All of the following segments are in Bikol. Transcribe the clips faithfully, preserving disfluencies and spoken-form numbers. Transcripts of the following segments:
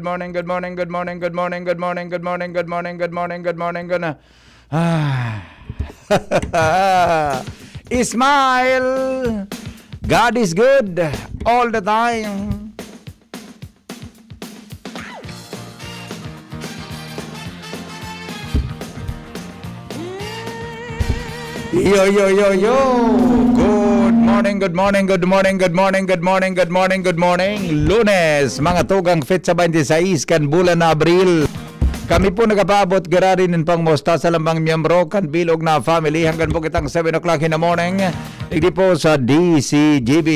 good morning, good morning, good morning, good morning, good morning, good morning, good morning, good morning, good morning, good morning, good morning. Ah. Smile. God is good all the time. Yo, yo, yo, yo! Good morning, good morning, good morning, good morning, good morning, good morning, good morning. Lunes, mga tugang, petsa twenty-six kan bulan na Abril. Kami po nagapaabot giraray nin pangumusta sa lambang miyembro kan bilog na family hanggang po kitang seven o'clock in the morning. Digdi po sa D C G B.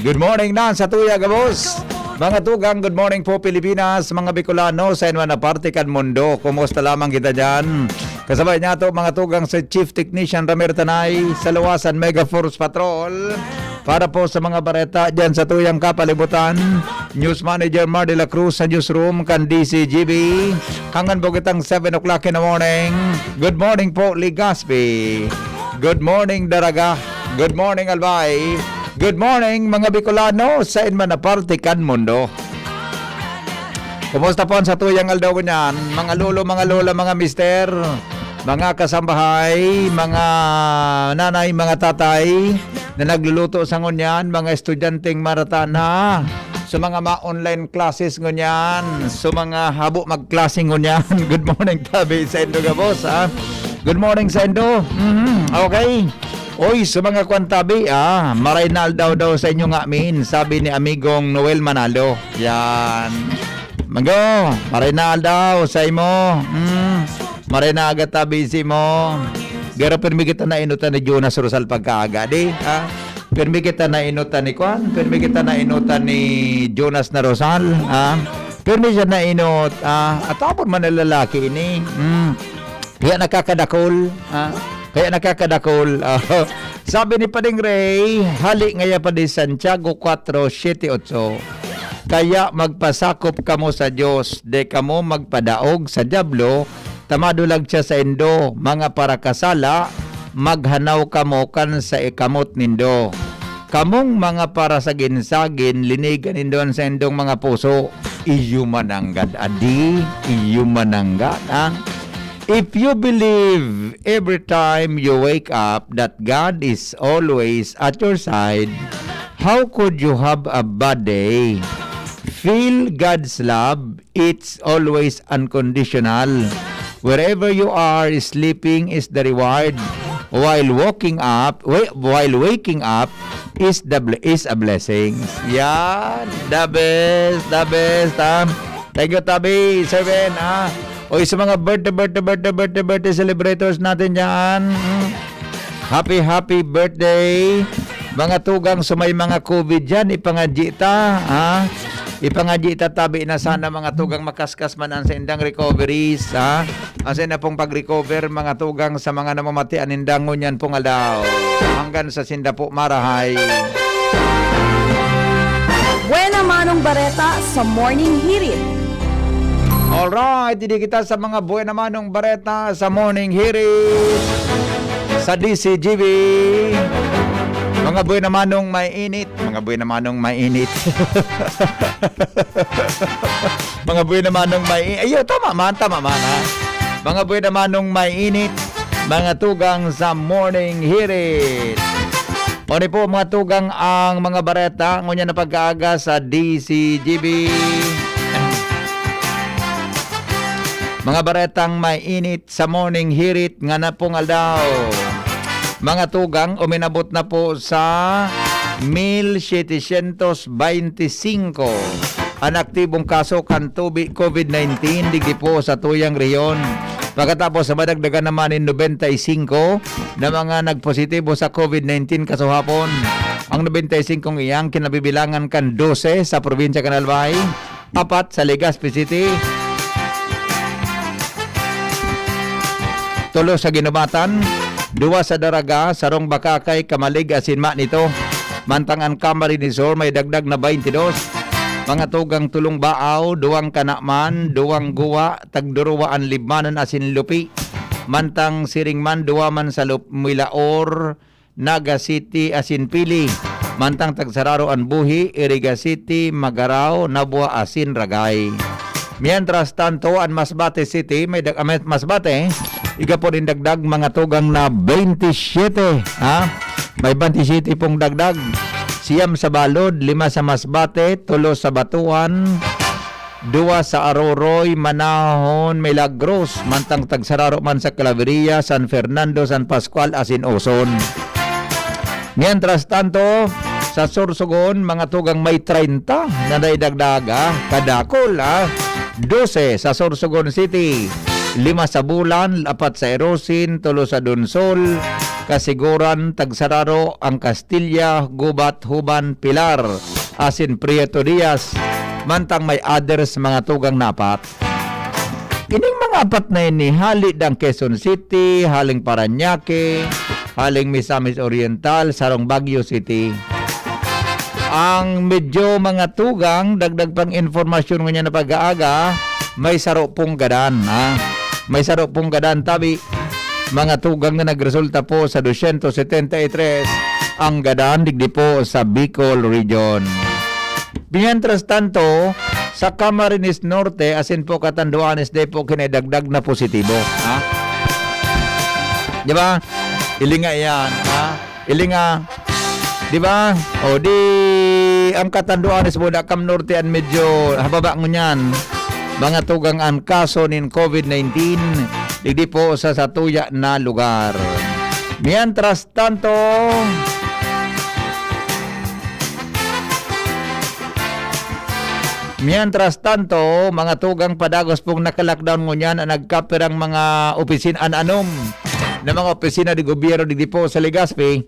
Good morning na sa tuya, gabos. Mga tugang, good morning po, Pilipinas. Mga Bicolano, sa inwan na parte kan mundo, kumusta lamang kita dyan? Kasabay niya to, mga tugang, sa Chief Technician Ramir Tanay, sa Luwasan Mega Force Patrol. Para po sa mga bareta dyan sa tuyang kapalibutan, News Manager Mar de la Cruz sa newsroom kan D C G B. Hanggang po kitang seven o'clock in the morning. Good morning po, Legazpi. Good morning, Daraga. Good morning, Albay. Good morning, mga Bicolano, sa inman na parte kan mundo. Kumusta po ang satuyang aldaw ngunyan? Mga lolo, mga lola, mga mister, mga kasambahay, mga nanay, mga tatay na nagluluto sa ngunyan, mga estudyanteng marata na, sa mga ma-online classes ngunyan, sa mga habo magklase ngunyan. Good morning, tabi sa indo gabos, ha? Good morning sa indo. Mhm, okay. Oy, sa mga kwan tabi, ah, maray na aldaw daw sa inyo nga min, sabi ni amigong Noel Manalo. Yan. Mago, maray na aldaw sa imo. Mm, maray na aga tabi sa imo. Pero pirmi kita na inutan ni Jonas Rosal pagkaaga, di? Ha? Pirmi kita na inutan ni kwan, pirmi kita na inutan ni Jonas na Rosal, ha? Pirmi siya na inot, ah, at tapon man ang lalaki ini. Mm. Kaya nakakadakol, ah, kaya nakakadakol. Ah, sabi ni Pading Ray, hali ngaya pa di Santiago kwatro siete otso, "Kaya magpasakop kamo sa Dios, di kamo magpadaog sa Diablo, ta madulag siya saindo, mga parakasala, maghanaw kamo kan sa ikamot nindo." Kamong mga parasagin-sagin, linigan nindo an saindong mga puso. Iyo mananggad, adi. Iyo mananggad, ha? If you believe every time you wake up that God is always at your side, how could you have a bad day? Feel God's love, it's always unconditional. Wherever you are, sleeping is the reward. While waking up, wa-, while waking up is the ble-, is a blessing. Yan, the best, the best, ha? Thank you, Tabi, Sir Ben, ha? Oy, sa mga birthday, birthday, birthday, birthday, birthday celebrators natin dyan, mm, happy, happy birthday. Mga tugang sa may mga covid dyan, ipangadyi ta, ha? Ipangadyi ta, tabi na sana, mga tugang, makaskas man ang saindang recoveries, ha? Ang sainda pong pag-recover, mga tugang, sa mga namamatian ninda ngunyan pong aldaw. Hanggang sa sinda po marahay. Buena Manong Bareta sa Morning Hirit. Alright, didi kita sa mga buhay na manong bareta sa Morning Hirit sa D C G B. Mga buhay na manong may init, mga buhay na manong may init. Mga buhay na manong may i-, ayo, tama man, tama man, ha? Mga buhay na manong may init, mga tugang sa Morning Hirit. O ni po, mga tugang, ang mga bareta ngunyan na pag-aaga sa D C G B. Mga baretang may init sa Morning Hirit nga napong aldaw. Mga tugang, uminabot na po sa mil setecientos veinticinco an aktibong kaso kan tubi COVID nineteen digdi po sa tuyang rehiyon. Pagkatapos, madagdagan naman nin nobenta y cinco na mga nagpositibo sa COVID nineteen kasuhapon. Ang nobenta y cinco iyan kinabibilangan kan dose sa probinsya kan Albay, apat sa Legazpi City, tulo sa Guinobatan, duwa sa Daraga, sarong Bacacay, Camalig asin Manito. Mantang an Camarines Sur may dagdag na baintidos. Mga tugang, tolong Baaw, duwang Canaman, duwang Guwa, tagduruwa an Libmanan asin Lupi. Mantang siring man, duwa man sa Lup-, Milaor, Naga City asin Pili. Mantang tagsararo an Buhi, Iriga City, Magarao, Nabua asin Ragay. Mientras tanto, an Masbate City, may dag-, ah, may Masbate, igapon in dagdag, mga tugang, na bainti siyete, ha? May bainti siyete pong dagdag. Siyam sa Balod, lima sa Masbate, tulo sa Batuan, duwa sa Aroroy, Manahon, Milagros, mantang tagsararo man sa Claveria, San Fernando, San Pascual asin Oson. Mientras tanto, sa Sorsogon, mga tugang, may treinta na naidagdag, ah, kadakul, ah. Dose sa Sorsogon City, lima sa Bulan, apat sa Erosin, tulo sa Donsol, Kasiguran, Tagsararo, ang Castilla, Gubat, Huban, Pilar, asin Prieto Diaz, mantang may others, mga tugang, na apat. Ining mga apat na ini, hali dang Quezon City, haling Parañaque, haling Misamis Oriental, sarong Baguio City. Ang medyo, mga tugang, dagdag pang impormasyon ngunyan na pag-aaga, may saro pong gadan, ha? May saro pong gadan, tabi, mga tugang, na nagresulta po sa dosyentos setenta y tres ang gadan digdi po sa Bicol Region. Mientras tanto, sa Camarines Norte, asin po Catanduanes, dai po kinaidagdag na positibo. Ha? Di ba? Ilinga yan. Ha? Ilinga. Di ba? O di, ang Catanduanes po, da Cam Norte, an medyo hababa ngunyan. Mga tugang, an kaso nin COVID nineteen, digdi po sa satuya na lugar. Mientras tanto, mientras tanto, mga tugang, padagos pong naka-lockdown ngunyan an nagkapirang mga opisina, an anom na mga opisina de gobyerno digdi po sa Legazpi,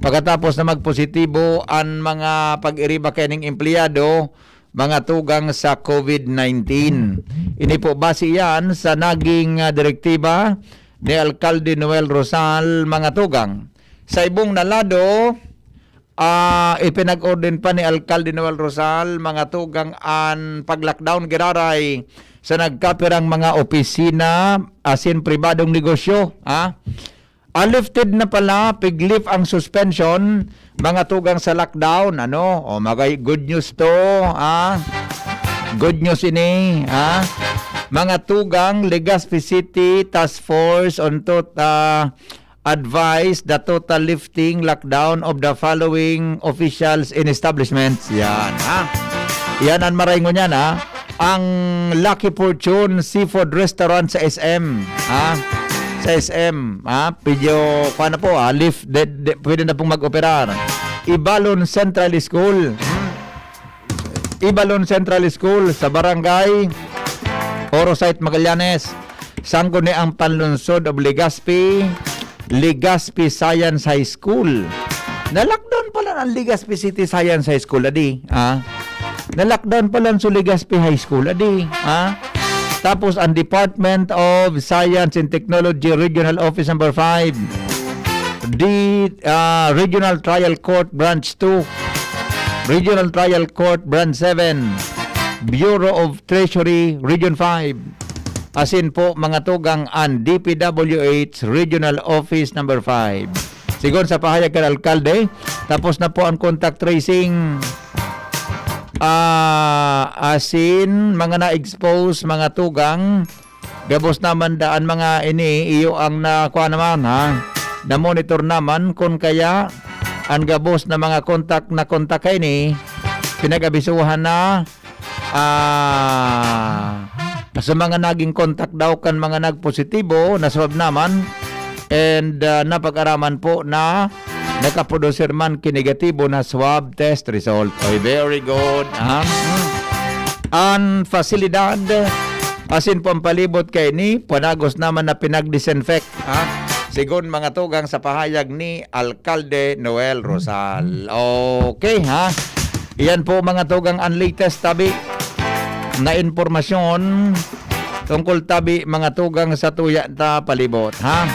pagkatapos na magpositibo an mga pag-iriba kaining empleyado, mga tugang, sa COVID nineteen. Ini po base yan sa naging, ah, direktiba ni Alkalde Noel Rosal, mga tugang. Sa ibong na lado, ah, ipinag-orden pa ni Alkalde Noel Rosal, mga tugang, an pag-lockdown giraray sa nagkapirang mga opisina asin pribadong negosyo, ha? Ah, lifted na pala, pig-lift ang suspension, mga tugang, sa lockdown, ano? O, magay, good news to, ah. Good news ini, ah. Mga tugang, Legazpi City Task Force on tot-, ah, advise the total lifting lockdown of the following officials and establishments. Yan, ha? Yan ang maray ngunyan, ha? Ang Lucky Fortune Seafood Restaurant sa S M, ha? Sa S M, ha? Medyo, kuwan na po, ha? Lift, de, de, pwede na pong mag-operar. Ibalon Central School. Ibalon Central School sa Barangay Oro Site, Magallanes. Sangguniang Panlungsod of Legazpi, Legazpi Science High School. Na-lockdown pala ang Legazpi City Science High School, adi, ah. Na-lockdown pala ang Legazpi High School, adi, ah. Tapos ang Department of Science and Technology Regional Office Number Five, the, ah, Regional Trial Court Branch Two, Regional Trial Court Branch Seven, Bureau of Treasury Region five. Asin po, mga tugang, an D P W H Regional Office Number five. Sigon sa pahayag kan alkalde, tapos na po ang contact tracing. Ah, asin, mga na-expose, mga tugang, gabos naman daan mga ini, iyo ang nakuha naman, ha? Na-monitor naman, kun kaya, ang gabos na mga kontak na kontak kaini, pinag-abisuhan na, ah, sa mga naging kontak daw kan mga nagpositibo, na-swab naman, and, ah, napag-araman po na nakaproducer man ki negatibo na swab test result. Oy, very good, ha? Hmm. An pasilidad, asin pampalibot kaini, panagos naman na pinag-disinfect, ha? Sigon mga tugang sa pahayag ni Alkalde Noel Rosal. Okay, ha? Iyan po, mga tugang, ang latest tabi na impormasyon tungkol tabi, mga tugang, sa tuya ta palibot, ha?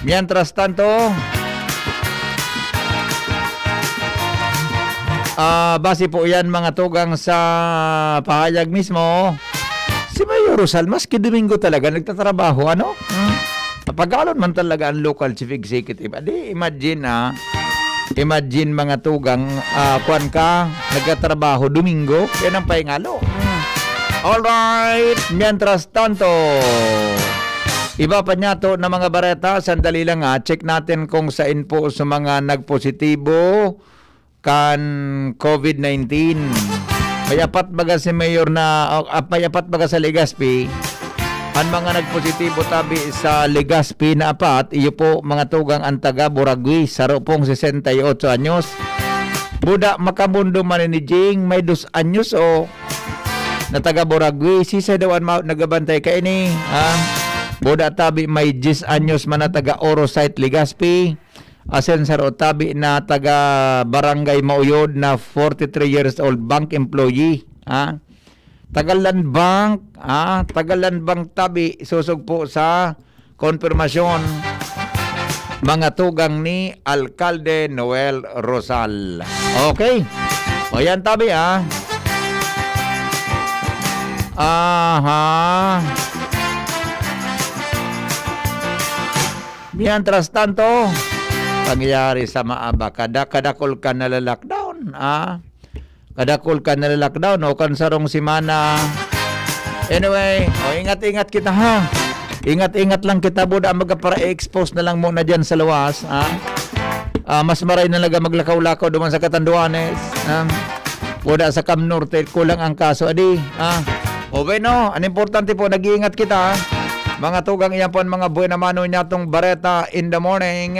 Mientras tanto, ah, base po yan, mga tugang, sa pahayag mismo, si Mayor Rosal, maski Domingo talaga nagtatrabaho, ano? Hmm? Pagalon man talaga ang local chief executive. Adi, imagine, ah, imagine, mga tugang, ah, kwan ka, nagtatrabaho Domingo, yan ang pahingalo. Hmm. Alright, mientras tanto, iba pa niyato na mga bareta, sandali lang, ah, check natin kung sain po sa mga nagpositibo kan covid nineteen. May apat baga si Mayor na, o, ap-, may apat baga sa Legazpi. An mga nagpositibo tabi sa Legazpi na apat, iyo po, mga tugang, an taga Boragui, saro pong sesenta y ocho anyos. Buda, makamundo man ni Jing, may dos anyos o na taga Boragui. Sisay daw an ma-, nagabantay kaini, ha? Buda tabi, may diyes anyos man na taga Oro Site, Legazpi. Asin saro tabi na taga Barangay Mauyod na forty-three years old, bank employee, ha? Taga Land Bank, ha? Taga Land Bank tabi, sosog po sa konfirmasyon, mga tugang ni Alkalde Noel Rosal. Okay. O yan tabi, ha? Aha. Mientras tanto, pangyayari sa maaba, kada-, kadakol kan nala-lockdown, ah. Kadakol kan nala-lockdown, o kan sarong semana. Anyway, o, ingat-ingat kita, ha. Ingat-ingat lang kita, buda, magpara-expose na lang muna diyan sa luwas, ha. Ah, mas maray na laga maglakaw-lakaw duman sa Catanduanes, ha. Buda sa Cam Norte, kulang ang kaso, adi, ha. O, bueno, ang importante po, nag-iingat kita, ha. Mga tugang, iyan po ang mga buena mano niyatong Bareta in the Morning.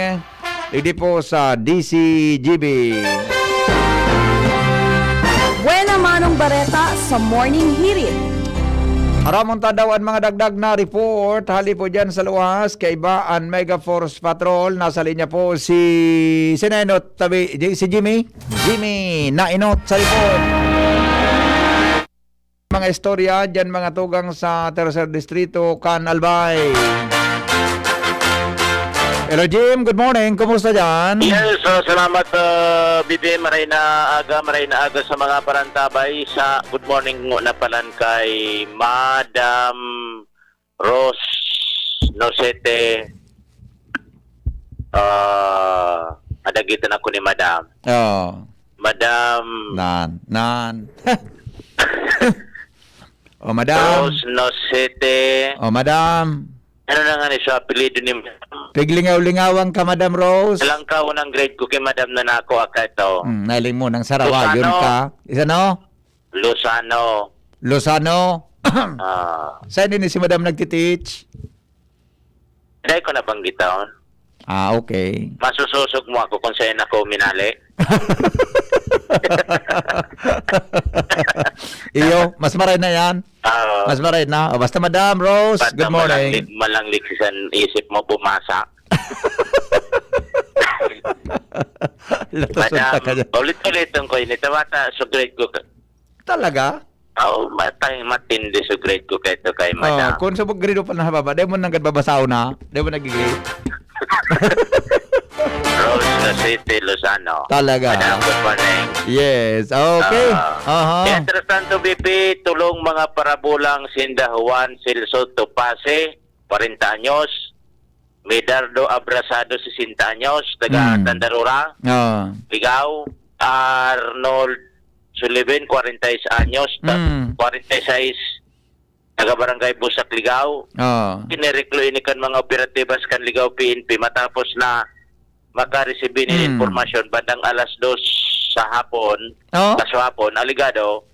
Digdi po sa D C G B. Buena manong bareta sa Morning Hirit. Aramon ta daw an mga dagdag na report hali po diyan sa luwas. Kaiba an Mega Force Patrol. Nasa linya po si, si Nenot, tabi, si Jimmy. Jimmy, nainot sa report. Mga istorya diyan, mga tugang sa Tercer Distrito, kan Albay. Hello, Jim. Good morning. Kumusta diyan? Yes, ah, salamat, ah, B B M. Maray na aga, maray na aga sa mga parantabay sa Good Morning na palan kay Madam Rose Nocete. Ah, adagitan ako ni Madam. Oo. Madam. Nan, nan. O, Madam. Rose Nocete. O, Madam. Ano na nga ni sa apelyido ni Madam? Piglingaw-lingawang ka, Madam Rose. Langkaw ng grade ko kay Madam na nako aka ito. Hmm, nailing mo ng sarawa, Lozano. Yun ka. Isa, no? Lozano. Lozano. Ah. Saan din si Madam nagtiteach? Dai ko nabanggiton. Ah, okay. Masusosog mo ako kung saan ako minali. Iyo, mas maray na yan. Oo. Mas maray na. O, basta, Madam Rose, basta good morning. Malanglig, malanglig sa isip mo bumasa. Latos Madam, ang taka niya. Ulit-ulitin ko yun. Ito bata, so grade ko. Talaga? Oo, matay, matindi so grade ko kay ito kay Oh, Madam. Kung sa grade pa na hababa, dahil mo nanggad babasaw na, dahil mo nagigil. Rose Nasiti Lozano. Talaga? Madam, good morning. Yes. Okay. Ah, Aha. Mientras tanto, B P, tulong mga parabulang sinda Juan Celso Topase, kwarenta anyos. Medardo Abrasado, sesenta anyos, taga Mm. Tandarura. Ah. Ligao. Arnold Sullivan, kwarenta y seis anyos, ta-, Mm. kwarenta y seis, taga Barangay Busak, Ligao. Ah. Inireklo ini kan mga operatibas kan Ligao P N P matapos na makaresibi nin Mm. impormasyon bandang alas dos sa hapon, Oh. sa hapon, alegado,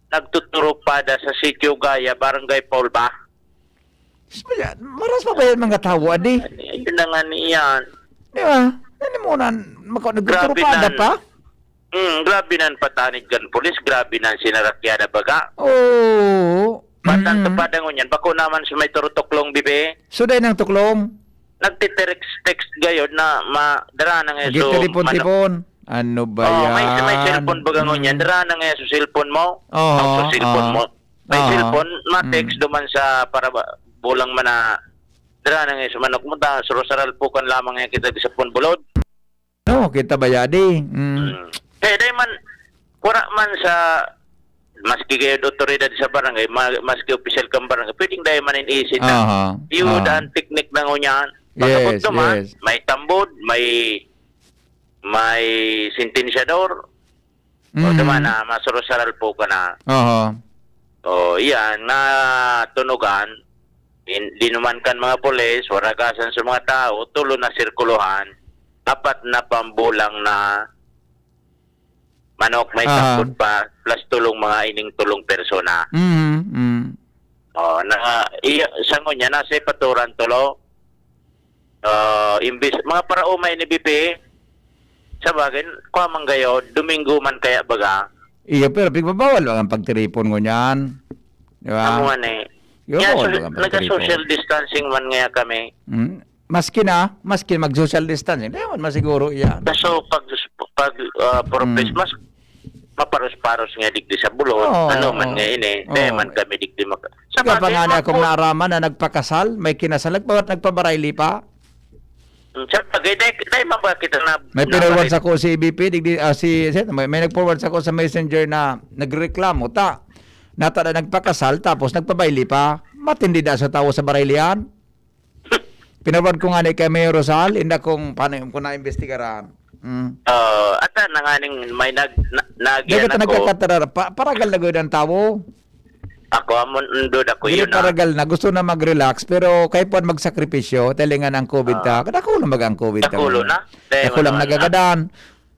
nagtuturupada sa Sitio Gaya, Barangay Paulba. Diyos ko, yan. Maras pa ba yan mga tawo, adi? Yun na nga niyan. Di ba? Nanimunan, mako-, Grabe nagtuturupada nan. pa? Hmm, grabe nan patanid kan pulis, grabe nan sinarakyada baga. Oo. Batang Mm. tupada ngunyan, bako naman sa may Turutuklong, bibi. So, dahil ng tuklong? Nagtitext-text gayod na ma-, dara na ngayon, so, Gitelipon-tipon. Ano ba Oh, may, may yan? cellphone baga ngunyan, Mm. dara na ngayon sa cellphone mo. Oo, Ang sa cellphone oo. mo. May Oo. cellphone, ma-text Mm. duman sa para ba, bulang man na, dara na ngayon sa manok mo, ta, surusaral po kan lamang ngayon kita sa punbulod. No, kita ba yadi? Mm. Mm. Kaya dahil man, wala man sa, maski kayo otoridad sa barangay, ma-, maski opisyal kang barangay, pwedeng dahil man in isit na. Aha. Yun Aha. ang teknik na ngunyan. Pagkabot Yes, naman, yes. may tambod, may, may sentensyador. O, Mm. tama na, masurusaral po ka na. Aha. O, iyan, nga tunugan, in-, dinuman kan mga pulis, waragasan sa mga tao, tulo na sirkuluhan, apat na pambulang na manok, may Aha. sampot pa, plus tulong mga ining tulong persona. Mm, mm. O, na, iya, sa ngunyan, nasa ipaturan tulo. Ah, imbis, mga paraumay ni B P, sa bagay, kwa man gayo, Domingo man kaya baga. Iyo, pero pigbabawal lang ang pagtiripon ngunyan. Di ba? Amo nga ni. Yo, Yan, bawal so, lang ang pagtiripon. Naga-social distancing man nga kami. Mm. Maski na, maski mag-social distancing, di man masiguro yan. Kaso pag, pag, ah, for Mm. Christmas, maparos-paros nga digdi sa bulod, Oo, ano man oo. nga ini, Oo. Di man kami digdi maka-, sa Ika pa bagay, nga na mga akong po- naaraman na nagpakasal, may kinasal, nagpa-, nagpabarayli pa. Hmm, sa bagay, dahil, dahil man ba kita na, May na-, pinarwan sa ko si B P, digdi, ah, si, si, may, may nag-forward sa ko sa messenger na nagreklamo, ta, nata na nagpakasal, tapos nagpabayli pa. Matindi da sa tawo sa baraylian. Pinarwad ko nga ni kay Mayor Rosal, inda kung paano yung, kung naimbestigaran. Mm. Oo, ata na nga ning may nag-, na-, Dagat nagyan na ako. Nagkakatarara, pa-, paragal na gud ang tawo. Ako, amon, undod ako Dili yun, ah. paragal na, gusto na mag-relax, pero kay puwan magsakripisyo, talingan ang covid ta. Ah. Kadakula baga ang covid ta Dakula ngayon. na. Dahil Dakula ang ano na. nagagadan.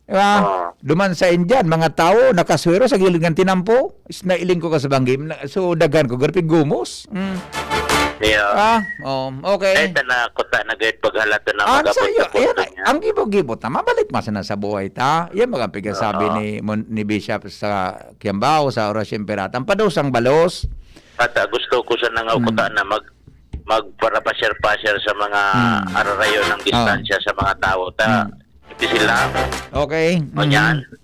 Di ba? Oo. Duman sa Indian, mga tawo, nakaswero sa gilid ng tinampo. Is nailing ko ka sa banggi. Na-, so, daghan ko, garpig gumos. Mm. Yeah. Ah, oh, okay. Eh, tana, kuta na gayud paghalata na Ah, magabot sa'yo, sa punto ayan, niya. ang gibo-gibo ta, mabalik man sana sa buhay ta. Yan baga ang pigsasabi Oo. ni Mon-, ni Bishop sa Kiambao, sa Orasyon Pirata. Ang padusang balos. At, ah, gusto ko sana nga Hmm. kuta na mag-, magparapasyar-pasyar sa mga Hmm. ararayo ng Ah. distansya sa mga tao. Ta, Hmm. iti sila. Okay. O, yan. Mhm.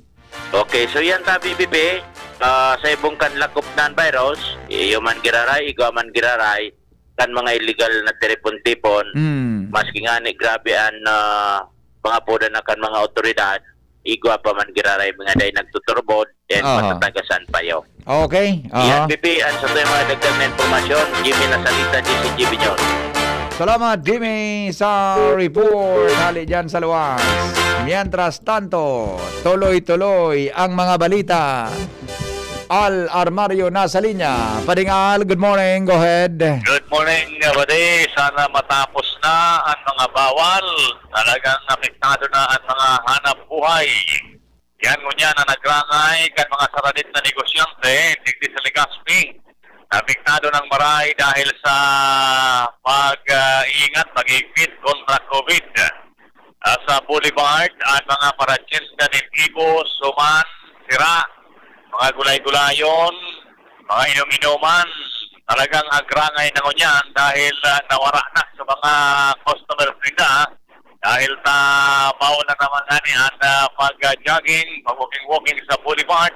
Okay, so yan ta, B B P, ah, sa ibong kan lakop nan virus, iyo man giraray, igwa man giraray, kan mga illegal na tiripon-tipon, Mm. maski nga ni grabe an, ah, mga poda na kan mga awtoridad, igwa pa man giraray mga day nagtuturbod, and Aha. matatagasan pa yo. Okay, Yan, aha. B P, an sa mga dagdag na impormasyon, Jimmy Nasalita, G C G B News. Salamat, Jimmy, sa report. Hali dyan sa luwas. Mientras tanto, tuloy-tuloy ang mga balita. Al Armario nasa linya. Pading Al, good morning. Go ahead. Good morning, kapatid. Sana matapos na ang mga bawal. Talagang apektado na ang mga hanap buhay. Yan ngunyan ang nagrangay kan mga saradit na negosyante digdi sa Legazpi. Apektado ng maray dahil sa pag-iingat, pag-iigpit kontra covid. Ah, sa Boulevard, ang mga paratyenda nin gibo, suman, sira, mga gulay-gulayon, mga inom-inoman, talagang agrangay na ngunyan dahil, ah, nawara na sa mga customers nila. Dahil sa mao na naman nga ni ang, ah, pag-jogging, pag-walking-walking sa Boulevard,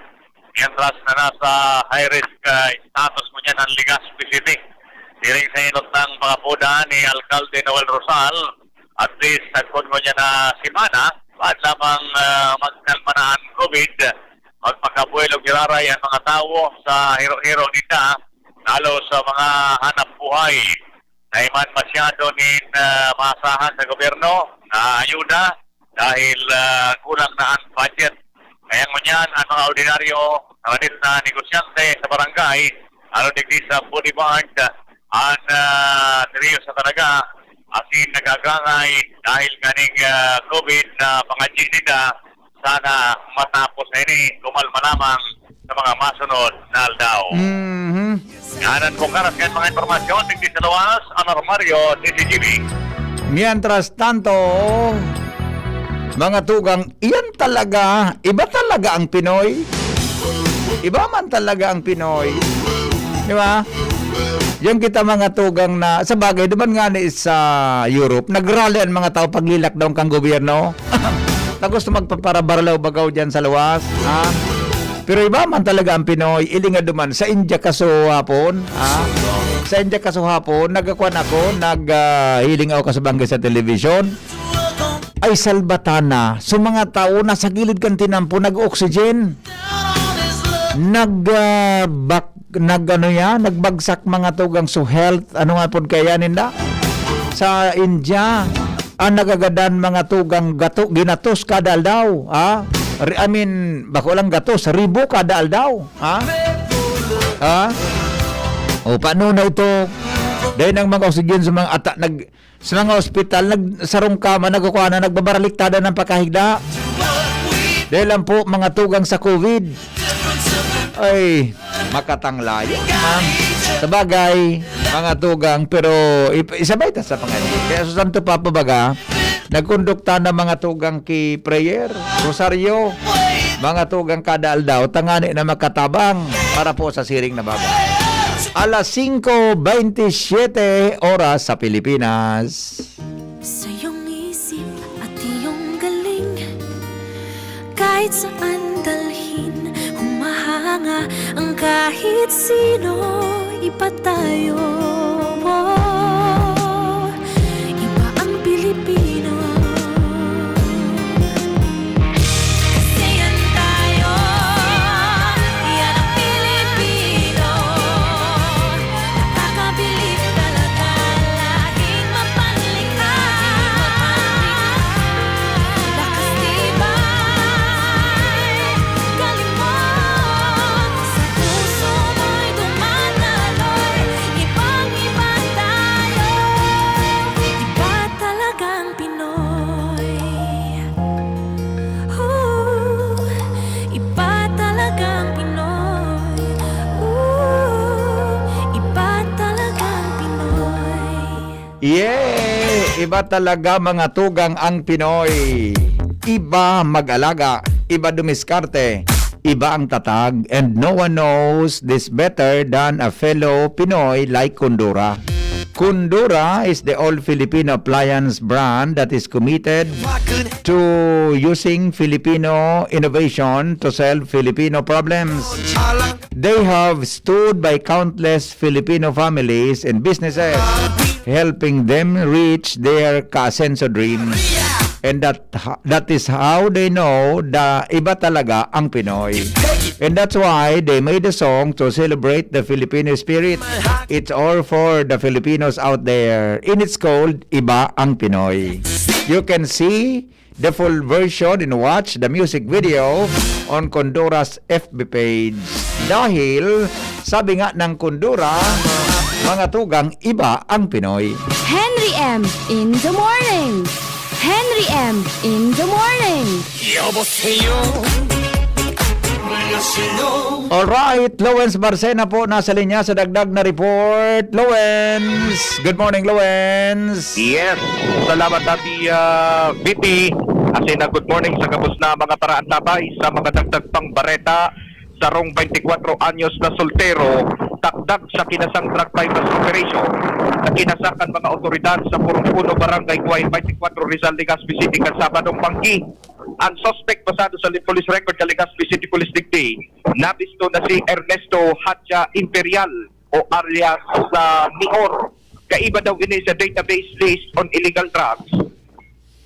mientras na nasa high risk, ah, status ngunyan ang Legazpi City. Siring sa enot ng mga poda ni Alkalde Noel Rosal, at least, sagkod ngunyan na semana, maad lamang, ah, magkalma na an COVID, magpakabuhay o giraray an mga tawo sa hiro-hiro ninda, lalo sa mga hanap buhay. Dai man masyado nin, ah, maasahan sa gobyerno na ayuda dahil, ah, kulang na an budget. Kaya ngunyan, an mga ordinaryo, karadit na negosyante sa barangay, lalo digdi sa Boulevard, an, ah, trio sa talaga, asin nagagangay dahil kaning, ah, COVID na pangadyi nila, sana matapos na ini, kumalma lamang sa mga masunod na aldaw. Mhm. Yan ang bukaras kan mga impormasyon, digdi sa luwas, Amar Mario, D C G B. Mientras tanto, mga tugang, iyan talaga, iba talaga ang Pinoy. Iba man talaga ang Pinoy. Di ba? Yan kita mga tugang na, sa bagay, duman nga ni sa Europe, nagrally ang mga tao pag-lockdown kan gobyerno. Na gusto magpaparabarlaw bagaw dyan sa luwas, ha? Pero iba man talaga ang Pinoy, ilinga duman, sa India kasuhapon, ha? Sa India kasuhapon, nagkakuan ako, nag, ah, hiling ako kasabangga sa television. Ay, salbatana, so mga tao na sa gilid kan tinampo, nag-oxygen. Nag, ah, bak-, nag, ano yan, nagbagsak mga tugang so health, ano nga pod kaya ninda? Sa India, ang nagagadan mga tugang gato, ginatos kada aldaw, ha? Ri-, I mean, bako lang gatos, ribo kada aldaw, ha? Ha? O, paano na ito? Dahil ang mga oxygen sa mga ata, nag, sa mga ospital, nag-, sarong kama, nagkukuha na, nagbabaraliktada ng pakahigda. Dahil lang po, mga tugang sa COVID. Ay, makatanglayo, ma'am. Sa bagay, mga tugang, pero ip-, isabay ta sa mga ini. Kaya sa Santo Papa baga, nagkondukta na mga tugang ki prayer, rosaryo, mga tugang kada aldaw, tangani na makatabang para po sa siring na bagay. Alas singko bentisiete oras sa Pilipinas. Sa iyong isip at iyong galing, kahit saan dalhin, humahanga ang kahit sino. Iba tayo, iba ang Pilipino. Kasi yan tayo, yan ang Pilipino. Nakakabilib talaga, laging mapanlikha. Lakas tibay, galing mo. Sa puso mo'y dumadaloy. Ibang-iba tayo. Iba talagang Pinoy. Ooh, iba talagang Pinoy. Ooh, iba talagang Pinoy. Yeah! Iba talaga, mga tugang, ang Pinoy. Iba mag-alaga, iba dumiskarte, iba ang tatag, and no one knows this better than a fellow Pinoy like Kundura. Kundura is the all Filipino appliance brand that is committed to using Filipino innovation to solve Filipino problems. They have stood by countless Filipino families and businesses, helping them reach their kaasenso dreams. And that, that is how they know na iba talaga ang Pinoy. And that's why they made a song to celebrate the Filipino spirit. It's all for the Filipinos out there. And it's called Iba ang Pinoy. You can see the full version and watch the music video on Kundura's F B page. Dahil, sabi nga ng Kundura, mga tugang, iba ang Pinoy. Henry M in the morning. Henry M in the morning. 여보세요. Alright, Lowens Barcena po nasa linya sa dagdag na report. Lowens, good morning, Lowens. Yes, salamat, Ate, ah, V P. As in, ah, good morning sa gabos na mga paraantabay sa mga dagdag pang bareta. Sarong twenty-kwatro anyos na soltero, takdak sa kinasang drug buy-bust operation na kinasa kan mga otoridad sa Purong Uno, Barangay Guay, twenty-kwatro, Rizal, Legazpi City, kan Sabadong panggi. Ang suspect, basado sa li-, police record sa Legazpi City Police digdi, nabisto na si Ernesto Hadja Imperial o alias, ah, Mihor. Kaiba daw ini sa database list on illegal drugs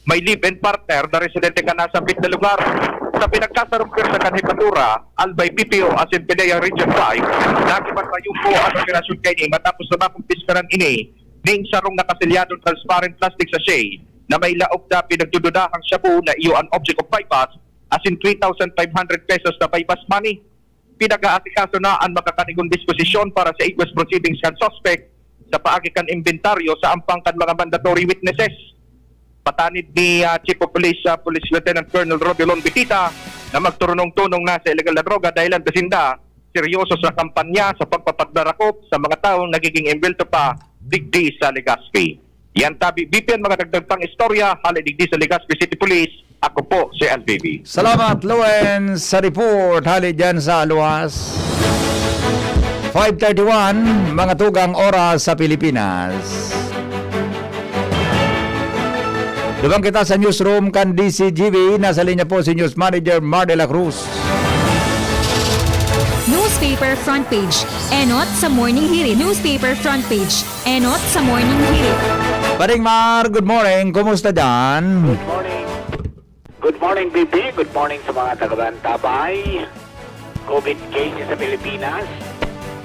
may live-in partner na residente kan nasambit na lugar. Sa pinagkasarong pwersa kan Hepatura, Albay P P O asin PDEA Region five, nagkipagpayupo an operasyon kaini matapos na makumpiskaran ini ning sarong nakasilyadong transparent plastic sachet na may laog na pinagdududahang shabu na iyo an object of buy-bust asin three thousand five hundred pesos na buy-bust money. Pinag-aasikaso na an makakanigon disposisyon para sa inquest proceedings kan suspect sa paagi kan imbentaryo sa ampang kan mga mandatory witnesses. Patanid ni, ah, Chief of Police, ah, Police Lieutenant Colonel Rodelon Bitita na magturunong-tunong na sa ilegal na droga dahilan ta sinda seryoso sa kampanya sa pagpapadrarakop sa mga taong nagiging embwelto pa digdi sa Legazpi. Yan tabi, B P N, mga dagdag pang istorya, hali digdi sa Legazpi City Police, ako po si L B B. Salamat, Luen, sa report hali dyan sa Aluas. Five thirty-one, mga tugang oras sa Pilipinas. Lubang kita sa newsroom kan D C G B. Nasa linya po si News Manager Mar de la Cruz. Newspaper front page. Enot sa Morning Hirit. Newspaper front page. Enot sa Morning Hirit. Paring Mar, good morning. Kumusta dyan? Good morning. Good morning, B B. Good morning sa mga taga-Bantabay. COVID cases sa Pilipinas,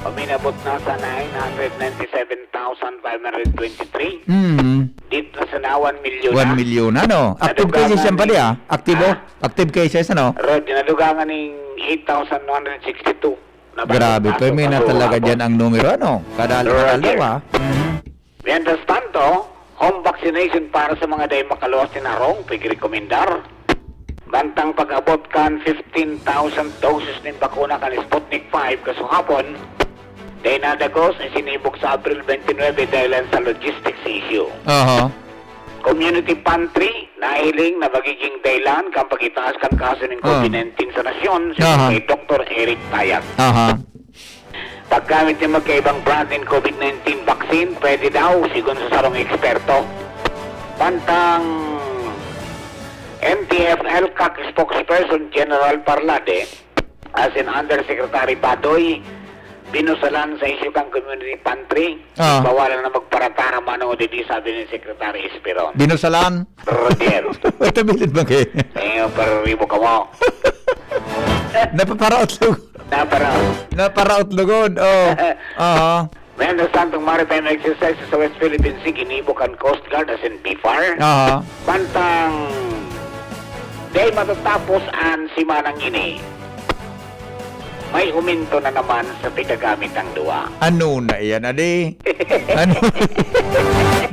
uminabot na sa nine hundred ninety-seven thousand five hundred twenty-three. Mm. Dito sa na, one million na. One million, ano? Active cases yan pala, ah. Aktibo? Ah? Active cases, ano? Rod, nadugangan ning eight thousand one hundred sixty-two. Grabe, permi na talaga dyan ang numero, ano? Kada aldaw, ah. Mhm. Mientras tanto, home vaccination para sa mga dai makaluwas nin harong, pigrekomendar. Bantang pag-abot kan fifteen thousand doses nin bakuna kan Sputnik five kasuhapon, dai nadagos, isinibog sa Abril twenty-nine dahilan sa logistics issue. Aha. Community pantry, nahiling na magiging dahilan kan pag-itaas kan kaso nin Ah. COVID nineteen sa nasyon, sigon Aha. kay Doktor Eric Tayag. Aha. Paggamit nin magkaibang brand nin COVID nineteen vaccine, pwede daw, sigon sa sarong eksperto. Bantang N T F-ELCAC spokesperson General Parlade, asin Undersecretary Badoy, binusalan sa isyu kan community pantry. Ah. Bawalan na magparataram ano o didi, sabi ni Secretary Esperon. Binusalan? Rodier. Uy, tabilin ba kayo? Eh, pararibo ka mo. Napaparaot lugod. Naparaot. Naparaot lugod, oh. Aha. Mientras tanto, maritime exercise sa West Philippine Sea, ginibo kan Coast Guard asin BFAR. Aha. Bantang dai matatapos an semanang ini, may uminto na naman sa paggagamit ng duwa. Ano na iyan, adi? Ano?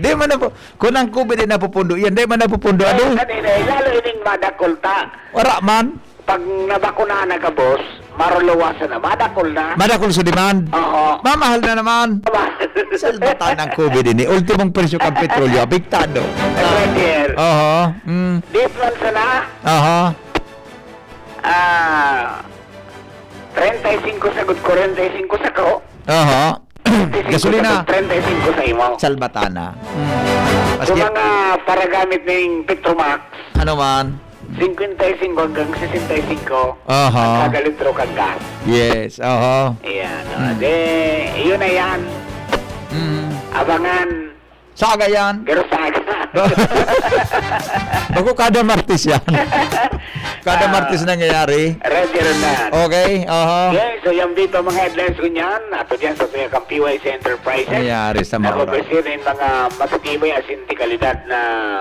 Di man na po, kung ang COVID ay napupundo, yan, di man napupundo, adi? Ano na, lalo ining madakol ta. Wala man. Pag nabakunahan na gabos, maruluwas na, madakol na. Madakol sa demand. Oo. Mamahal na naman. Mamahal. Salbatan ang COVID ini. Ultimong presyo kang petrolyo, apektado. Roger. Oho. Mm. This one sana, Oho. ah, treinta y cinco sagot ko, treinta y cinco sako. Oho. Treinta y cinco Gasolina. sagot, treinta y cinco sa imo. Salbatana. Mm. Sa Maski mga paragamit ning Petromax, Ano man? cincuenta y cinco hanggang sesenta y cinco Aha. ang kada litro kang gas. Yes, aha. Ayan, oh. Hmm. De, yun na yan. Hmm. Abangan. Saga yan. Pero saga. Bago kada Martes yan. Kada Ah. Martes nangyayari. Roger na. Okay, aha. Okay, so yan dito mga headlines ko niyan. Ato diyan sa P Y C Enterprises. Nangyayari sa mga oras. Nag-offer sila yung mga matitibay asin de kalidad na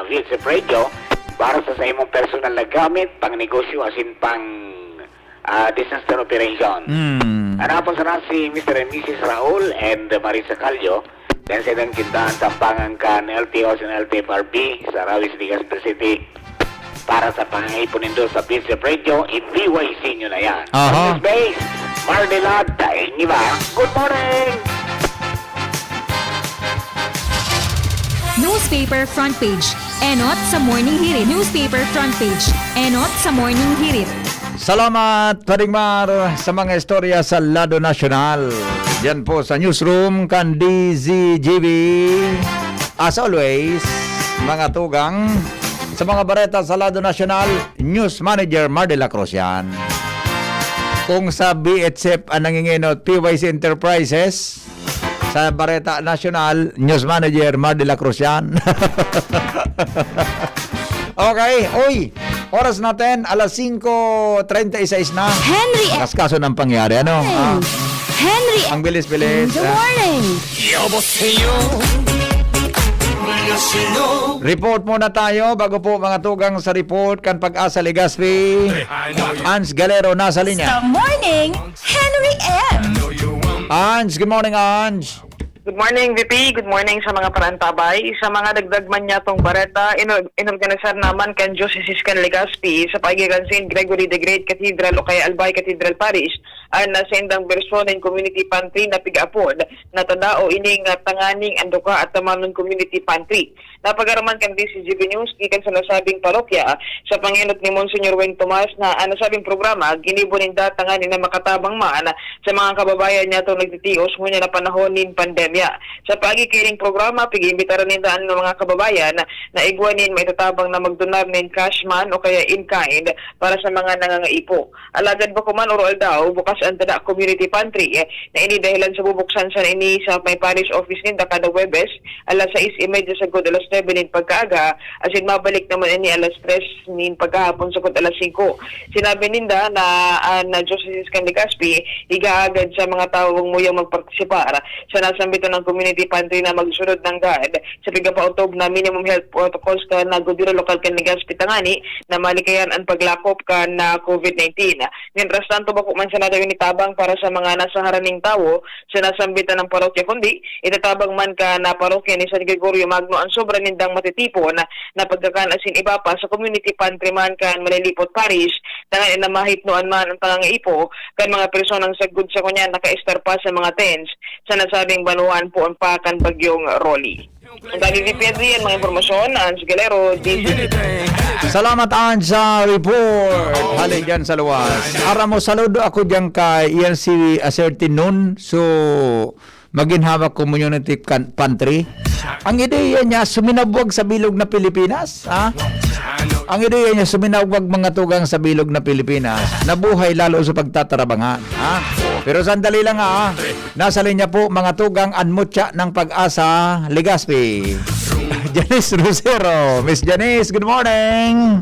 wheels of radio para sa, sa imong personal na gamit, pang negosyo, asin pang, ah, disaster operation. Mm. Hanapon sana si Mister and Missus Raul and Marisa Callo, diyan sa ilang tindahan, Sampangan kan L T O asin L T F R B, sa Rawis, Legazpi City. Para sa pangangaipo nindo sa Beats of Radio, i-V Y C nyo na yan. Aha. News Base, Mardelad, Daing Iba. Good morning! Newspaper front page. Enot sa Morning Hirit. Newspaper front page. Enot sa Morning Hirit. Salamat, Paring Mar, sa mga istorya sa lado nasyonal. Yan po sa newsroom kan D Z G B. As always, mga tugang, sa mga bareta sa lado nasyonal, News Manager Mar de la Cruz yan. Kung sa B H F ang nangingenot, P Y C Enterprises, sa Bareta Nasyonal, News Manager Mar de la Cruz yan. Okay, uy, oras natin, alas singko treinta y seis na. Henry Kaskaso ng pangyari, ano? Ah, Henry ang bilis-bilis, Good ah. Morning. Report muna tayo bago po, mga tugang, sa report kan Pag-asa Legazpi. Ans Galero nasa linya. Sa morning, Henry M. Ans, good morning, Ans. Good morning, V P. Good morning sa mga parantabay. Sa mga dagdag man niyatong bareta, ino-, inorganisar naman kan Diocese kan Legazpi sa paagi kan Saint Gregory the Great Cathedral o kaya Albay Cathedral Parish an, ah, saindang bersyon nin community pantry na piga-apod na tadao ining, ah, tanganing anduka at tamanon community pantry. Napag-araman kan D C G B News gikan sa nasabing parokya sa pangenot ni Monsignor Weng Tomas na an nasabing programa ginibo ninda tanganing na makatabang man sa mga kababayan niyatong nagtitios ngunyan na panahon nin pandemya. Sa paagi kaining programa, pig-iimbitaran ninda an mga kababayan na igwa nin maitatabang na magdonar nin cash man o kaya in kind para sa mga nangangaipo. Alagad bako man oro aldaw, bukas an tada community pantry, eh, na ini dahilan sa bubuksan sana ini sa may parish office ninda kada Huwebes, alas sais y media sagkod alas nuebe nin pagkaaga, asin mabalik naman ini alas tres nin pagkahapon sagkod alas singko. Sinabi ninda na, ah, na Diocese kan Legazpi, igaagad sa mga tawong muyang magpartisipar sa nasambitan ng community pantry na magsunod nanggad sa pigapaotob na minimum health protocols kan gobyerno lokal kan Legazpi tangani na malikayan an paglakop kan, ah, covid nineteen. Mientras tanto, bako man sana daw ini tabang para sa mga nasa haraning tawo sa nasambitan ng parokya, kundi itatabang man kan, ah, parokya ni San Gregorio Magno an sobra nindang matitipon na pagkakan asin iba pa sa community pantry man kan Malilipot Parish, tanganing na mahipnoan man an pangangaipo kan mga personang sagkod sa kunyan nakaestar pa sa mga tents sa nasabing banwaan poon pa kan Bagyong Rolly. Ang W V P Adrian, mga impormasyon, Ans Galero, D C. Salamat, Ans, sa report. Hali dyan sa luwas. Aram mo, saludo ako dyan kay, iyan si Aserti Nun. So, magin hawak community kan-, pantry. Ang ideya niya, suminabwag sa bilog na Pilipinas. Ha? Ang ideya niya, suminabwag mga tugang sa bilog na Pilipinas. Nabuhay lalo sa pagtatarabangan. Ha? Pero sandali lang, ha? Nasa linya po, mga tugang, an mutya ng Pag-asa, Legazpi. Janice Rosero. Miss Janice, good morning.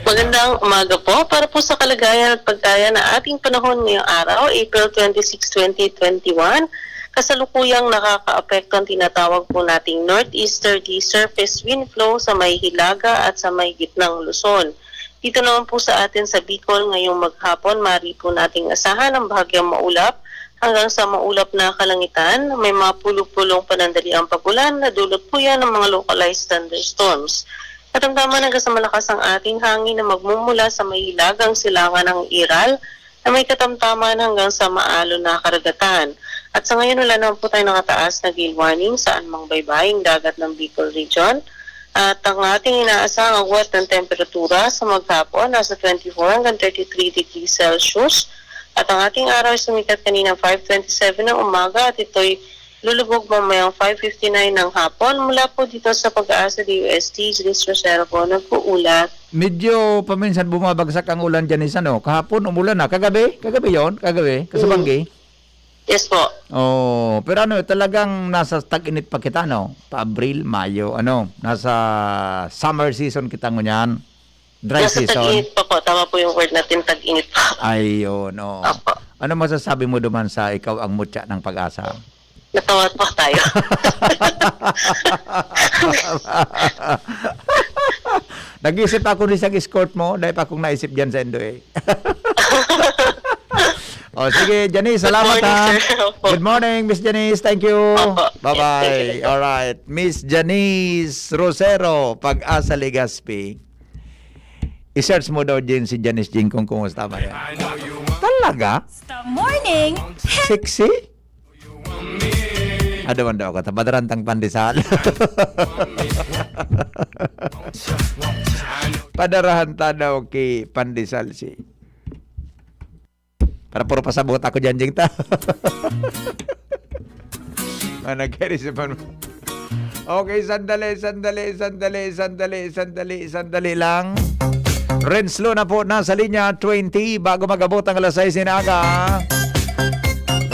Magandang umaga po. Para po sa kalagayan at pagkaya ng ating panahon ngayong araw, April twenty-six, twenty twenty-one, kasalukuyang nakakaapekto ang tinatawag po nating northeasterly surface wind flow sa may Hilaga at sa may Gitnang Luzon. Dito naman po sa atin sa Bicol ngayong maghapon, mari po nating asahan ang bahagyang maulap hanggang sa maulap na kalangitan. May mga pulong-pulong panandaliang pag-ulan na dulot po yan ng mga localized thunderstorms. Katamtaman hanggang sa malakas ang ating hangin na magmumula sa may hilagang silangan ng Iral na may katamtaman hanggang sa maalon na karagatan. At sa ngayon, wala naman po tayong nakataas na gale warning sa anumang baybaying dagat ng Bicol Region. At ang ating inaasahang agwat ng temperatura sa maghapon, nasa twenty-four hanggang thirty-three degrees Celsius. At ang ating araw ay sumikat kaninang five twenty-seven ng umaga at ito'y lulubog mamayang five fifty-nine ng hapon. Mula po dito sa Pag-asa D U S T, Janice Rosero po nag-uulat. Medyo paminsan bumabagsak ang ulan dyan, is ano, kahapon umulan na. Kagabi? Kagabi yon? Kagabi? Kasabanggi? Mm. Yes po. Oh, pero ano, talagang nasa tag-init pa kita, no? Pa Abril, Mayo, ano, nasa summer season kita ngunyan. Dry Nasa season. Tag-init pa po. Tama po yung word natin, tag-init pa. Ayun, oo. Opo. Ano masasabi mo duman sa ikaw ang mutya ng Pag-asa? Natawa po tayo. Nag-isip ako ni sa escort mo, dahil pa akong naisip dyan sa Indo eh. Oh, sige, Janice, salamat, morning, ha. Sir. Opo. Good morning, Miss Janice. Thank you. Opo. Bye-bye. Yes, thank you. All right. Miss Janice Rosero, Pag-asa Legazpi. I-search mo daw din si Janice Jing kung kumusta ba yan. Talaga? Sa morning. Sexy? Adaman daw ako. Tapadarantang pandesal. Padarahan ta daw ki pandesal si. Para puro pasabot ako dyan, Jing, ta. Mga nagkairis naman. Okay, sandali, sandali, sandali, sandali, sandali, sandali lang. Renz Luna po, nasa linya twenty, bago mag-abot ang alas sais ng aga.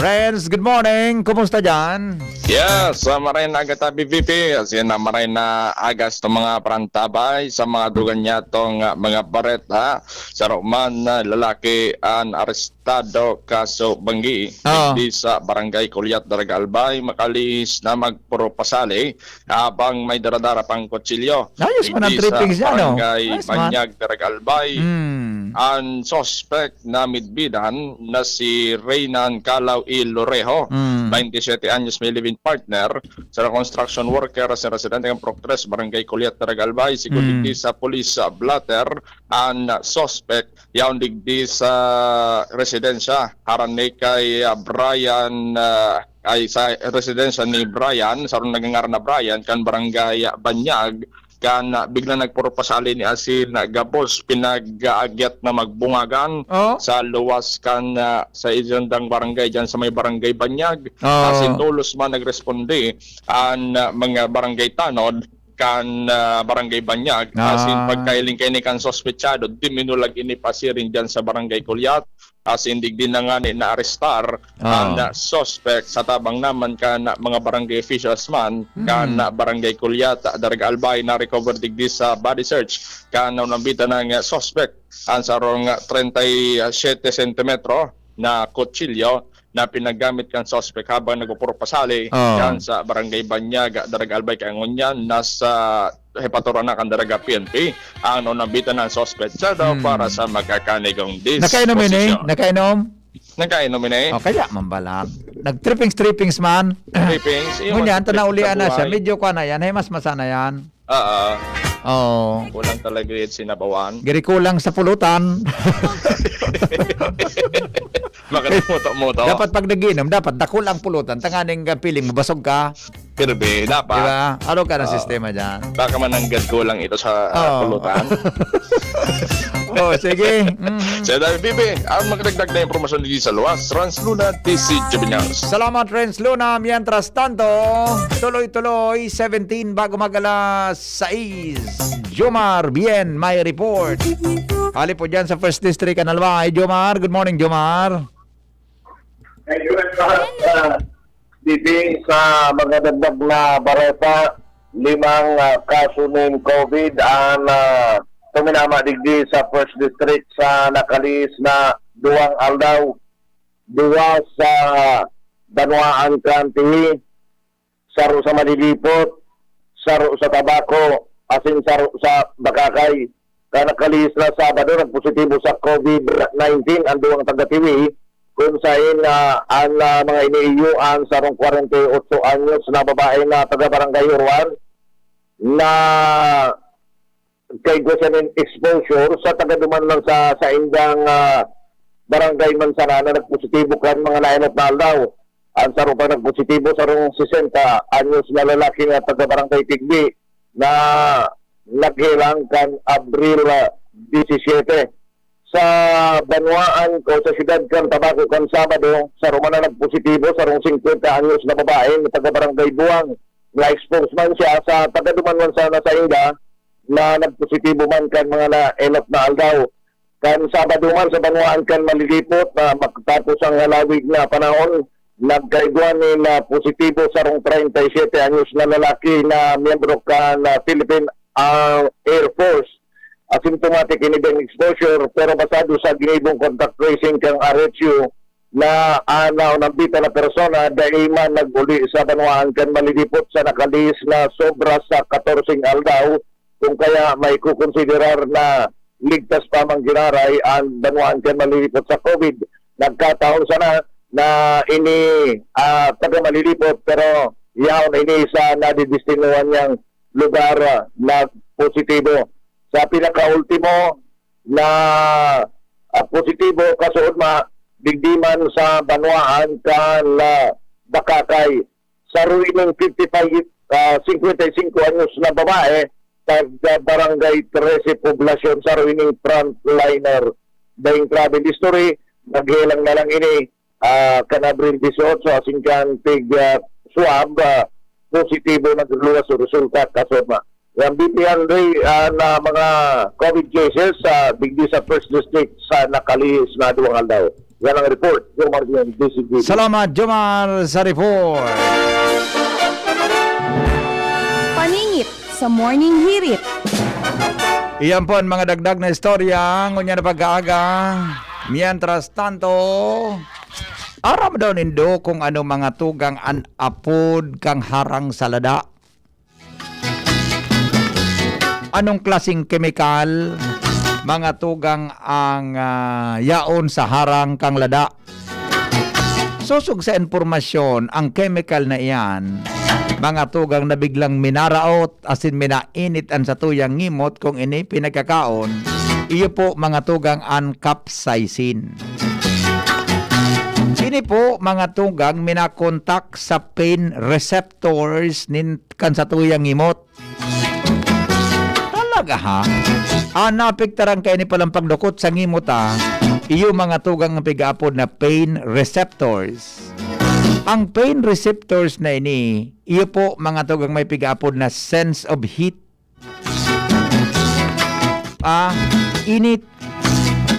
Friends, good morning. Kumusta diyan? Yes, ah, maray na aga tabi, V P. As in, ah, maray na aga sa mga parantabay, sa mga dugan niya tong, ah, mga bareta. Saro man na lalaki an arestado kaso banggi. Oo. Digdi sa Barangay Kulyat, Daraga Albay, makalihis na magpropasali habang may daradara pang kutsilyo. Ayos man ang Digdi sa trippings niya, no? Barangay Ayos man. Banyag, Daraga Albay. Hmm. An suspect na midbidan na si Reynan Calaw y Lorejo, Mm. twenty-seven anyos, may live-in partner, sa construction worker, sa residente ng Prok tres, Barangay Kulyat, Daraga Albay. Sigon Mm. digdi sa police, ah, blotter, an suspect, yaon digdi sa residensya, harani kay, ah, Brian, ah, ay sa residensya ni Brian, sarong nagangaran na Brian, kan Barangay, ah, Banyag, kan, ah, biglang nagpurupasali ni asin, ah, gabos pinag-aagyat na magbungagan Oh. sa luwas kan, ah, sa isandang barangay dyan sa may Barangay Banyag. Oh. Asin tolos man nagresponde an, ah, mga barangay tanod kan, ah, Barangay Banyag. Asin Ah. pagkahiling kaini kan sospechado, diminulag ini pasiring dyan sa Barangay Kulyat. Asin digdi na ngani naarestar Ah. an, ah, suspect sa tabang naman kan, ah, mga barangay officials man kan, Mm. ah, Barangay Kulyat, ah, Daraga Albay, na-recover digdi sa body search kan naunambitan ng, ah, suspect an sarong, ah, treinta y siete sentimetro na kutsilyo na pinagamit kan suspect habang nagpupurupasali Ah. kan sa Barangay Banyag, ah, Daraga Albay. Kaya ngunyan, nasa hepatoran na kan Daraga P N P ang naunambitan ng suspect. Siya daw Hmm. para sa magkakanigong Nakainom ini? disposisyon. Nakainom? Nakainom ini? O, kaya man bala. Nag-trippings-trippings man. Trippings, iyo, Ngunyan, man, ito naulian na siya. trippings sa buhay. Medyo kuha na yan. Hay, mas masa na yan. Oo. Oo. Kulang talaga yung sinabawan. Giri kulang sa pulutan. Makalimutan mo to. Dapat pag nag-iinom, dapat dakul ang pulutan. Tanganing, ah, piling mo, basog ka. Kirby, dapat. Di ba? Araw ka ng Oo. sistema dyan. Baka mananggad ko lang ito sa Oo. pulutan. Oh, sige. Mhm. Sa dami, Bibi, ang magdagdag na impormasyon dito sa luwas, Trans Luna, T C Juvenils. Salamat, Trans Luna. Mientras tanto, tuloy-tuloy, seventeen bago mag-alas sais. Jomar Bien, may report. Hali po dyan sa First District, Analwa. Hi, Jomar. Good morning, Jomar. Thank you, Bibi, sa mga dagdag na bareta, limang, ah, kaso nin COVID ang, ah, tuminama digdi sa First District sa nakalihis na duwang aldaw. Duwa sa banwaan kan Tiwi, saro sa Malilipot, saro sa Tabaco, asin saro sa Bakakay. Kan nakalihis na Sabado, nagpositibo sa COVID nineteen ang duwang taga-Tiwi, kun saen, ah, an, ah, mga iniiyo an sarong kwarenta y otso anyos na babae na taga Barangay Uruan na kaigwa siya nin exposure sa taga-duman man sa saindang, ah, Barangay Mansana na nagpositibo kan mga naenot na aldaw. An saro pa nagpositibo, sarong sesenta anyos na lalaki nga taga Barangay Tigbi na naghelang kan Abril, ah, disisiete. Sa banwaan o sa siyudad kan Tabaco kan Sabado, saro man na nagpositibo, sarong singkwenta anyos na babae na taga Barangay Buwang. Na-expose man siya sa taga-duman man sana sainda na nagpositibo man kan mga naenot na aldaw. Kan Sabado man sa banwaan kan Malilipot na makatapos ang halawig na panahon, nagkaigwa nin, ah, positibo sarong treinta y siete anyos na lalaki na miyembro kan, ah, Philippine, ah, Air Force. Asymptomatic ini ding exposure, pero basado sa ginibong contact tracing kan R H U na, ah, naunambitan na persona, dai man nag-uli sa banwaan kan Malilipot sa nakalihis na sobra sa katorseng aldaw, kung kaya maikokonsiderar na ligtas pa man giraray an banwaan kan Malilipot sa COVID. Nagkataon sana na ini, ah, taga Malilipot, pero yaon ini sa nadidestinuhan niyang lugar, ah, na positibo. Sa pinakaultimo na, ah, positibo, kasuodma, digdi man sa banwaan kan, ah, Bakakay, saro ining fifty-five, ah, cincuenta y cinco anyos na babae, taga Barangay Trece Poblacion, saro ining frontliner. Daing travel history, naghelang na lang ini, ah, kan Abril dieciocho, asin kan pig, ah, swab, ah, positibo nagluwas o resulta, kasama. Yang B P N Ray, ah, na mga COVID cases sa digdi sa First District sa nakalihis na duwang aldaw. Yan ang report, Jomar Diaz, D C P. Salamat, Jomar, sa report. Paningit sa Morning Hirit. Iyan po ang mga dagdag na istorya ngunyan na pag-aaga. Mientras tanto, aram daw nindo kung ano mga tugang an apod kang harang sa lada? Anong klaseng kemikal, mga tugang, ang, ah, yaon sa harang kang lada? Sosog sa impormasyon, ang kemikal na iyan, mga tugang, na biglang minaraot asin minainit an satuyang ngimot kung ini pinagkakaon, iyo po, mga tugang, an capsaicin. Ini po, mga tugang, minakontak sa pain receptors nin kan satuyang ngimot. Talaga, ha? Ah, naapektaran kaini palang pagdukot sa ngimot, ah. Iyo, mga tugang, ang pigaapod na pain receptors. Ang pain receptors na ini, iyo po, mga tugang, may pigaapod na sense of heat. Ah, init.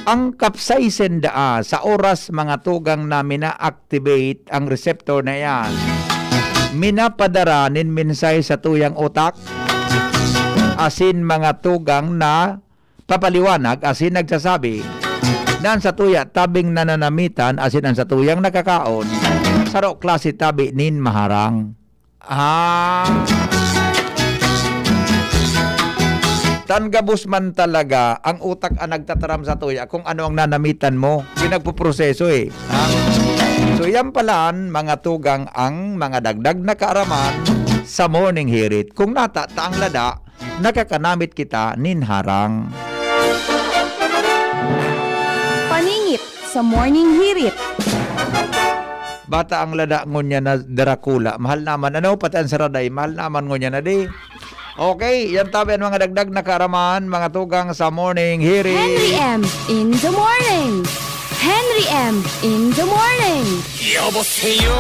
Ang capsaicin daa, sa oras, mga tugang, na mina-activate ang receptor na iyan, minapadara nin mensahe sa tuyang utak, asin, mga tugang, na papaliwanag asin nagsasabi na an satuya tabing nananamitan asin an satuyang nakakaon, saro klase tabi nin maharang. Ah. Tan gabos man talaga, ang utak ang nagtataram satuya kung ano ang nanamitan mo. Pinagpoproseso, eh. Ha? So, yan pala, mga tugang, ang mga dagdag na kaaraman sa Morning Hirit. Kung nata ta ang lada, nakakanamit kita nin harang. Paningit sa Morning Hirit. Bata ang lada ngunyan na Dracula. Mahal naman. Ano, pati ang saraday. Mahal naman ngunyan na di. Okay, yan tabi ang mga dagdag na kaaraman, mga tugang sa Morning Hirit. Henry M in the morning. Henry M in the morning. 여보세요.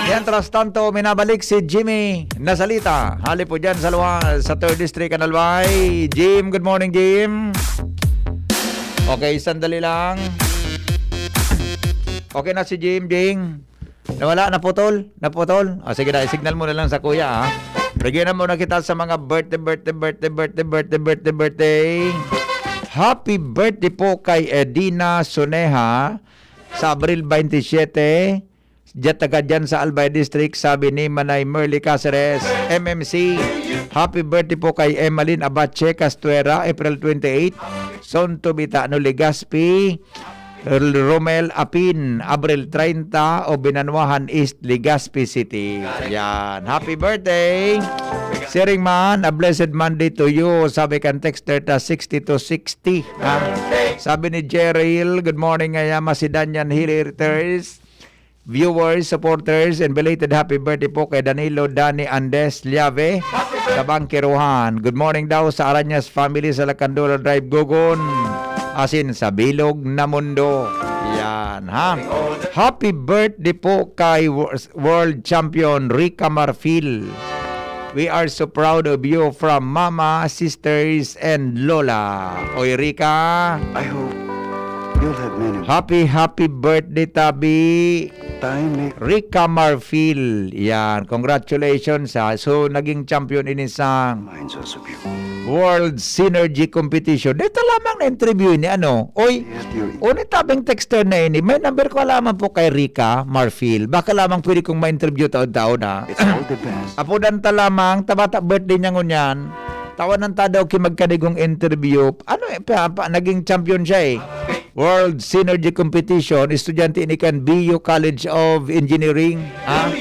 Mientras tanto, minabalik si Jimmy Nasalita. Hali po dyan sa Lua-, sa third District, Canal Y. Jim, good morning, Jim. Okay, sandali lang. Okay na si Jim, Jing. Nawala, naputol, naputol. O, sige na, i-signal mo na lang sa kuya, ha. Bigyan na muna kita sa mga birthday, birthday, birthday, birthday, birthday, birthday, birthday. Happy birthday po kay Edina Soneja sa Abril twenty-seven. Diyan, taga diyan sa Albay District, sabi ni Manay Merly Caceres, M M C. Happy birthday po kay Emmeline Abache Castuera, April twenty-eight. Son to be Tano Legaspi, Romel Apin, Abril treinta, o Binanwahan East, Legazpi City. Yan. Happy birthday! Siring man, a blessed Monday to you, sabi kan texter ta sixty to sixty. Ha? Sabi ni Cheryl, "Good morning, ngaya Macedonian Hill Eaters, viewers, supporters, and belated happy birthday po kay Danilo Dani Andes Llave sa Bangkerohan. Good morning daw sa Arañas family sa Lacandura Drive, Gogon, asin sa bilog na mundo." Yan, ha? Happy birthday po kay wor-, world champion Rica Marfil. We are so proud of you from Mama, sisters, and Lola. Oy, Rica. I hope you'll have many. Happy, happy birthday, tabi. Time may Rica Marfil. Yan. Congratulations, ha. So, naging champion ini sa minds us of you. World Synergy Competition. Dito lamang na-interview ni ano. Oy, yes, you. Uni tabing texter na ini. May number ko lamang po kay Rica Marfil. Baka lamang pwede kong ma-interview taon-taon, ha. It's all the best. Apodan ta lamang, tabata birthday niya ngunyan. Tawanan ta daw ki magkanigong interview. Ano, eh, pa, pa, naging champion siya, eh. World Synergy Competition, estudyante ini kan B U College of Engineering. Ha?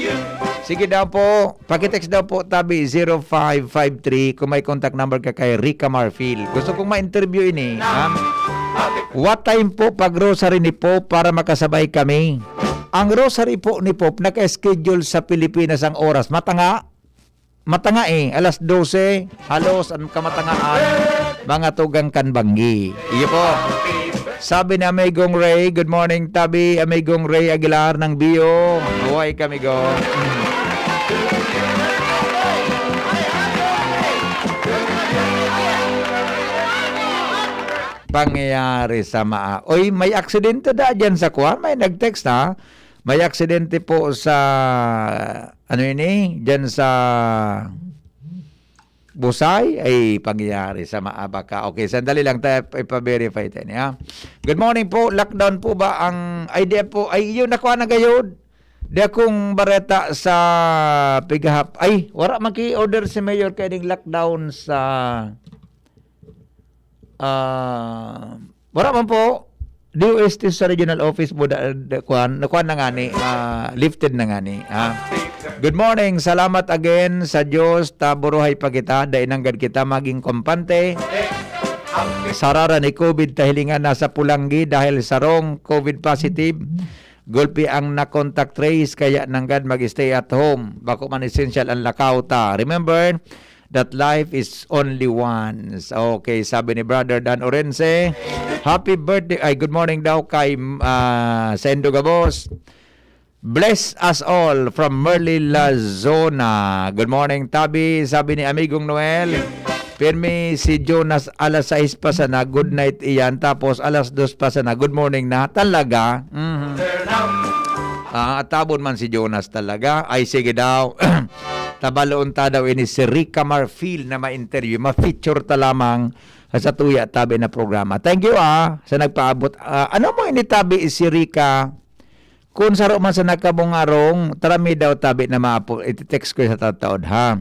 Sige daw po, pakitext daw po, tabi zero five five three, kung may contact number ka kay Rica Marfil. Gusto kong ma-interview ini. Ha? What time po pag-rosary ni Pope para makasabay kami? Ang rosary po ni Pope naka-schedule sa Pilipinas ang oras. Matanga? Matanga, eh, alas dose, halos ang kamatangaan, mga tugang kan banggi. Iyo po. Sabi ni Amigong Ray, "Good morning, tabi, Amigong Ray Aguilar ng Bio." Mabuhay ka, amigo. pangyayari sa Maa. Oy, may aksidente da dyan sa kuwan. May nag-text, ha? May aksidente po sa, ano ini? Dyan sa Busay. Ay, pangyayari sa Maa baka. Okay, sandali lang tayo, ipa-verify tayo niya. Good morning po. Lockdown po ba ang idea po? Ay, yun, nakuha na gayod. Di akong bareta sa pigahap. Ay, wala maki-order si Mayor kaining lockdown sa, ah, wala man po. D O S T sa regional office po, da, da, kuwan, nakuha na nga ni, ah, lifted na nga ni, ah. Good morning. Salamat again sa Diyos. Taburuhay pa kita. Dai nanggad kita maging kampante. Sarara ni covid, tahilingan nasa pulanggi dahil sarong covid positive. Gulpi ang na-contact trace, kaya nanggad mag-stay at home. Bako man essential ang lakaw ta. Remember that life is only once. Okay, sabi ni Brother Dan Orense, "Happy birthday." Ay, good morning daw kay, ah, Sendo Gabos. "Bless us all from Merly Lazona." Good morning, Tabi. Sabi ni Amigong Noel, "Pirmi si Jonas, alas sais pa sana, good night iyan. Tapos alas dos pa sana, good morning na." Talaga? Mhm. Ah, atabon man si Jonas talaga. Ay, sige daw. Tabaloon ta daw ini si Rica Marfil na ma-interview. Ma-feature ta lamang sa Tuya Tabi na programa. Thank you, ah, sa nagpaabot. Ah, ano mo ini, Tabi, si Rica? Kun saro man sa nagkabungarong, tara mi daw, Tabi, na maapo, iti-text ko sa tataod, ha?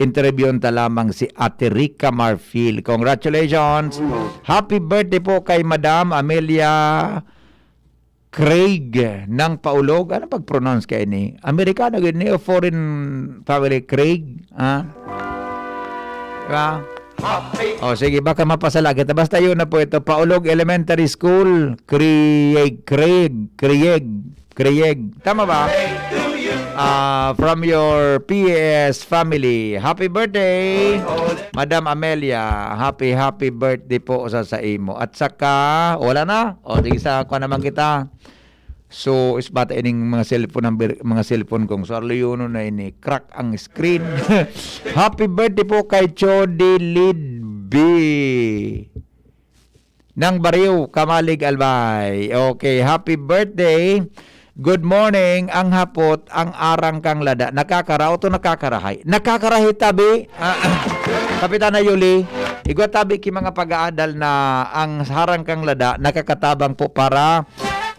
Interviewon ta lamang si Ate Rica Marfil. Congratulations! Happy birthday po kay Madam Amelia Craig ng Paulog. Ano pag-pronounce kayo ni? Amerikano gid ni o foreign family, Craig? Ha? Diba? O, sige, baka mapasala kita. Basta yun na po ito. Paulog Elementary School, Craig, Craig, Craig, Craig. Tama ba? Ah, from your P S family. Happy birthday, Madam Amelia. Happy, happy birthday po sa, sa imo. At saka, wala na. O, sige, sa kuha naman kita. So, is bata ining mga cellphone, ang bir-, mga cellphone kong so, arliyonon na ini, crack ang screen. Happy birthday po kay Chody Lidby ng Bariw, Camalig, Albay. Okay, happy birthday. Good morning. Ang hapot, ang arang kang lada, nakakaraot o nakakarahay? Nakakarahay, tabi. Ah, Kapitana Yuli, igwa tabi ki mga pag-aadal na ang harang kang lada nakakatabang po para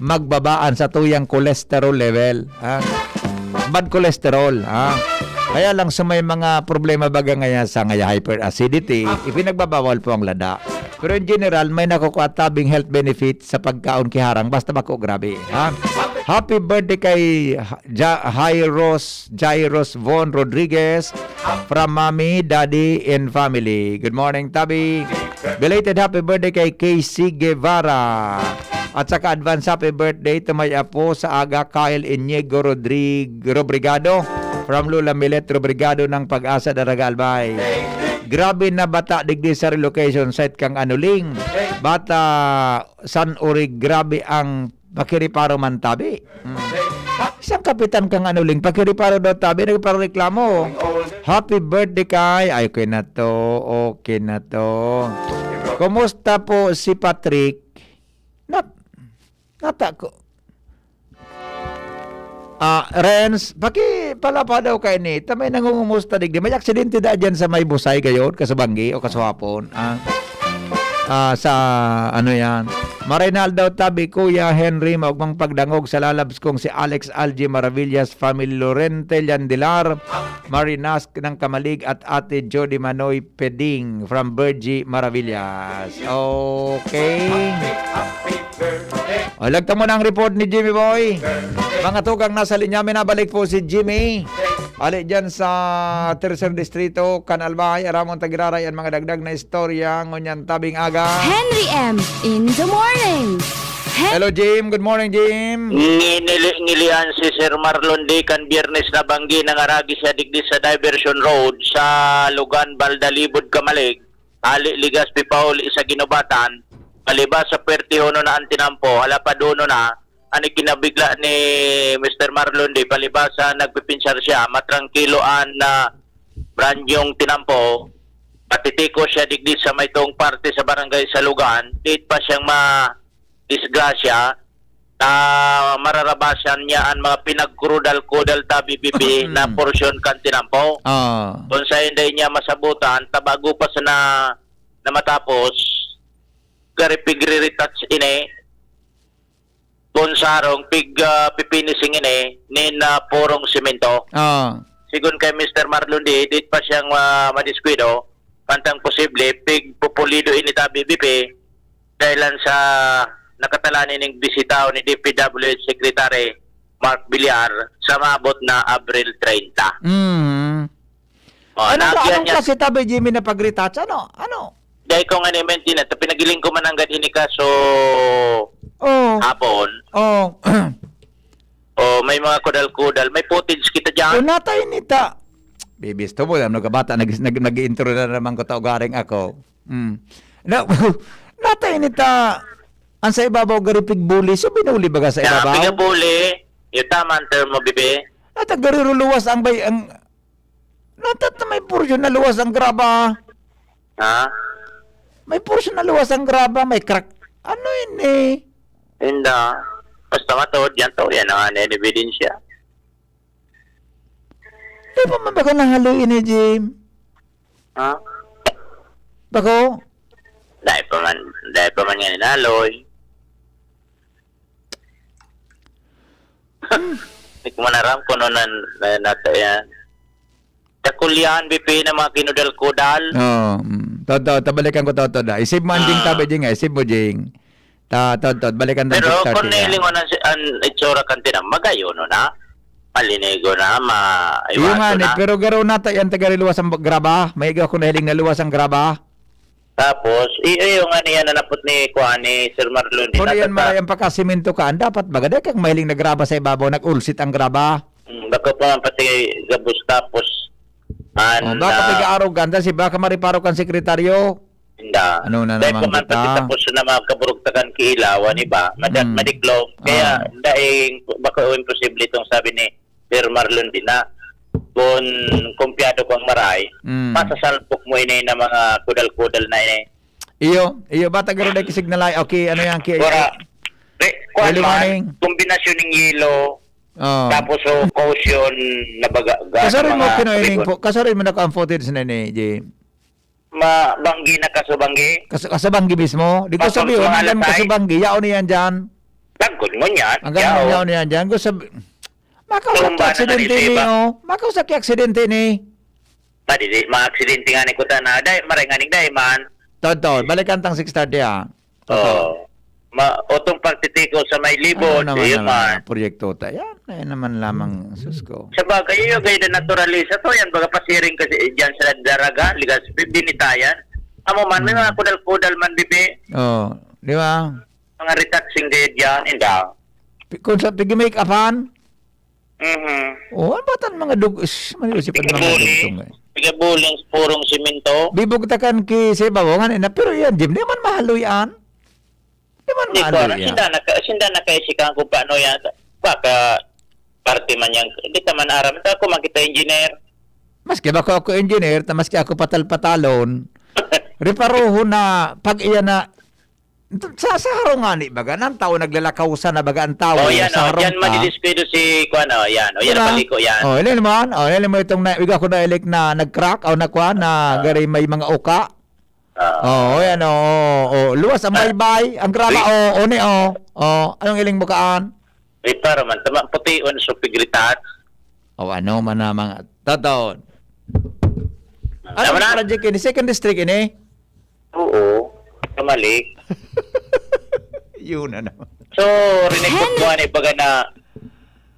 magbabaan sa tuyang cholesterol level, ha? Bad cholesterol, ha? Kaya lang sa may mga problema baga ngaya sa ngaya hyperacidity, ipinagbabawal po ang lada. Pero in general, may nakukuha tabing health benefit sa pagkaon ki harang, basta bako grabe, ha? Happy birthday kay Ja-, Jairos, Jairos Von Rodriguez from Mommy, Daddy, and family. Good morning, Tabi. Belated happy birthday kay K C Guevara. At saka advance happy birthday to my apo sa aga, Kyle Inigo Rodrig-, Robrigado, from Lola Milet Robrigado ng Pag-asa, Daraga, Albay. Grabe na bata digdi sa relocation site kang Anuling. Bata San Uri, grabe ang pakiriparo man tabi. Mm. Isang kapitan kang Anuling, pakiriparo daw tabi, nagpareklamo. Happy birthday kay, ay, okay na to, okay na to. Kumusta po si Patrick? Nat-, nata ko. Ah, Renz, pakipalapa daw kay ni. Ta may nangungumusta digdi. May aksidente da dyan sa may Busay, gayon, kasubanggi o kasuhapon. Ah, ah, sa, ano yan. Marinal daw tabi, Kuya Henry, maugmang pagdangog sa lalabs kong si Alex Algie Maravillas, family Lorente Llandilar, Marinas ng Kamalig at Ate Jody Manoy Peding from Virgie Maravillas. Okay. O, lagta mo na ang report ni Jimmy Boy. Mga tugang, nasa linya, minabalik po si Jimmy. Ali dyan sa Tercer Distrito, Canalbay, Aramon, Tagiraray, ang mga dagdag na istorya, ngunyan tabing aga. Henry M in the morning. Hen- Hello, Jim. Good morning, Jim. Nginili-, ngilian si Sir Marlon Dican, Biyernes na banggi, nangaragi siya digdi sa Diversion Road sa Lugan, Baldalibod, Kamalig. Ali Legazpi Paul, isa ginubatan. Palibas sa Puwerte Hono na ang tinampo, halapad Hono na, an ikinabigla ni Mister Marlon Di, palibas sa nagpipinsar siya, matrangkilo an, ah, brand yung tinampo. Patitiko siya digdi sa maytong parte sa Barangay Salugan, dit pa siyang madisgrasya, ta mararabasan niya an mga pinagkurudal-kudal ta B P P na Mm. porsyon kan tinampo. Ah. Kun saen dai niya masabutan, ta bago pa sana na matapos, gari pigre-retouch ini, kun sarong pig, ah, pipinising ini, nin, ah, purong semento. Ah. Sigon kay Mister Marlon, di, dit pa siyang, ah, madiskuido, mantang posible, pigpupulido ini ta B P P, dahilan sa nakatalan ning bisita ni D P W H Secretary Mark Villar sa maabot na Abril treinta. Mm. Oh, Ano ba, nagyan anong niya klase tabi, Jimmy, na pag-retouch? Ano? Ano? Dai ko nga ni-maintain na, ta pinagiling ko man nanggad ini kaso Oh. hapon. Oh. Oh, may mga kudal-kudal. May footage kita diyan. Kung natay nita, bibisto mo, ano ka bata, nag, nag, nag-intro na naman ko, tao garing ako. Mm. Na, natay nita, ang sa ibabaw, garipig buli. So, binuli baga sa Ya, ibabaw? Pigabuli. Yung tama ang term mo, bibi. At ang gariruluwas ang bay, ang, natat na may porsyon na luwas ang graba. Ha? May porsyon na luwas ang graba, may crack. Ano ini? Inda. Basta matuod yan to. Yan ang ano, ebidensya. Di pa man baga nahaloy ini, Jim? Ha? Bako? Dai pa man, dai pa man yan inaloy. Di ko man aram kung ano na, na, nata yan. Kakulyahan, B P, ng mga kinudal-kudal. Oo, mm. Toto, tabalikan ko, Toto, da. Isip mo, Anjing, Ah. tabi, Jing, ah. Isip mo, Jing. Ta, Toto, balikan ta Pero six thirty kung na. Nailingon ang, ang itsura kan tinam, magayon na. Malinigo na, ma-, Iyo iwaso nga ni, na. Pero garo na ta yan, tagariluwas ang graba. May iga akong nahiling na luwas ang graba. Tapos, i-, iyo nga niya na napot ni, kuha ni Sir Marlon, Kung yan, dinatata- maray ang pagkasimento ka, ang dapat baga, dahil kang mahiling na graba sa ibabaw, nag-ulsit ang graba. Hmm, baka pa man pati gabos tapos, Oh, an, baka ah, piga-arogan, si baka mariparo kan sekretaryo. Inda. Ano na Dahil naman pa man kita? Pati tapos na mga kaburugtakan kiilawan, iba, masyad Mm. madiklom. Kaya, Ah. daing, baka imposible itong sabi ni Sir Marlon din na, kung kumpyado kang maray, Mm. masasalpok mo ini na mga kudal-kudal na ini. Iyo, iyo, bata garo dai kisignalay. Okay, ano yan? Ki-, Wala. Re-, kuwan Early man, morning. Kombinasyon ng yelo, Oh. tapos, oh, caution na baga, ga-, Kasarin mo, mga Kinoy, ning kabigon. po, kasarin mo na ang footage na ni, Jim? Ma-, banggi na kasubanggi? Kas-, kasubanggi mismo? Di ko Pasok sabi, sa oh, mga nandang lasay? Kasubanggi, yaon na yan dyan. Lagkod mo niyan, Ang ganun, yaon. Yaon na yan dyan. Gusto sabi, makausap Tumba ki na aksidente nga ni, rin, oh. Makausap ki aksidente ni. Madi, di, mga aksidente nga ni kuta na, dai, maray nga ning dai man. Totoo, balikan tang six thirty, ah. Totoo. Oh. Ma-, otong pagtitiko sa may libod, Ano naman, yun ano man. Naman, proyekto ta. Yan, yan naman lamang, sus ko. Sa bagay, yun, gaya na naturalisa to, yan, baga pasiring kasi, eh, dyan sa Daraga, Ligas, binitayan. Amo man, may Hmm. mga kudal-kudal man, bibi. Oh, di ba? Mga retouching gaya dyan, inda. Pi-, kung sa pigi-make-upan? Mhm. Oh, ano ba tan mga dug-, ish, mali, si Pigabuli. Pagmamagdugtong, eh. Pigabuli ang purong simento. Bibugtakan ki sa ibabaw, nga na, pero yan, Jim, di man mahaloy an. Di man Di ko mahaloy alam, yan. Sinda naka-, sinda nakaisikan kung paano yan. Baka parte man yan, di ka man aram. Ito ako, makita engineer. Maski ba ako, ako engineer, ta maski ako patal-patalon, reparohon na pag iyan na, sa, sa harong ngani, baga, nang tao naglalakaw sana, baga, ang tao Oh, yan, sa oh, harong dyan ta. Madidiskuido si, kuwan, oh, yan. Oh, yan, Diba? Paliko, yan. Oh, ilin mo, oh, ilin mo itong na, iga ko na ilik na nag-crack, o na, kuwan, na Ah. gari may mga uka. Ah. Oh, yan, oh, oh, oh. Luwas ang Ah. Baybay, ang graba, Wait. Oh, oh, ni, oh. Oh, anong iling mo kaan? Riparo man, tama, puti on so pigritat. O ano man na mga, totoo. Ano Tama ang na. Project ini? Second district ini? Oo, kamali. Yun na naman. So, rinig ko Hen- po, ano, baga na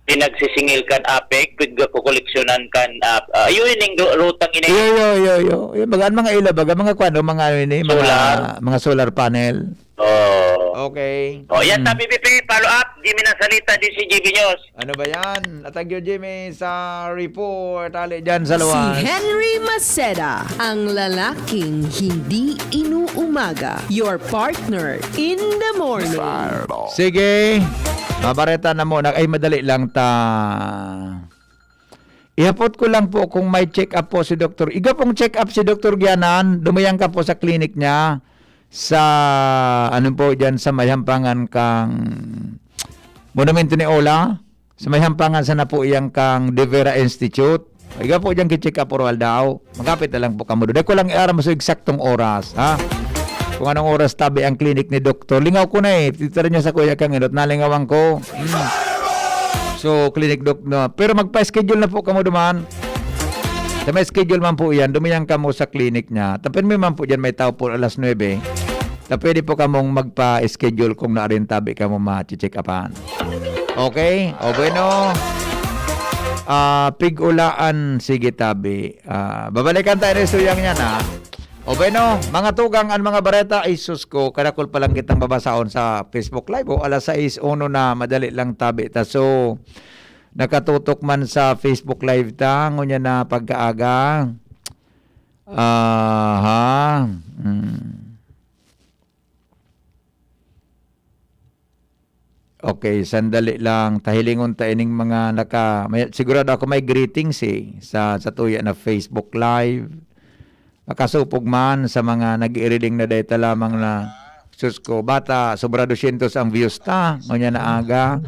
pinagsisingil kan apek, pigkakoleksyonan kan ap-, ah, yun, yung ru-, rutang ini. Iyo, iyo, iyo, iyo. Yung baga, ang mga ila, baga, mga kwan, o mga, ano ini, mga, Solar. Mga solar panel. Oh. Okay. Oh, yan, Mm. Tabi P P, follow up. Jimmy na salita, di si G B News. Ano ba yan? Atagyo, Jimmy, sa report. Ali dyan sa luwas. Si Henry Maceda, ang lalaking hindi inuumaga. Your partner in the morning. Sige. Mabareta na muna. Ay, madali lang ta. Ihapot ko lang po kung may check-up po si doktor. Iga pong check-up si Doktor Gianan, dumayan ka po sa clinic niya sa, ano po, dyan sa may hampangan kang Monumento ni Ola, sa may hampangan sana po iyang kang De Vera Institute. Iga po dyan ki-check up oral daw. Magkapit na lang po kamo doon. Dahil ko lang iaram sa eksaktong oras, ha? Kung anong oras tabi ang clinic ni doktor. Lingaw ko na eh. Titira niya sa kuya kang inot. Nalingawan ko. Hmm. So, clinic doc na. Pero magpa-schedule na po kamo duman. Sa may schedule man po yan, dumiyan kamo sa clinic niya. Tapin mo man po dyan, may tao po alas nuebe. Ta pwede po kamong magpa-schedule kung naarin tabi kamo ma-check upan. Okay? O bueno. Ah, pig-ulaan, sige tabi. Ah, babalikan tayo ni Suyang yan, ha? O bueno, mga tugang, ang mga bareta, ay sus ko, kadakol pa lang kitang babasahon sa Facebook Live. O, alas sais uno na, madali lang tabi ta. So, nakatutok man sa Facebook Live ta, ngunyan na pagkaaga. Aha. Hmm. Okay, sandali lang. Tahilingon ta ining mga naka-, may, sigurado ako may greetings eh, sa, sa tuya na Facebook Live. Makasupog man sa mga nag-iiriling na data lamang na, sus ko, bata, sobra dosyentos ang views ta, ngunyan na aga.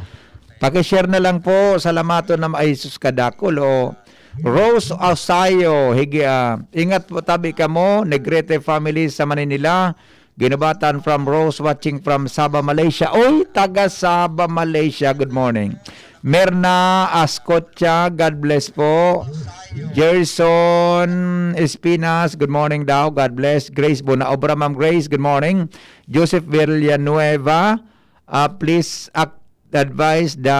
Pakishare na lang po, salamaton na ay sus kadakol, o. Rose Ausayo, higi, ah, ingat po tabi kamo, Negrete family sa Manila, Ginubatan from Rose, watching from Sabah, Malaysia. Oy, taga Sabah, Malaysia. Good morning. Merna Ascocha, God bless po. Gerson Espinas, good morning daw. God bless. Grace Bonaobra, Ma'am Grace, good morning. Joseph Villanueva, ah, please ac-, advise the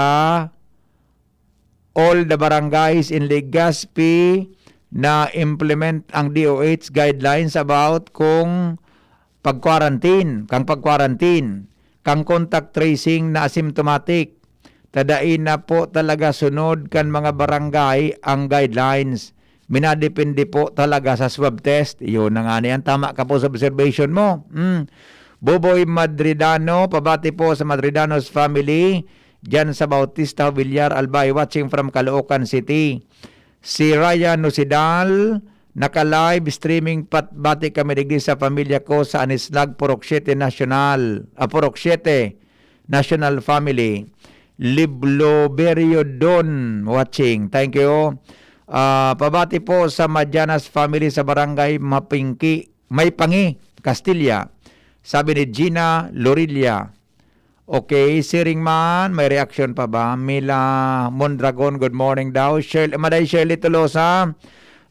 all the barangays in Legazpi na implement ang D O H guidelines about kung pag-quarantine, kang pag-quarantine, kang contact tracing na asymptomatic. Ta dai na po talaga sunod kan mga barangay ang guidelines. Minadepende po talaga sa swab test. Yun na nga niyan. Tama ka po sa observation mo. Mm. Boboy Madridano, pabati po sa Madridano's family. Diyan sa Bautista, Villar, Albay, watching from Caloocan City. Si Ryan Nusidal, naka-live streaming, pat-, bati kami digdi sa pamilya ko sa Anislag, Purok Siete National, ah, Purok Siete National Family. Libloberio Don watching. Thank you. Ah, pabati po sa Madianas family sa Barangay Mapingki, Maypangi, Castilla. Sabi ni Gina Lorilla. Okay, siring man, may reaksyon pa ba? Mila Mondragon, good morning daw. Shirley, Maday Shirley Tolosa,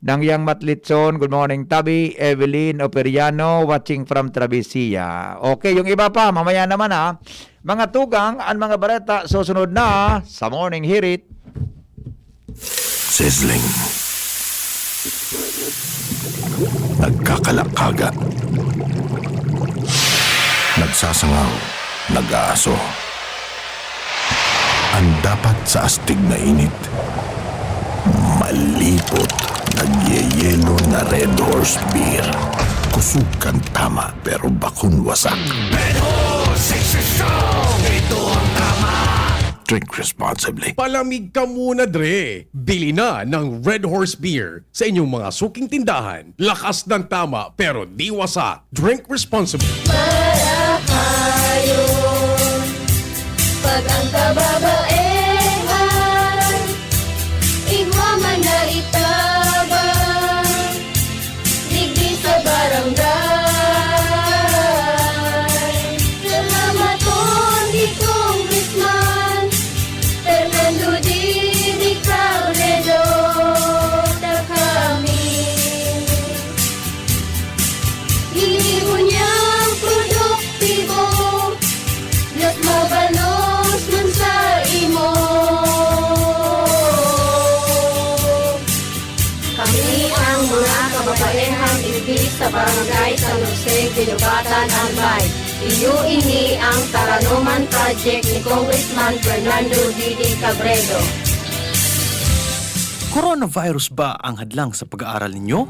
Dangyang Matlitson, good morning. Tabi, Evelyn Operiano, watching from Traviesia. Okay, yung iba pa, mamaya naman ha. Mga tugang, ang mga bareta, susunod na sa Morning Hirit. Sizzling. Nagkakalakaga. Nagsasangaw. Nag-aaso. Ang dapat sa astig na init, malipot, nagyeyelo na Red Horse Beer. Kusog kan tama, pero bakong wasak. Red Horse Six Show! Ito ang tama! Drink responsibly. Palamig ka muna, Dre. Bili na ng Red Horse Beer sa inyong mga suking tindahan. Lakas ng tama, pero di wasak. Drink responsibly. Marahayon, pag ang kababaehan, igwa man na itabang, digdi sa barangay. Salamaton ni Congressman Fernando Didi Cabredo, ta kami. Ini ngunyan produktibo, mas mabalos man sa imo. Kami ang mga kababaehang igdi sa Barangay San Jose, Guinobatan, Albay. Iyo ini ang Taranoman Project ni Congressman Fernando Didi Cabredo. Coronavirus ba ang hadlang sa pag-aaral ninyo?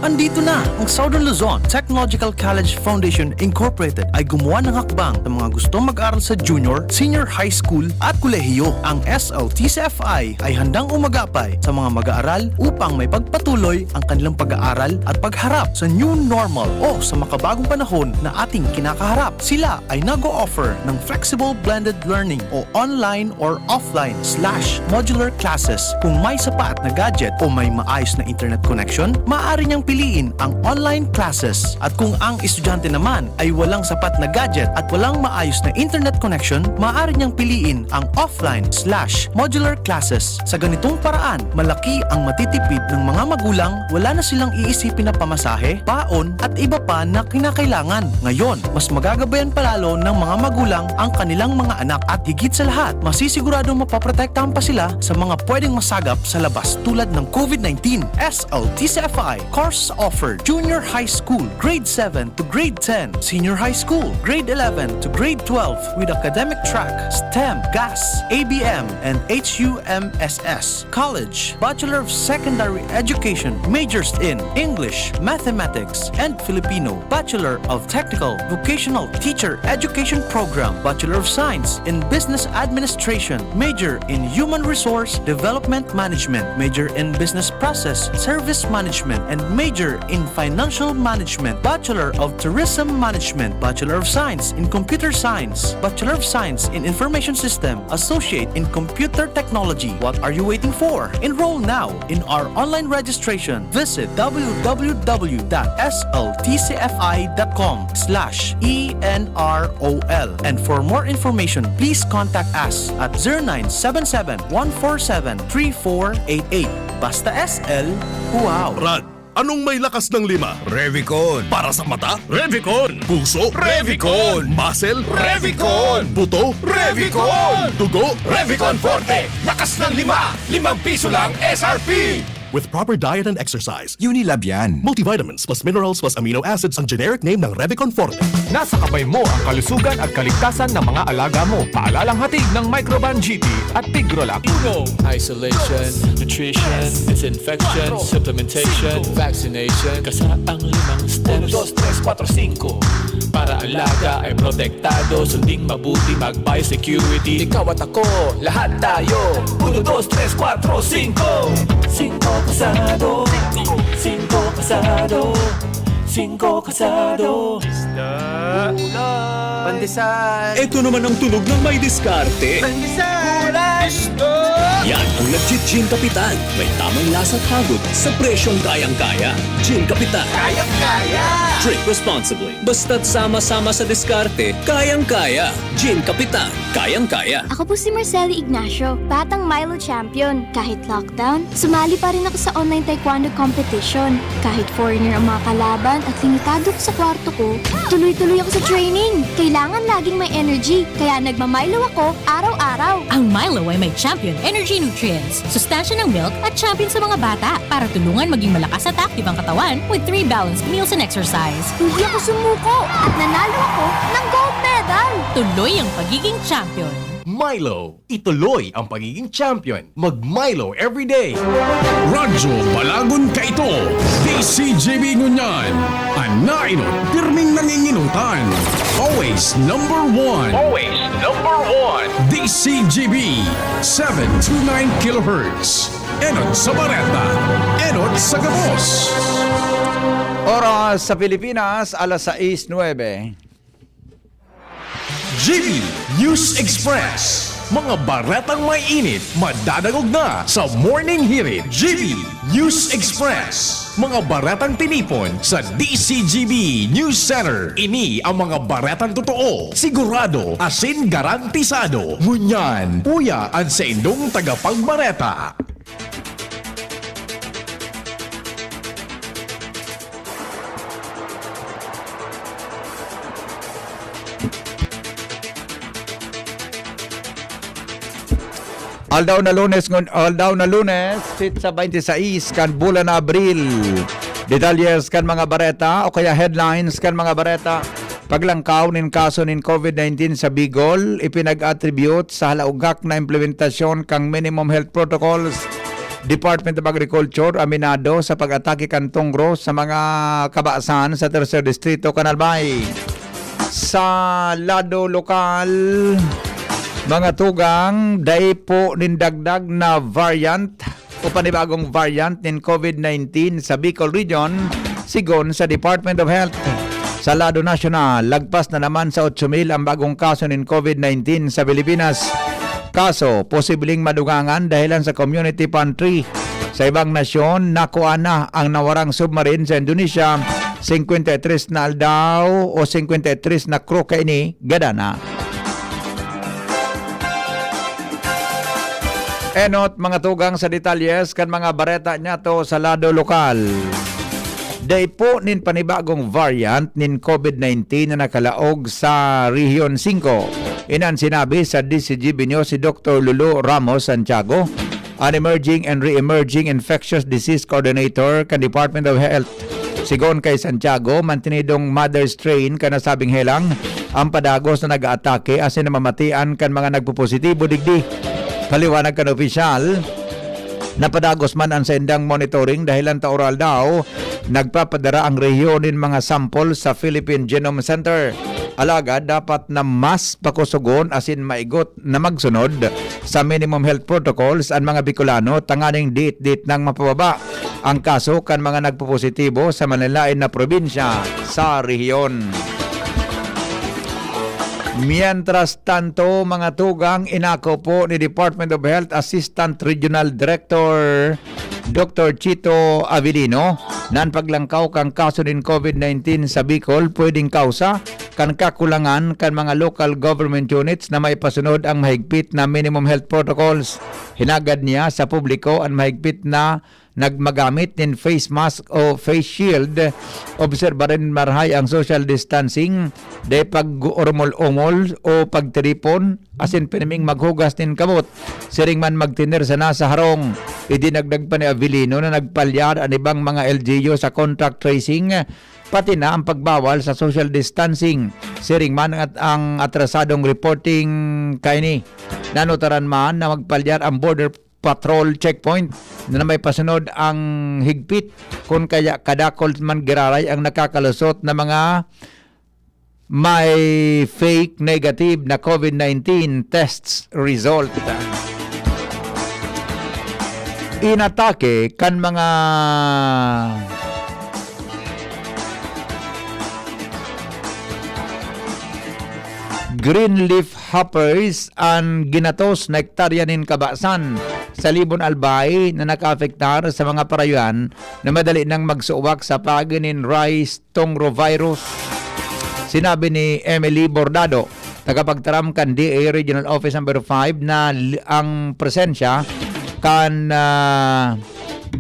Andito na ang Southern Luzon Technological College Foundation Incorporated ay gumawa ng hakbang sa mga gustong mag-aral sa junior, senior high school at kolehiyo. Ang S L T C F I ay handang umagapay sa mga mag-aaral upang may pagpatuloy ang kanilang pag-aaral at pagharap sa new normal o sa makabagong panahon na ating kinakaharap. Sila ay nag-o-offer ng flexible blended learning o online or offline slash modular classes. Kung may sapat na gadget o may maayos na internet connection, maaari niyang piliin ang online classes. At kung ang estudyante naman ay walang sapat na gadget at walang maayos na internet connection, maaari niyang piliin ang offline slash modular classes. Sa ganitong paraan, malaki ang matitipid ng mga magulang, wala na silang iisipin na pamasahe, baon, at iba pa na kinakailangan. Ngayon, mas magagabayan palalo ng mga magulang ang kanilang mga anak at higit sa lahat, masisiguradong mapoprotektahan pa sila sa mga pwedeng masagap sa labas tulad ng COVID nineteen. S L T C F I course offered: Junior High School, Grade seven to Grade ten, Senior High School, Grade eleven to Grade twelve, with academic track, STEM, GAS, A B M, and H U M S S. College, Bachelor of Secondary Education, majors in English, Mathematics, and Filipino, Bachelor of Technical Vocational Teacher Education Program, Bachelor of Science in Business Administration, major in Human Resource Development Management, major in Business Process Service Management, and major in Financial Management, Bachelor of Tourism Management, Bachelor of Science in Computer Science, Bachelor of Science in Information System, Associate in Computer Technology. What are you waiting for? Enroll now in our online registration. Visit w w w dot s l t c f i dot com slash e n r o l. And for more information, please contact us at zero nine seven seven, one four seven, three four eight eight. Basta S L, wow! Brad, anong may lakas ng lima? Revicon. Para sa mata? Revicon. Puso? Revicon. Muscle? Revicon. Buto? Revicon. Dugo? Revicon Forte. Lakas ng lima. Limang piso lang S R P. With proper diet and exercise. Unilab yan. Multivitamins plus minerals plus amino acids ang generic name ng Revicon Forte. Nasa kamay mo ang kalusugan at kaligtasan ng mga alaga mo. Paalalang hatid ng Microban G T at Tigrolac. Uno. Isolation, nutrition, disinfection, supplementation, vaccination. Kasa ang limang steps. Uno, dos, tres, kuwatro, singko. Para alaga ay protektado, sunding mabuti, mag-biosecurity. Ikaw at ako, lahat tayo. Uno, dos, tres, kuwatro, singko. Singko kasado. Singko kasado. Singko kasado. Isda. Pandesal. Ito naman ang tunog ng may diskarte. Pandesal. Isda. Yan ang nagji-Gin Kapitan. May tamang lasa at hagod sa presyong kayang-kaya. Gin Kapitan. Kayang-kaya. Drink responsibly. Basta't sama-sama sa diskarte, kayang-kaya. Gin Kapitan, kayang-kaya. Ako po si Marcelo Ignacio, batang Milo champion. Kahit lockdown, sumali pa rin ako sa online taekwondo competition. Kahit foreigner ang mga kalaban at limitado ko sa kwarto ko, tuloy-tuloy ako sa training. Kailangan laging may energy, kaya nagma-Milo ako araw-araw. Ang Milo ay may Champion Energy Nutrients, sustansya ng milk at champion sa mga bata para tulungan maging malakas at active ang katawan with three balanced meals and exercise. Hindi ako sumuko at nanalo ako ng gold medal. Tuloy ang pagiging champion. Milo, ituloy ang pagiging champion. Mag-Milo everyday. Radyo Balagon kaito, D C G B ngunyan. An nainot, pirming nanginginutan. Always number one. Always number one. D C G B, seven two nine kilohertz. Enot sa bareta, enot sa gabos. Oras sa Pilipinas, alas sais nuebe. G B News Express. Mga baretang may init, madadangog na sa Morning Hirit. G B News Express. Mga baretang tinipon sa D C G B News Center. Ini ang mga baretang totoo, sigurado, asin garantisado. Ngunyan, uya an saindong tagapagbareta. Aldaw na Lunes ngun-, aldaw na Lunes, petsa twenty-six kan bulan na Abril. Detalles kan mga bareta o kaya headlines kan mga bareta. Paglangkaw nin kaso nin COVID nineteen sa Bicol, ipinag-attribute sa halaugak na implementasyon kan minimum health protocols Department of Agriculture aminado sa pag-atake kan tungro sa mga kabasan sa Tercer Distrito kan Albay. Sa lado lokal, mga tugang, dai po nin dagdag na variant o panibagong variant nin COVID nineteen sa Bicol Region, sigon sa Department of Health. Sa lado nasyonal, lagpas na naman sa otso mil ang bagong kaso nin COVID nineteen sa Pilipinas. Kaso, posibleng madugangan dahilan sa community pantry. Sa ibang nasyon, nakuha na ang nawarang submarine sa Indonesia, singkwenta y tres na aldaw o singkwenta y tres na crew kaini, gada na. Enot, mga tugang, sa detalyes kan mga bareta niyato sa lado lokal. Dai po nin panibagong variant nin COVID nineteen na nakalaog sa Rehiyon singko. Inan sinabi sa D C G B News si Doktor Lulu Ramos Santiago, an Emerging and Re-emerging Infectious Disease Coordinator kan Department of Health. Sigon kay Santiago, mantinidong mother strain kan nasabing helang ang padagos na nag-aatake asin namamatian kan mga nagpopositibo digdi. Paliwanag kan opisyal, napadagos man an saindang monitoring dahilan ta oral daw nagpapadara ang rehiyon nin mga sample sa Philippine Genome Center. Alagad dapat na mas pakusugon asin maigot na magsunod sa minimum health protocols an mga Bicolano tanganing diit-diit nang mapababa ang kaso kan mga nagpopositibo sa manlaen-laen na probinsya sa rehiyon. Mientras tanto, mga tugang, inako po ni Department of Health Assistant Regional Director Doktor Chito Avelino na an paglangkaw kan kaso nin COVID nineteen sa Bicol pwedeng kausa kan kakulangan kan mga local government units na maipasunod ang mahigpit na minimum health protocols. Hinagad niya sa publiko an mahigpit na nagmagamit nin face mask o face shield, obserbarin marahay ang social distancing, dai pag-ormol-omol o pagtiripon, asin pirming maghugas nin kamot. Siring man, magtener sana sa harong. Idinagdag pa ni Avelino na nagpalyar an ibang mga L G U sa contact tracing, pati na ang pagbawal sa social distancing. Siring man at ang atrasadong reporting kaini. Nanutaran man na magpalyar ang Border Patrol checkpoint na may pasunod ang higpit, kun kaya kadakol man giraray ang nakakalusot na mga may fake negative na COVID nineteen tests result. Inatake kan mga green leaf hoppers an ginatos na hektarya nin kabasan sa Libon Albay na nakaapektar sa mga parayan na madali nang magsuwak sa pagi nin rice tongro virus. Sinabi ni Emily Bordado, tagapagtaram kan D A Regional Office Number five, na l-, ang presensya kan, ah,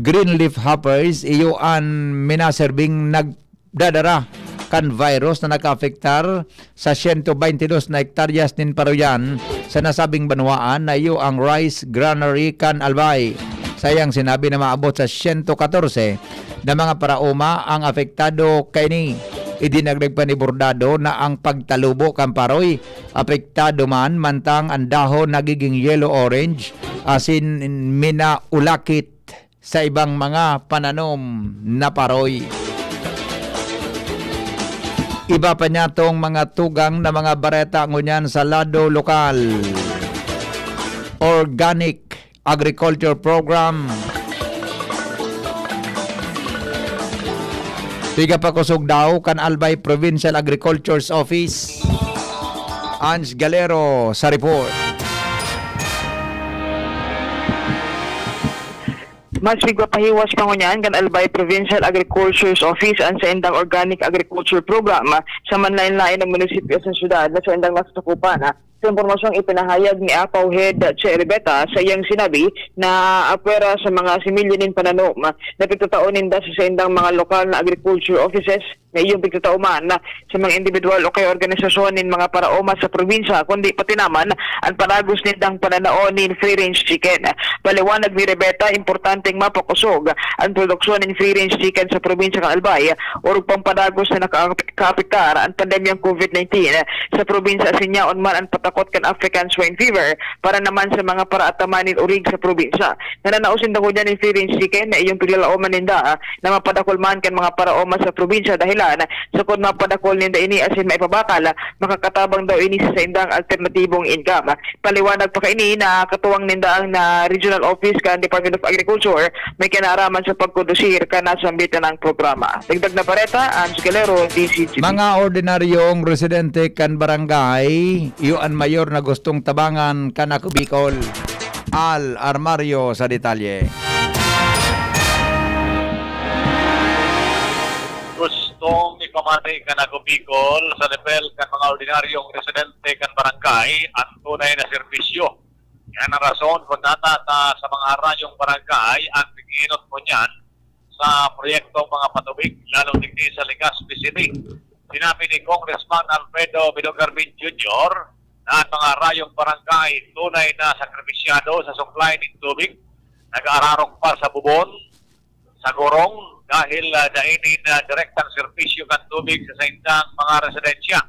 green leaf hoppers iyo an minaserbing nagdadara kan virus na nakaapektar sa siyento baynte dos na hektaryas nin paruyan sa nasabing banwaan na iyo ang rice granary kan Albay. Sa iyang sinabi na maabot sa siyento katorse na mga paraoma ang apektado kaini. Idinagdag pa ni Bordado na ang pagtalubo kan paroy, apektado man mantang ang dahon nagiging yellow-orange asin minaulakit sa ibang mga pananom na paroy. Iba pa niya tong mga tugang na mga bareta ngunyan sa lado lokal. Organic Agriculture Program. Piga pa kusog daw kan Albay Provincial Agriculture's Office. Ange Galero sa report. Mas pigpapahiwas pa ngunyan kan Albay Provincial Agriculture's Office an saindang Organic Agriculture Program sa manlaen-laen na munisipyo sa syudad na saindang nasasakupan. Sa impormasyong ipinahayag ni Apaw Head Che Ribeta sa iyang sinabi na apwera sa mga similya nin pananom na pigtatao ninda sa saindang mga lokal na agriculture offices, na iyong pagtatauman sa mga individual o kaya organisasyon nin mga paraoma sa probinsya, kundi pati naman an padagos nindang pananao nin free-range chicken. Paliwanag ni Rebeta, importanteng mapakosog an produksyon nin free-range chicken sa probinsya kan Albay, orog pang padagos na naka-, kaapektar an pandemyang COVID nineteen sa probinsya, asin yaon man an patakot kan African Swine Fever para naman sa mga paraataman nin orig sa probinsya. Nananao sinda ngunyan nin free-range chicken na iyong piglalaoman ninda na mapadakul man kan mga paraoma sa probinsya, dahelan sukod mapadakul ninda ini asin maipabakal, makakatabang daw ini sa saindang alternatibong income. Paliwanag pa kaini na katuwang ninda ang na regional office kan Department of Agriculture may kinaaraman sa pagkondusir kan nasambit na programa. Dagdag na bareta, Ange Galero, D C G B. Mga ordinaryong residente kan barangay, iyo an mayor na gustong tabangan kan Ako Bicol. Al Armario sa detalye. Gustong ipamati kan Ako Bicol sa level kan mga ordinaryong residente kan barangay an tunay na serbisyo. Yan ang rason kung data ta sa mga harayong barangay ang pag-iinot ngunyan sa proyektong mga patubig, lalo digdi sa Legazpi City. Sinabi ni Congressman Alfredo Vido Carmen Junior na ang mga harayong barangay tunay na sakripisyado sa supply nin tubig, nag-aararok pa sa bubon, sa gurong, dahil, ah, dai nin, ah, direktang serbisyo kan tubig sa saindang mga residensya.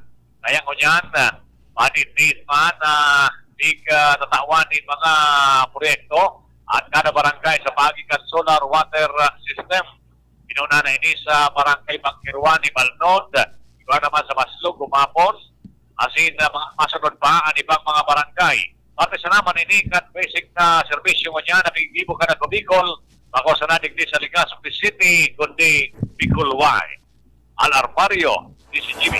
Kaya ngunyan, ah, madidit man, ah, tig, ah, tatawan nin mga proyekto at kada barangay sa paagi kan solar water, ah, system. Inuna na ini sa Barangay Bangkiruan ni Balnod, iba naman sa Maslog, Gumapon, asin, ah, mga masunod pa an ibang mga barangay. Parte sa naman ini kan basic na serbisyo ngunyan na gigibo kan Ako Bicol, bako sana digdi sa Legazpi City, kundi Bicol wide. Al Armario, D C G B.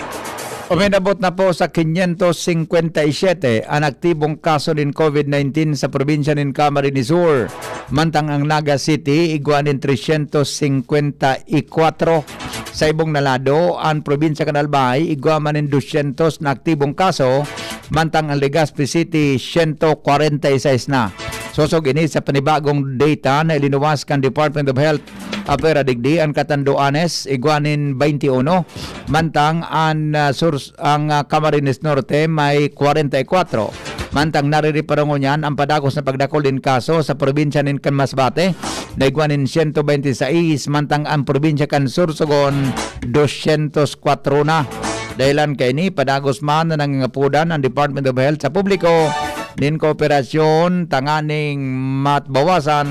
Uminabot na po sa quinientos cincuenta y siete an aktibong kaso nin COVID nineteen sa probinsya nin Camarines Sur, mantang ang Naga City igwa nin trescientos cincuenta y cuatro. Sa ibong na lado, an probinsya kan Albay igwa man nin doscientos na aktibong kaso, mantang ang Legazpi City, siento kwarenta y seis na. Sosog ini sa panibagong data na ilinuwas kan Department of Health. Apwera digdi, an Catanduanes igwa nin twenty-one, mantang an, ah, Sur-, ang, ah, Camarines Norte may kwarenta y kwatro. Mantang narireparo ngunyan an padagos na pagdakul nin kaso sa probinsya nin kan Masbate, na igwa nin siento bente y seis, mantang an probinsya kan Sorsogon, doscientos kwatro na. Dahelan kaini, padagos man na nangangapodan an Department of Health sa publiko nin kooperasyon tanganing matbawasan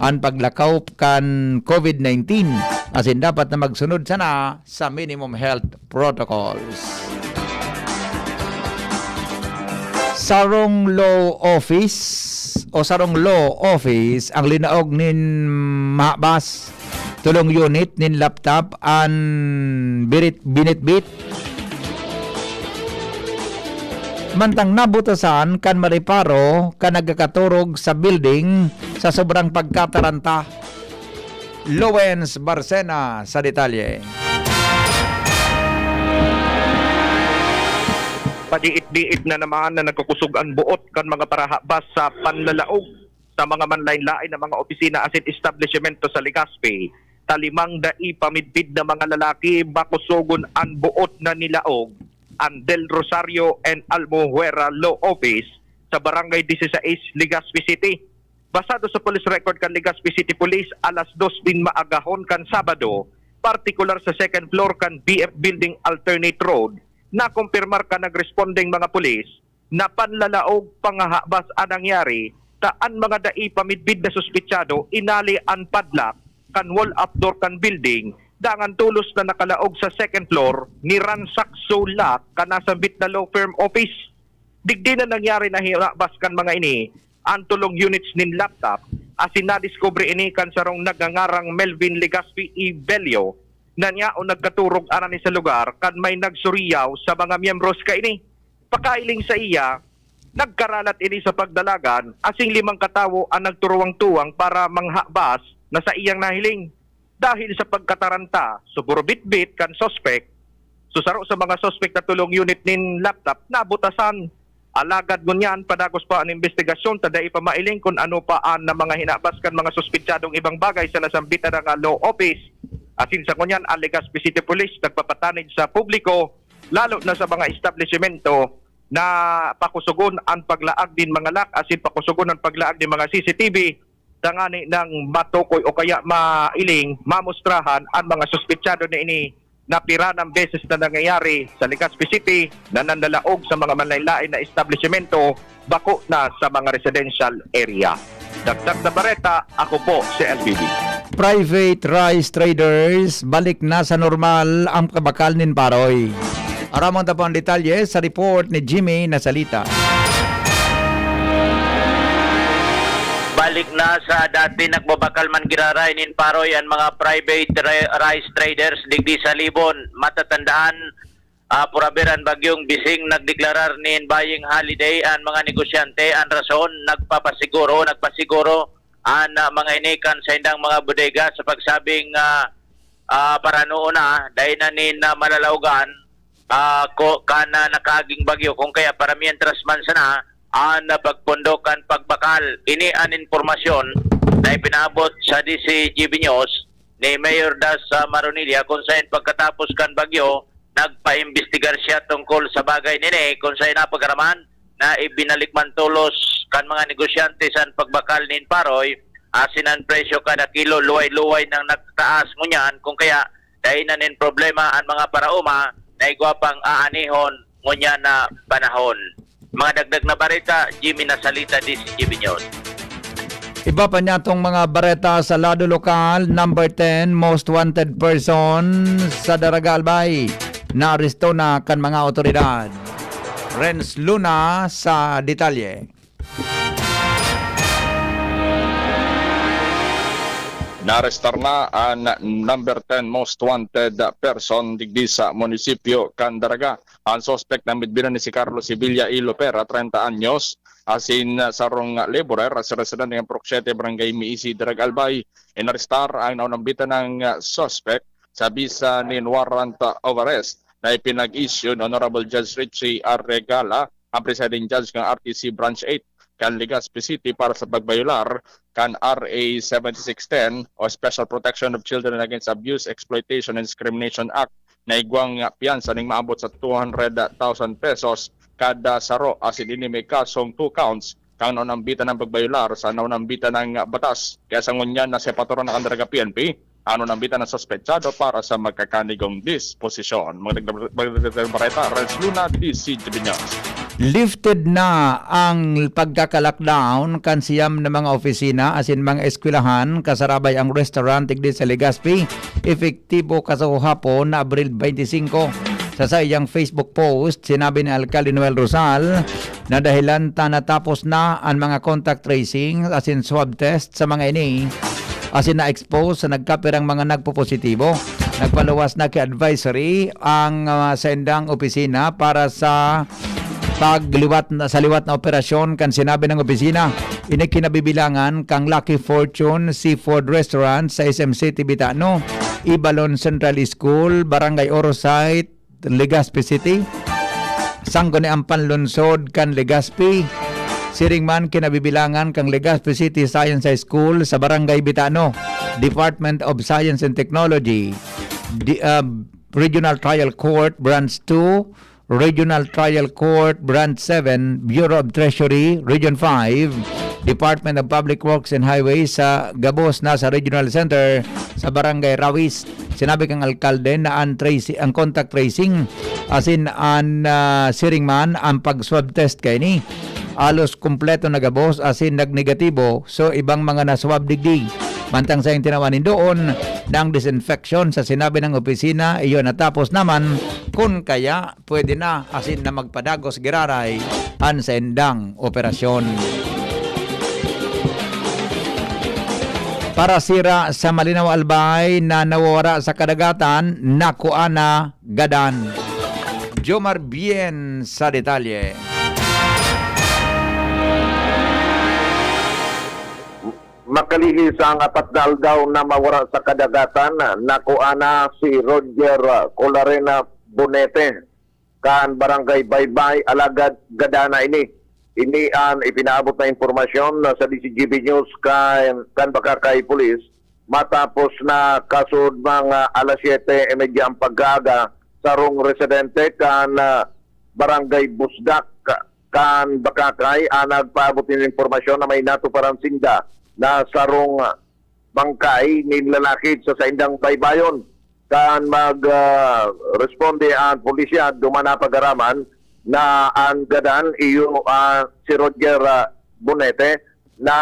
an paglakaw kan COVID nineteen, asin dapat na magsunod sana sa minimum health protocols. Sarong law office o sarong law office ang linaog nin mahabas, tulong unit nin laptop an birit-, binitbit. Mantang nabutasan kan mareparo kan nagkakaturog sa building sa sobrang pagkataranta. Lowens Barcena sa detalye. Padiit-diit na naman na nagkukusog an buot kan mga parahabas sa panlalaog sa mga manlaen-laen na mga opisina asin establisimento sa Legazpi. Ta limang dai pa midbid na mga lalaki, makusogon an buot na nilaog an Del Rosario and Almohuera Law Office sa Barangay Dieciséis, Legazpi City. Basado sa police record kan Legazpi City Police, alas dos nin maagahon kan Sabado, partikular sa second floor kan B F Building Alternate Road, nakumpirmar kan nagrespondeng mga pulis na panlalaog pangahabas an nangyari, ta an mga dai pa midbid na suspitsado inali an padlock kan wall-up door kan building, dangan tolos na nakalaog sa second floor, niransak sulak kan nasambit na law firm office. Digdi na nangyari na hinabas kan mga ini an tolong units nin laptop, asin nadiskubre ini kan sarong nagngangarang Melvin Legazpi y Bello, na yaon nagkaturog arani sa lugar kan may nagsuriyaw sa mga miyembros kaini. Pakailing saiya, nagkaralat ini sa pagdalagan, asin limang katawo an nagturuwang-tuwang para manghabas na saiyang nahiling. Dahil sa pagkataranta, subor bitbit kan suspek, so saro sa mga suspek na tolong unit nin laptop nabutasan. Alagad ngunyan, padagos pa an imbestigasyon ta dai pa mailing kun ano pa an na mga hinabas kan mga suspitsadong ibang bagay sa nasambit na nga law office. Asin sa ngunyan, ang Legazpi City Police nagpapatanid sa publiko, lalo na sa mga establisimento, na pakusugon an paglaag nin mga lock asin pakusugon an paglaag nin mga C C T V, tangani nang matukoy o kaya mailing, mamustrahan an mga suspetsado na ini na pira ng beses na nangyayari sa Legazpi City na nanlalaog sa mga manlain-lain na establisimento, bako na sa mga residential area. Dagdag na bareta, ako po si L B B. Private rice traders, balik na sa normal ang kabakal nin Paroy. Aramon ta po ang detalye sa report ni Jimmy Nasalita. Balik na sa dati, nagbabakal man giraray nin Paroy an mga private ri-, rice traders digdi sa Libon. Matatandaan, ah, puraber an bagyong Bising, nagdeklarar nin buying holiday an mga negosyante. An rason, nagpapasiguro, nagpasiguro an, ah, mga ini kan saindang mga bodega sa pagsabing, ah, ah, paranoon na, dai na nin, ah, malalaogan, ah, ko, kan, ah, nakaaging bagyo, kung kaya para mientras man sana, an, ah, pagpundok kan pagbakal. Ini an impormasyon na ipinaabot sa D C G B News ni Mayor Das, ah, Maronilla, kung saen pagkatapos kan bagyo, nagpaimbestigar siya tungkol sa bagay nini, kung saen napagaraman na ibinalik man tolos kan mga negosyante san pagbakal nin Paroy, asin an presyo kada kilo luway-luway nang nagtaas. Ngunyan, kung kaya, dai na nin problema an mga paraoma na igwa pang aanihon ngunyan na panahon. Mga dagdag na bareta, Jimmy Nasalita, D C G B News. Iba pa niyatong mga bareta sa lado lokal, number ten most wanted person sa Daraga Albay, naaresto na kan mga otoridad. Renz Luna sa detalye. Naarestar na an number ten most wanted person digdi sa munisipyo kan Daraga. An suspek na midbinan ni si Carlos Sevilla Ilopera, treinta anyos, asin sarong laborer, asin residente ng Purok Siete, Barangay Miisi, Daraga Albay. Inarestar ang naunambitan ng suspek sa bisa nin warrant of arrest na ipinag-issue ni Honorable Judge Richie R. Regala, ang presiding judge ng R T C Branch eight kan Legazpi City para sa pagbayolar kan R A seventy-six ten o Special Protection of Children Against Abuse, Exploitation, and Discrimination Act na igwang piyansa ning maabot sa two hundred thousand pesos kada saro, asin ini may kasong two counts kan naunambitan ng pagbayolar sa naunambitan ng batas. Kaya sa ngunyan, nasa paturon na kan Daraga P N P ang naunambitan ng suspetsado para sa magkakanigong disposisyon. Magdagdag, magdagdag bareta, Renz Luna, D C G B News. Lifted na ang pagkaka-lockdown kan siyam na mga opisina asin mga eskwelahan, kasarabay ang restaurant digdi sa Legazpi, epektibo kasuhapon na Abril twenty-five. Sa saiyang Facebook post, sinabi ni Alkalde Noel Rosal na dahilan ta natapos na an mga contact tracing asin swab test sa mga ini, asin na-expose sa nagkapirang mga nagpopositibo. Nagpaluwas na ki advisory ang, ah, saindang opisina para sa pagliwat na, sa liwat na operasyon kan sinabi ng opisina. Ini kinabibilangan kang Lucky Fortune Seafood Restaurant sa S M City Bitano, Ibalon Central School, Barangay Oro Site, Legazpi City, Sangguniang Panlungsod kan Legazpi. Siring man kinabibilangan kang Legazpi City Science High School sa Barangay Bitano, Department of Science and Technology, di, ah, Regional Trial Court Branch two, Regional Trial Court Branch seven, Bureau of Treasury, Region five, Department of Public Works and Highways sa gabos na sa Regional Center sa Barangay Rawis. Sinabi kang alkalde na ang traci-, ang contact tracing asin an, ah, siring man ang pag-swab test kaini, alos kumpleto na gabos asin nagnegatibo so ibang mga naswab digdi. Mantang sa tinawan nindoon na ang disinfection sa sinabi ng opisina, iyon natapos naman, kun kaya pwede na asin na magpadagos giraray an saindang operasyon. Parasira sa Malinaw Albay na nawawara sa kadagatan, nakua na gadan. Jomar Bien sa detalye. Makalihis ang apat na aldaw na mawara sa kadagatan, nakua na si Roger Colarena Bonete, kan Barangay Baybay, alagad gadan na ini. Ini an ipinaabot na impormasyon sa D C G B News kan, kan Bacacay Police, matapos na kasuodma nga alas siyete y media ang pagkaaga, sarong residente kan, ah, Barangay Busdak kan Bacacay ang nagpaabot nin impormasyon na may natuparan sinda na sarong bangkay nin lalaki sa saindang baybayon. Kan mag, ah, responde ang pulisya, duman napag-araman na ang gadan iyo, ah, si Roger, ah, Bonete, na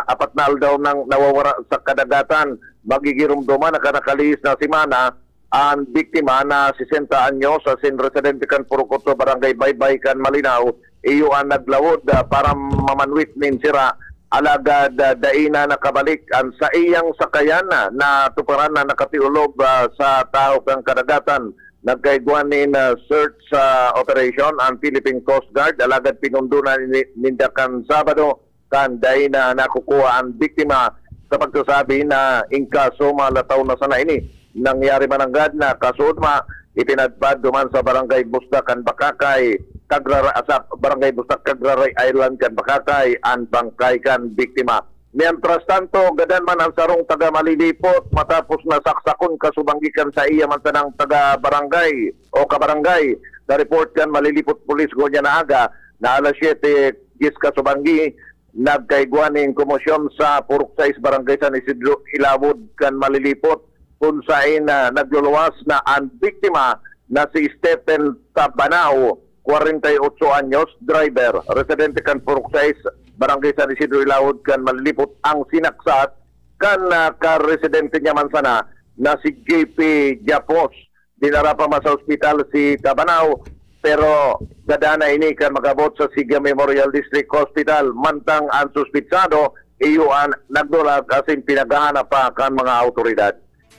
apat na aldaw nang nawawara sa kadagatan. Magigiromdoman na kan nakalihis na semana, ang biktima na sesenta anyos, asin residente kan Purok Otso, Barangay Baybay kan Malinao, iyo ang naglawod, ah, para mamanwit nin sira. Alagad, ah, dai na nakabalik ang saiyang sakayan, ah, natuparan na nakatiulob, ah, sa tahaw kan kadagatan. Nagkaigwa nin, ah, search, ah, operation ang Philippine Coast Guard, alagad pinundonan ni-, ninda kan Sabado kan dai na nakukuha ang biktima sa pagsasabi na inkaso malataw na sana ini. Nangyari mananggad na kasuodma, ipinadpad duman sa Barangay Bustak kan Bacacay, Kagrara-, sa Barangay Bustak, Kagraray Island kan Bacacay, ang bangkay kan biktima. Mientras tanto, gadan man ang sarong taga Malilipot matapos na saksakon kasubanggi kan saiya man sanang taga-barangay o kabarangay. Sa report kan Malilipot Police ngunyan na aga, na alas siyete diyes kasubanggi, nagkaigwa nin komosyon sa Purok sais, Barangay San Isidro, Ilawod kan Malilipot, kun saen na nagluluwas na ang biktima na si Stephen Tabanao, kwarenta y otso anyos, driver, residente kan Purok sais, Barangay San Isidro, Ilawod kan Malilipot, ang sinaksak kan, ah, karesidente niya man sana na si J P Diapos. Dinara pa man sa ospital si Tabanao, pero gadan na ini kan mag-abot sa Siga Memorial District Hospital. Mantang ang suspitsado, iyo an nagdulag asin pinaghahanap pa kan mga awtoridad.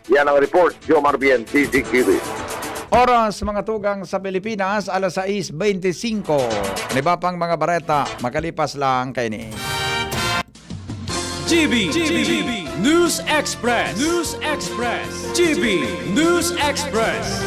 Yan ang report, Jomar Bien, D Z Q B. Oras, mga tugang, sa Pilipinas, alas sais beintisinko. An iba pang mga bareta, makalipas lang kaini. G B, G B, News Express, News Express, G B News Express.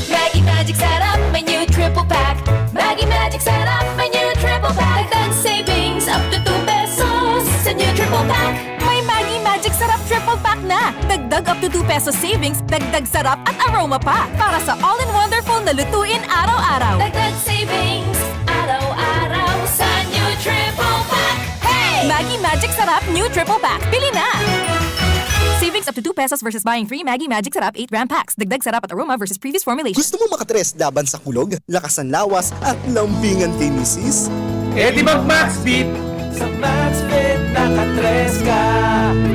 Maggi Magic Sarap, may new triple pack. Maggi Magic Sarap, may new triple pack. Dagdag savings up to two pesos sa new triple pack. May Maggi Magic Sarap triple pack na. Dagdag up to two pesos savings, dagdag sarap at aroma pa. Para sa all-in-wonderful na lutuin araw-araw. Dagdag savings araw-araw sa new triple pack. Hey! Maggi Magic Sarap new triple pack. Bili na! Savings up to two pesos versus buying three Maggi Magic Sarap eight gram packs. Dagdag sarap at aroma versus previous formulation. Gusto mo makatres laban sa kulog, lakas ng lawas, at lambingan kay misis? Eh di mag Maxfit! Sa Maxfit, nakatres ka!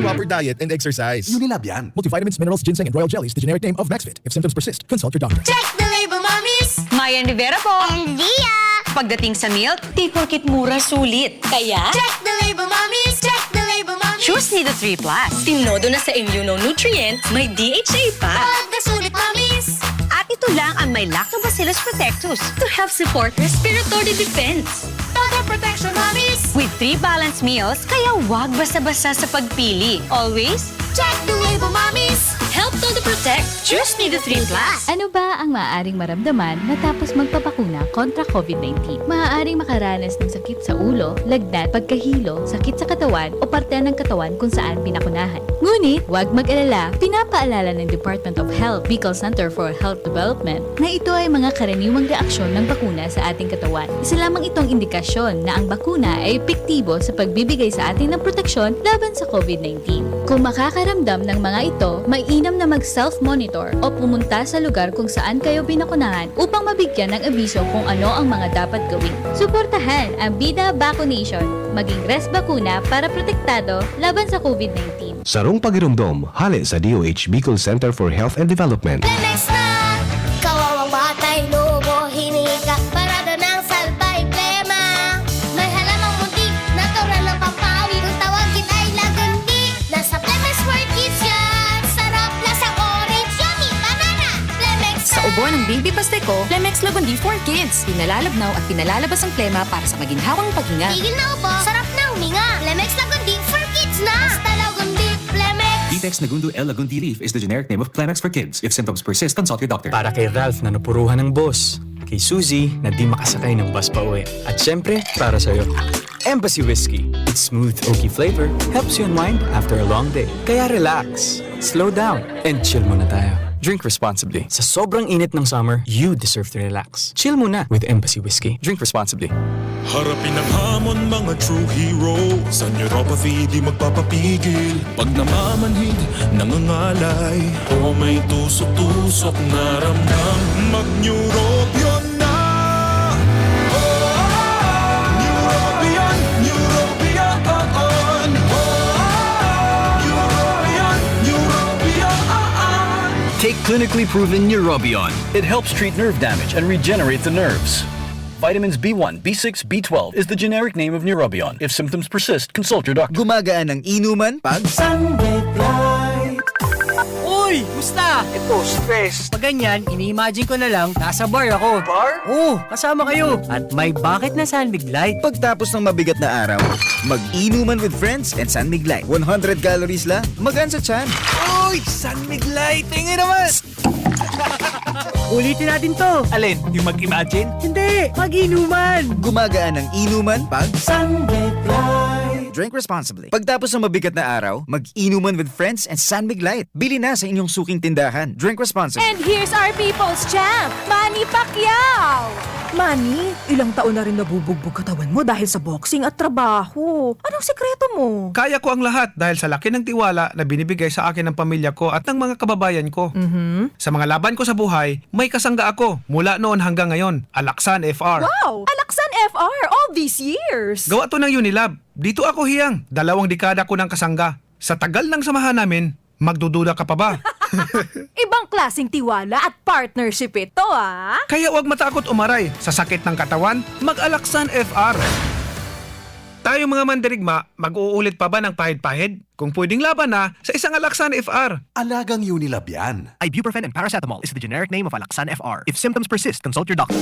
Proper diet and exercise. Unilab yan. Multivitamins, minerals, ginseng, and royal jellies, the generic name of Maxfit. If symptoms persist, consult your doctor. Check the label, mommies! Mayan Rivera po. And Dia! Pagdating sa milk, di porket mura, sulit. Kaya, check the label, mommies! Check the label, mommies! Choose Nido three plus. Tinodo na sa immunonutrient, may D H A pa. Pagkasulit, mommies! At ito lang ang may Lactobacillus protectus to help support respiratory defense. Total protection, mommies! With three balanced meals, kaya wag basta-basta sa pagpili. Always, check the label, mommies! Help Todo Protect. Choose Nido three plus. Ano ba ang maaaring maramdaman matapos magpabakuna kontra covid nineteen? Maaaring makaranas ng sakit sa ulo, lagnat, pagkahilo, sakit sa katawan o parte ng katawan kung saan pinakunahan. Ngunit, huwag mag-alala, pinapaalala ng Department of Health Bicol Center for Health Development na ito ay mga karaniwang reaksyon ng bakuna sa ating katawan. Isa lamang itong indikasyon na ang bakuna ay epektibo sa pagbibigay sa atin ng proteksyon laban sa covid nineteen. Kung makakaramdam ng mga ito, mainam na mag-self-monitor o pumunta sa lugar kung saan kayo binakunahan upang mabigyan ng abiso kung ano ang mga dapat gawin. Suportahan ang Bida Vaccination. Maging res bakuna para protektado laban sa covid nineteen. Sarong pagiromdom, hale sa D O H Bicol Center for Health and Development. Lemex na! Kawawang batay, lobo, hinika, parada ng salbay, plema. May halamang muntik, natural na pampaawit. Kung tawagin ay lagundi, nasa Lemex for Kids yan. Sarap, lasang orange, yummy, banana. Lemex Sa na! Ubo ng baby pasteco, Lemex Lagundi for Kids. Pinalalabnaw at pinalalabas ang plema para sa maginhawang paghinga. Tigil na ubo, sarap na huminga. Lemex Lagundi for Kids na! Basta Lagundi, Lemex! Vitex Nagundo L Lagundi Leaf is the generic name of Clemex for Kids. If symptoms persist, consult your doctor. Para kay Ralph na napuruhan ng boss. Kay Suzy na di makasakay ng bus pa uwi. At syempre, para sa'yo. Embassy Whiskey. Its smooth, oaky flavor helps you unwind after a long day. Kaya relax, slow down, and chill muna tayo. Drink responsibly. Sa sobrang init ng summer, you deserve to relax. Chill muna with Embassy Whiskey. Drink responsibly. Harapin ang hamon, mga true hero. Sa neuropathy, di magpapapigil. Pag namamanhid, nangangalay, o may tusok-tusok na ramdam, mag-Neurobion na! Neurobion, Neurobion, on! Neurobion, Neurobion, on! Take clinically proven Neurobion. It helps treat nerve damage and regenerate the nerves. Vitamins B one, B six, B twelve is the generic name of Neurobion. If symptoms persist, consult your doctor. Gumagaan ang inuman pag Uy! Musta? Ito, stress. Pag ganyan, ini-imagine ko na lang, nasa bar ako. Bar? Oo, kasama kayo. At may bakit na San Mig Light. Pagtapos ng mabigat na araw, mag-inuman with friends and San Mig Light. One hundred calories lang, magaan sa tiyan. Uy! San Mig Light! Tingin naman! Ulitin natin to. Alin? Yung mag-imagine? Hindi! Mag-inuman! Gumagaan ang inuman pag San Mig Light. Drink responsibly. Pagtapos ng mabigat na araw, mag-inuman with friends and San Mig Light. Bili na sa inyong suking tindahan. Drink responsibly. And here's our people's champ, Manny Pacquiao! Manny, ilang taon na rin nabubugbog katawan mo dahil sa boxing at trabaho. Anong sikreto mo? Kaya ko ang lahat dahil sa laki ng tiwala na binibigay sa akin ng pamilya ko at ng mga kababayan ko. Sa mga laban ko sa buhay, may kasangga ako mula noon hanggang ngayon, Alaksan F R. Wow! Alaksan F R all these years! Gawa to ng Unilab. Dito ako hiyang, dalawang dekada ko ng kasangga. Sa tagal ng samahan namin, magdududa ka pa ba? Ibang klaseng tiwala at partnership ito, ah! Kaya huwag matakot umaray sa sakit ng katawan, mag-Alaksan F R. Tayong mga mandirigma, mag-uulit pa ba ng pahid-pahid? Kung pwedeng laban na, sa isang Alaksan F R. Alagang Unilab yan. Ibuprofen and paracetamol is the generic name of Alaxan F R. If symptoms persist, consult your doctor.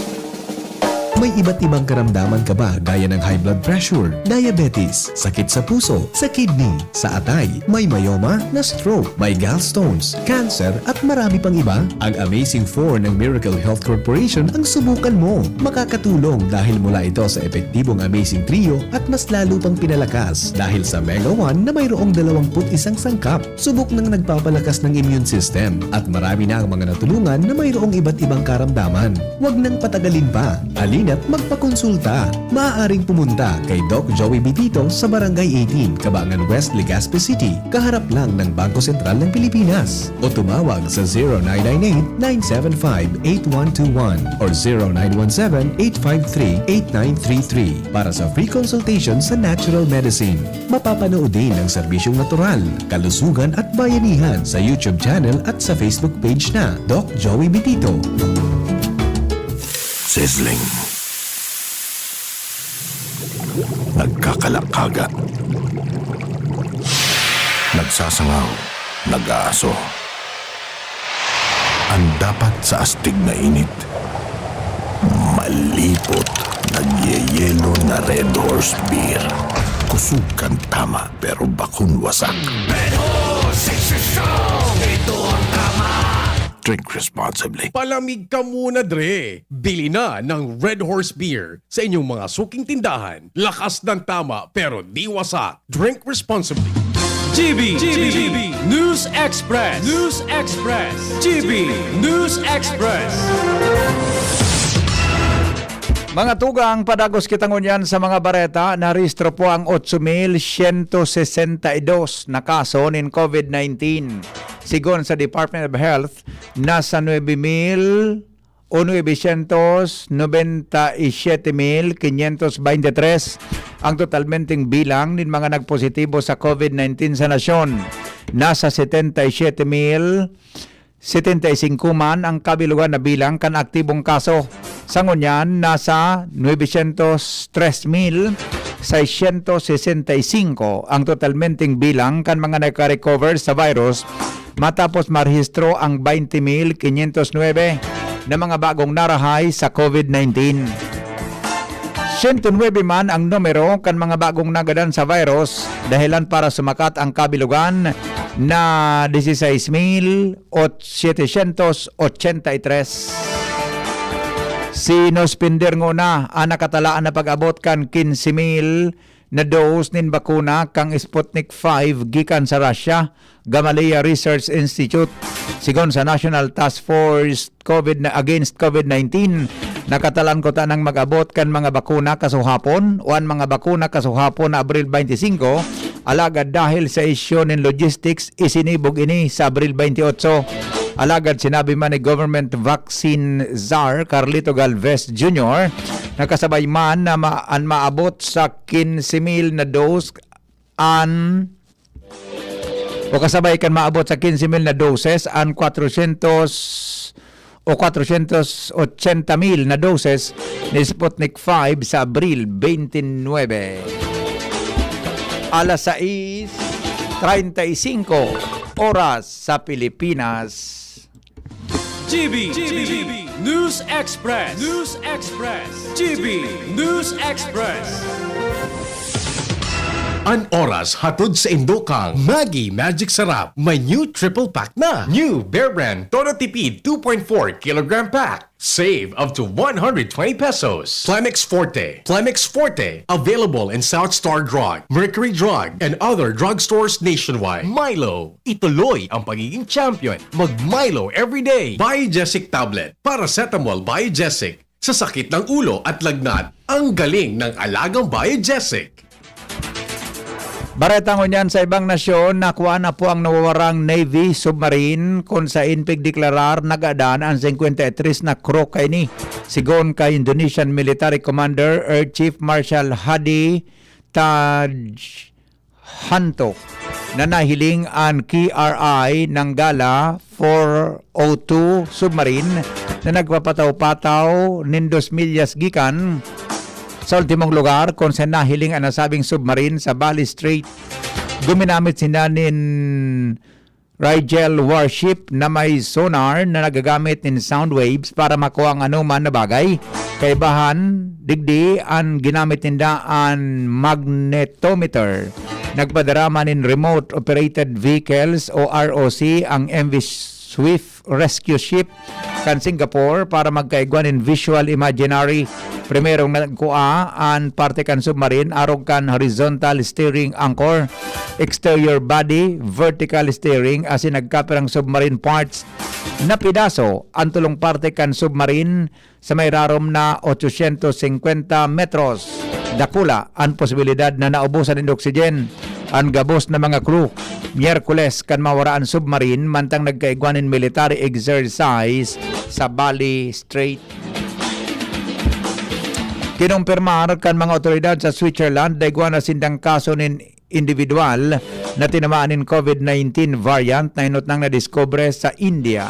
May iba't ibang karamdaman ka ba gaya ng high blood pressure, diabetes, sakit sa puso, sa kidney, sa atay, may myoma, na stroke, may gallstones, cancer, at marami pang iba? Ang Amazing four ng Miracle Health Corporation ang subukan mo. Makakatulong dahil mula ito sa epektibong Amazing Trio at mas lalo pang pinalakas dahil sa Mega one na mayroong dalawampu't isang sangkap. Subok nang nagpapalakas ng immune system at marami na ang mga natulungan na mayroong iba't ibang karamdaman. Huwag nang patagalin pa. Halina't magpakonsulta. Maaaring pumunta kay Doc Joey Bitito sa Barangay eighteen, Cabangan West, Legazpi City, kaharap lang ng Bangko Sentral ng Pilipinas. O tumawag sa zero nine nine eight, nine seven five, eight one two one or zero nine one seven, eight five three, eight nine three three para sa free consultation sa natural medicine. Mapapanood din ang serbisyong natural, kalusugan at bayanihan sa YouTube channel at sa Facebook page na Doc Joey Bitito. Sizzling. Nagkakalakaga. Nagsasangaw. Nag-aaso. Ang dapat sa astig na init, malipot, nagyeyelo na Red Horse Beer. Kusog kan tama, pero bakun wasak. Red Horse, it's your show! Ito ang tama! Drink responsibly. Palamig ka muna, Dre! Bili na ng Red Horse Beer sa inyong mga suking tindahan. Lakas ng tama, pero di wasak. Drink responsibly. G B, G B, News Express, News Express, G B, News Express. Mga tugang, padagos kita ngunyan sa mga bareta. Narehistro po ang otso mil siyento sesenta y dos na kaso nin COVID nineteen. Sigon sa Department of Health, nasa nuebe mil o nuebe siyento nobenta y siyete mil quinientos beintitres ang totalmenteng bilang nin mga nagpositibo sa COVID nineteen sa nasyon. Nasa setenta y siyete mil setenta y singko man ang kabilogan na bilang kan aktibong kaso. Sa ngunyan, nasa nuebe siyento tres mil seiscientos sesenta y cinco ang totalmenteng bilang kan mga nagka-recover sa virus matapos marehistro ang baynte mil kinyentos nuebe na mga bagong narahay sa COVID nineteen. Siyento nuebe man ang numero kan mga bagong nagadan sa virus, dahelan para sumakat ang kabilogan na dieciséis mil setecientos ochenta y tres. Sinuspender ngona an nakatalaan na pag-abot kan quince mil na dose nin bakuna kan Sputnik five gikan sa Russia, Gamaleya Research Institute. Sigon sa National Task Force COVID na, against COVID nineteen, nakatalaan kuta nang mag-abot kan mga bakuna kasuhapon o an mga bakuna kasuhapon na Abril twenty-five, alagad dahil sa isyu nin logistics, isinibog ini sa Abril twenty-eight. Alagad sinabi man ni Government Vaccine Czar Carlito Galvez Junior na kasabay man na ma-, an maabot sa quince mil na dose an, o kasabay kan maabot sa quince mil na doses an kwatrosyentos o kwatrosyentos otsenta mil na doses ni Sputnik five sa Abril twenty-nine. Alas sais treinta y cinco oras sa Pilipinas. G B, G B, News Express, News Express, G B, News Express. An oras hatod sa indo kan Maggi Magic Sarap. May new triple pack na. New Bear Brand Todo Tipid two point four kilogram pack. Save up to one hundred twenty pesos. Plemex Forte. Plemex Forte. Available in South Star Drug, Mercury Drug, and other drugstores nationwide. Milo. Ituloy ang pagiging champion. Mag Milo everyday. Biogesic tablet. Paracetamol Biogesic. Sa sakit ng ulo at lagnat, ang galing ng alagang Biogesic. Bareta ngunyan sa ibang nasyon, nakuha na po ang nawawarang Navy submarine kun sain pigdeklarar nagadan an singkwenta y tres na crew kaini. Sigon kay Indonesian Military Commander Air Chief Marshal Hadi Taj Hantok na nahiling an K R I Nanggala four oh two submarine na nagpapataw-pataw nin dos milyas gikan sa ultimong lugar kun saan nahiling an nasabing submarine sa Bali Strait. Guminamit sinda nin Rigel warship na may sonar na nagagamit nin sound waves para makua ang anoman na bagay. Kaibahan, digdi an ginamit ninda an magnetometer. Nagpadarama nin remote operated vehicles o R O C ang M V Swift Rescue Ship kan Singapore para magkaigwa nin visual imaginary. Primerong nagkua an parte kan submarine arog kan horizontal steering anchor, exterior body, vertical steering asin nagkapirang submarine parts na pidaso an tulong parte kan submarine sa may rarom na otsosyentos singkwenta metros. Dakula an posibilidad na naubusan nin oxygen an gabos na mga crew. Miyerkules kan mawara an submarine mantang nagkaigwa nin military exercise sa Bali Strait. Kinumpirmar kan mga otoridad sa Switzerland na igwa na sindang kaso nin individual na tinamaan nin COVID nineteen variant na inutnang nadiskubre sa India.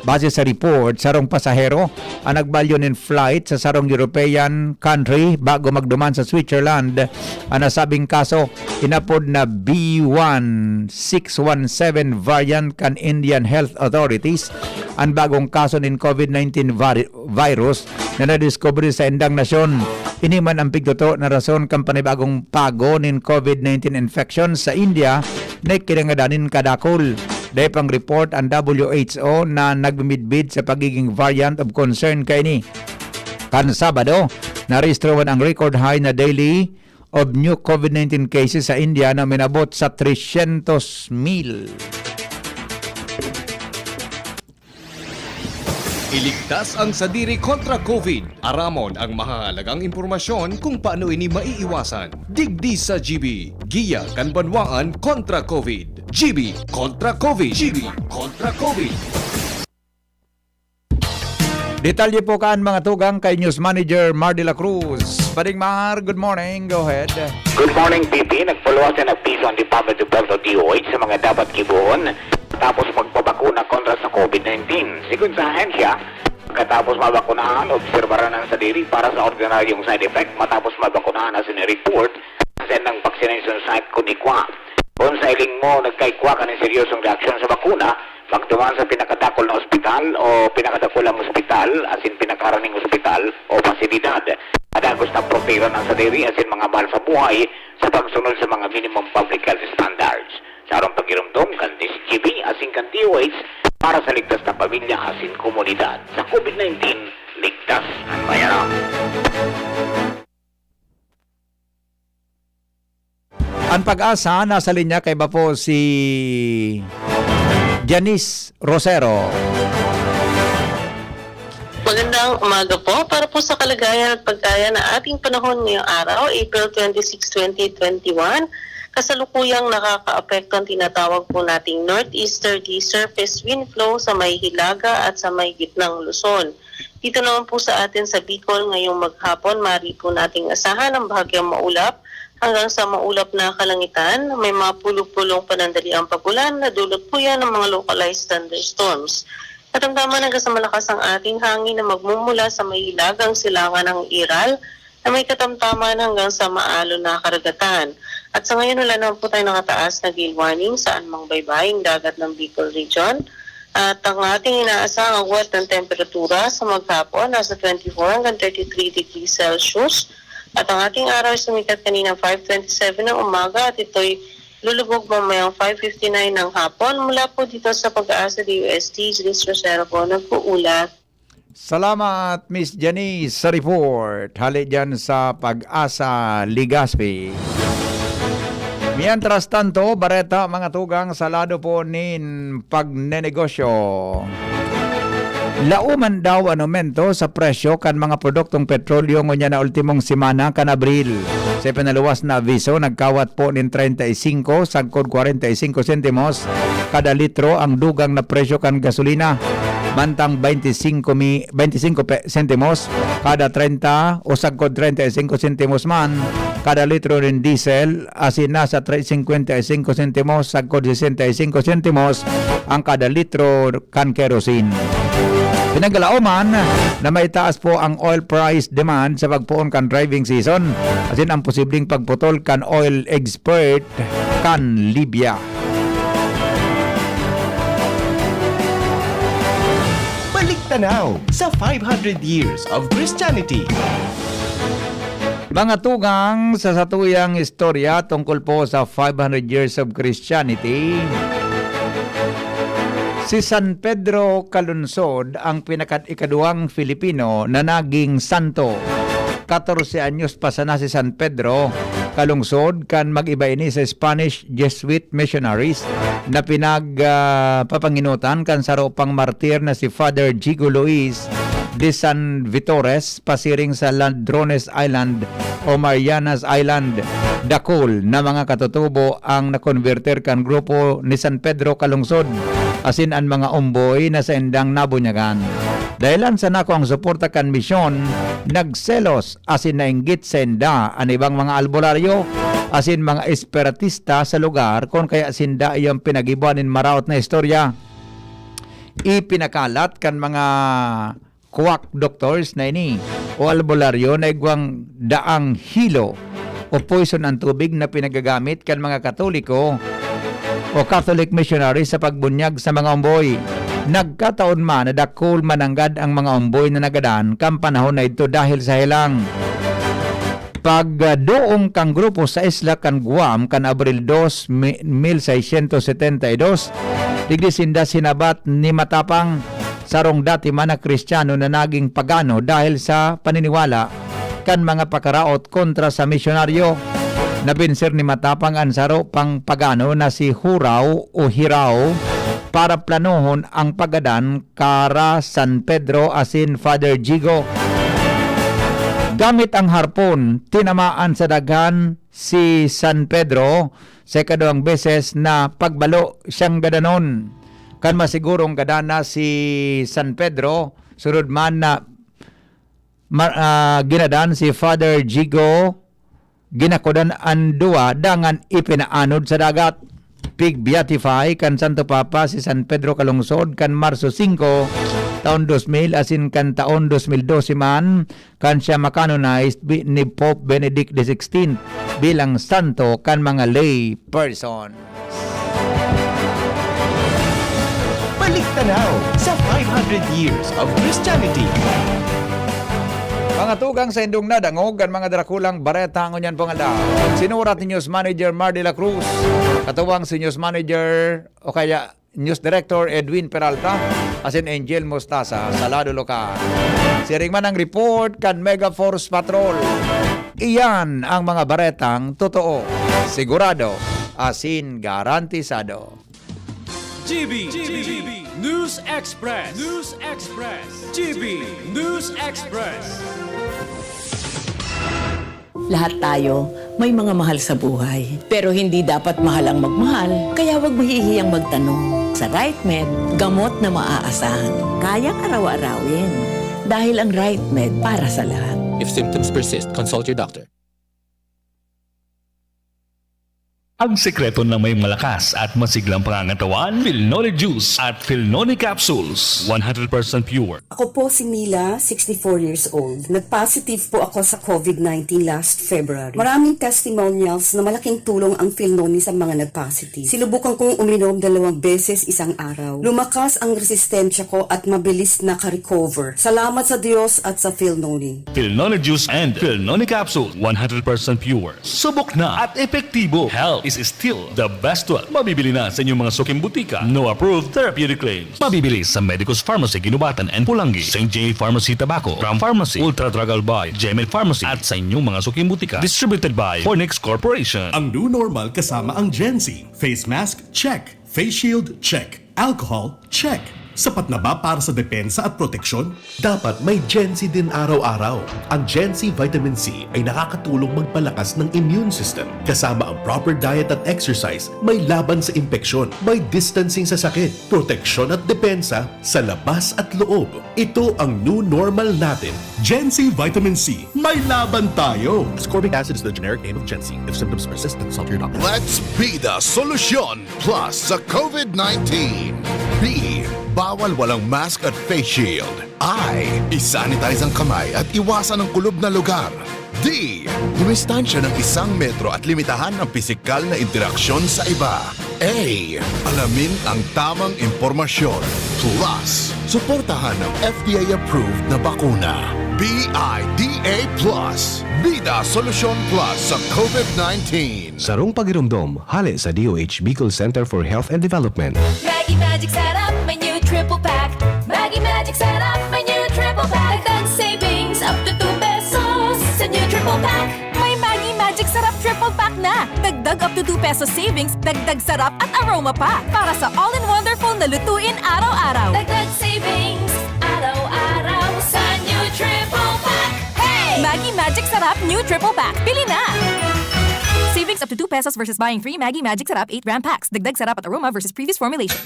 Base sa report, sarong pasahero ang nagbalyo nin flight sa sarong European country bago magduman sa Switzerland. An nasabing kaso, inapod na B one six one seven variant kan Indian health authorities, an bagong kaso nin COVID nineteen vari-, virus na nadiskubre sa indang nasyon. Ini man ang pigtuto na rason kan panibagong pago nin COVID nineteen infection sa India na ikinangadan nin kadakul. Dai pang report ang W H O na nagmimidbid sa pagiging variant of concern kaini. Kan Sabado, narehistro man ang record high na daily of new COVID nineteen cases sa India na minabot sa tresyentos mil. Iligtas ang sadiri kontra COVID. Aramon ang mahahalagang impormasyon kung paano ini maiiwasan. Digdi sa G B, giya kan banwaan kontra COVID. G B kontra COVID. G B kontra COVID. Detalye po kan mga tugang kay News Manager Mar de la Cruz. Pading Mar, good morning. Go ahead. Good morning, P P. Nagpaluwas na nagpiso ang Department of Health o D O H sa mga dapat gibohon tapos magpabakuna kontra sa COVID nineteen. Sigon sa ahensya, pagkatapos mabakunahan, obserbaran ang sadiri para sa ordinaryong side effect matapos mabakunahan asin i-report sa sendang vaccination site kun igwa. Kun sa hiling mo nagkaigwa ka nin seryosong reaksyon sa bakuna, magduman sa pinakadakul na ospital o pinakadakulang ospital asin pinakaharaning ospital o pasilidad. Padagos na protehiran ang sadiri asin mga mahal sa buhay sa pagsunod sa mga minimum public health standards. Sa arong pagiromdom kan D C G B asin kan D O H para sa ligtas na pamilya asin komunidad. Sa COVID nineteen, ligtas An Pag-asa, nasa linya kaiba po si Janice Rosero. Magandang umaga po. Para po sa kalagayan at pagkaya ng ating panahon ngayong araw, April twenty-six, twenty twenty-one, kasalukuyang nakakaapekto ang tinatawag po nating northeasterly surface wind flow sa may hilaga at sa may gitnang Luzon. Dito naman po sa atin sa Bicol ngayong maghapon, mari po nating asahan ang bahagyang maulap hanggang sa maulap na kalangitan. May mga pulong-pulong panandaliang pag-ulan na dulot po yan ng mga localized thunderstorms. Katamtaman hanggang sa malakas ang ating hangin na magmumula sa may hilagang silangan ng Iral na may katamtaman hanggang sa maalon na karagatan. At sa ngayon, wala naman po tayong nakataas na gale warning sa anumang baybaying dagat ng Bicol Region. At ang ating inaasahang agwat ng temperatura sa maghapon nasa twenty-four hanggang thirty-three degrees Celsius. At ang ating araw ay sumikat kaninang five twenty-seven ng umaga at ito'y lulubog mamayang five fifty-nine ng hapon. Mula po dito sa Pag-asa D U S T, Janice Rosero po nag-uulat. Salamat, Miss Janice, sa report. Hali dyan sa Pag-asa, Legazpi. Mientras tanto, bareta, mga tugang, sa lado po nin pagnenegosyo. Lauman daw an aumento sa presyo kan mga produktong petrolyo ngunyan na ultimong semana kan Abril. Sa pinaluwas na aviso, nagkawat po nin treinta y cinco sagkod cuarenta y cinco sentimos kada litro ang dugang na presyo kan gasolina, mantang twenty-five mi-, twenty-five pe-, sentimos kada treinta o sagkod treinta y cinco sentimos man kada litro nin diesel, asin nasa tre-, cincuenta y cinco sentimos sagkod sesenta y cinco sentimos ang kada litro kan kerosene. Pinaglaoman na may taas po ang oil price demand sa pagpoon kan driving season, asin ang posibleng pagputol kan oil export kan Libya. Balik tanaw sa five hundred years of Christianity. Mga tugang, sa satuyang istorya tungkol po sa five hundred years of Christianity, si San Pedro Calungsod ang pinaka-, ikaduwang Filipino na naging santo. Katorse anyos pa sana si San Pedro Calungsod kan mag-iba ini sa Spanish Jesuit missionaries na pinag, ah, papanginutan kan saro pang martir na si Father Jigo Luis de San Vitores, pasiring sa Ladrones Island o Marianas Island, dakul na mga katutubo ang nakonbertir kan grupo ni San Pedro Calungsod, asin an mga omboy na saindang nabunyagan. Dahelan sana ko ang suporta kan misyon, nagselos asin nainggit sainda an ibang mga albularyo asin mga espiritista sa lugar, kun kaya sinda iyo an pinag-ibuan nin maraot na istorya. Ipinakalat kan mga quack doctors na ini o albularyo na igwang daang hilo o poison an tubig na pinagagamit kan mga Katoliko o Catholic missionary sa pagbunyag sa mga omboy. Nagkataon man na dakul mananggad ang mga omboy na nagadan kan panahon na idto dahil sa helang. Pagduong kan grupo sa isla kan Guam kan Abril dos, mi-, mil seiscientos setenta y dos, digdi sinda sinabat ni Matapang, sarong dati man na Kristiyano na naging pagano dahil sa paniniwala kan mga pakaraot kontra sa misyonaryo. Nabinser ni Matapang an saro pang pagano na si Huraw o Hiraw para planohon ang paggadan kara San Pedro asin Father Jigo. Gamit ang harpon, tinamaan sa daghan si San Pedro sa ikaduwang beses na pagbalo siyang gadanon. Kan masigurong gadan na si San Pedro, sunod man na mar-, ah, ginadan si Father Jigo, ginakudan an duwa dangan ipinaanod sa dagat. Pig-beatify kan Santo Papa si San Pedro Calungsod kan Marso singko, taon dos mil, asin kan taon dos mil dose man, kan siya ma-canonized bi-, ni Pope Benedict the sixteenth bilang santo kan mga lay person. Balik tanaw sa five hundred years of Christianity. Mga tugang, saindong nadangog kan mga drakulang bareta ngunyan pong aldaw. Sinurat ni News Manager Mar de la Cruz. Katuwang si News Manager o kaya News Director Edwin Peralta, asin Angel Mostaza sa Lado Lokal. Siring man ang report kan Mega Force Patrol. Iyan ang mga baretang totoo, sigurado, asin garantisado. G B, G B, News Express, News Express, G B, News Express. Lahat tayo may mga mahal sa buhay. Pero hindi dapat mahal ang magmahal, kaya huwag mahihiyang magtanong. Sa RightMed, gamot na maaasahan. Kayang araw-arawin. Dahil ang RightMed para sa lahat. If symptoms persist, consult your doctor. Ang sekreto ng may malakas at masiglang pangangatawan, Filnoni Juice at Filnoni Capsules, one hundred percent pure. Ako po si Mila, sixty-four years old. Nag-positive po ako sa COVID nineteen last February. Maraming testimonials na malaking tulong ang Filnoni sa mga nag-positive. Sinubukan kong uminom dalawang beses isang araw. Lumakas ang resistensya ko at mabilis naka-recover. Salamat sa Diyos at sa Filnoni. Filnoni Juice and Filnoni Capsule, one hundred percent pure. Subok na at epektibo. Health is still the best wealth. Mabibili na sa inyong mga suking butika. No approved therapeutic claims. Mabibili sa Medicus Pharmacy, Guinobatan and Pulangi, Saint J Pharmacy, Tabaco, Ram Pharmacy, Ultra Drug Albay, Gemed Pharmacy, at sa inyong mga suking butika. Distributed by Fornix Corporation. Ang new normal kasama ang Gen Z. Face mask, check. Face shield, check. Alcohol, check. Sapat na ba para sa depensa at proteksyon? Dapat may Gen Z din araw-araw. Ang Gen Z Vitamin C ay nakakatulong magpalakas ng immune system. Kasama ang proper diet at exercise, may laban sa impeksyon, may distancing sa sakit, proteksyon at depensa sa labas at loob. Ito ang new normal natin. Gen Z Vitamin C, may laban tayo! Ascorbic acid is the generic name of Gen Z. If symptoms persist, consult your doctor. Let's be the solution plus sa COVID nineteen. B, bawal walang mask at face shield. I, isanitize ang kamay at iwasan ang kulob na lugar. D, dumistansya ng isang metro at limitahan ang pisikal na interaksyon sa iba. A, alamin ang tamang impormasyon. Plus, suportahan ang F D A-approved na bakuna. B I D A plus, Bida Solusyon Plus sa COVID nineteen. Sarong pagiromdom, hale sa D O H Bicol Center for Health and Development. Maggi Magic Sarap, may new triple pack. Maggi Magic Sarap, may new triple pack. Dagdag savings up to two pesos sa new triple pack. May Maggi Magic Sarap triple pack na. Dagdag up to two pesos savings, dagdag sarap at aroma pa. Para sa all-in-wonderful na lutuin araw-araw. Dagdag savings, araw-araw sa new triple pack. Hey! Maggi Magic Sarap new triple pack. Bili na! Savings up to two pesos versus buying three Maggi Magic Sarap eight gram packs. Dagdag sarap at aroma versus previous formulation.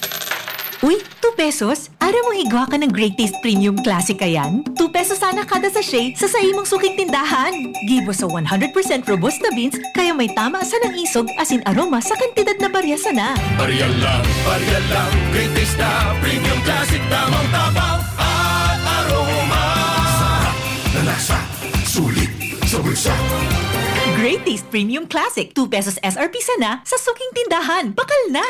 Uy, two pesos? Aram mo igwa ka ng Great Taste Premium Classic kayan? Two pesos sana kada sachet sa saimong suking tindahan. Gibo sa one hundred percent robusta beans, kaya may tama sanang isog asin aroma sa kantidad na barya sana. Barya lang, barya lang, Great Taste na Premium Classic, tamang tabang at aroma. Sarap na lasa, sulit sa bulsa. Great Taste Premium Classic, two pesos S R P sana sa suking tindahan. Bakal na!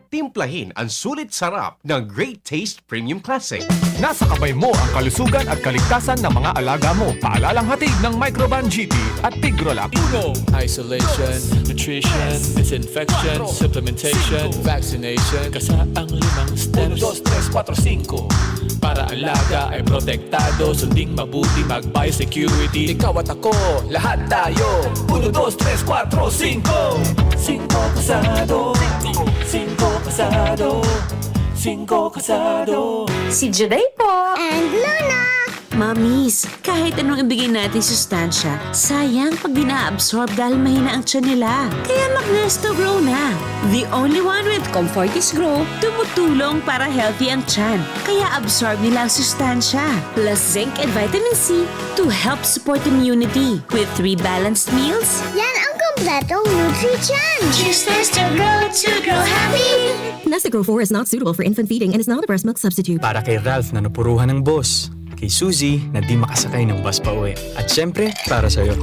Timplahin ang sulit sarap ng Great Taste Premium Classic. Nasa kamay mo ang kalusugan at kaligtasan ng mga alaga mo. Paalalang hatid ng Microban G T at Tigrolab. Uno, isolation, nutrition, disinfection, supplementation, vaccination, kasaang limang steps. Uno, dos, tres, kuwatro, singko. Para alaga ay protektado, sunding mabuti, mag-biosecurity. Ikaw at ako, lahat tayo. Uno, dos, tres, kuwatro, singko. Singko kasado. Singko kasado. Singko kasado. Si Juday po. And Luna. Mamis, kahit anong ibigay natin sustansya, sayang pag di na-absorb dahil mahina ang tiyan nila. Kaya mag-Nesto Grow na. The only one with Comfortis Grow, tumutulong para healthy ang tiyan. Kaya absorb nila ang sustansya. Plus zinc and vitamin C to help support immunity. With three balanced meals, Yan ang kompletong Nutri-Tiyan. Choose Nesto Grow to grow happy. Nesto Grow four is not suitable for infant feeding and is not a breast milk substitute. Para kay Ralph na napuruhan ng boss, kay Suzy na di makasakay ng bus pa uwi, at syempre, para sa'yo.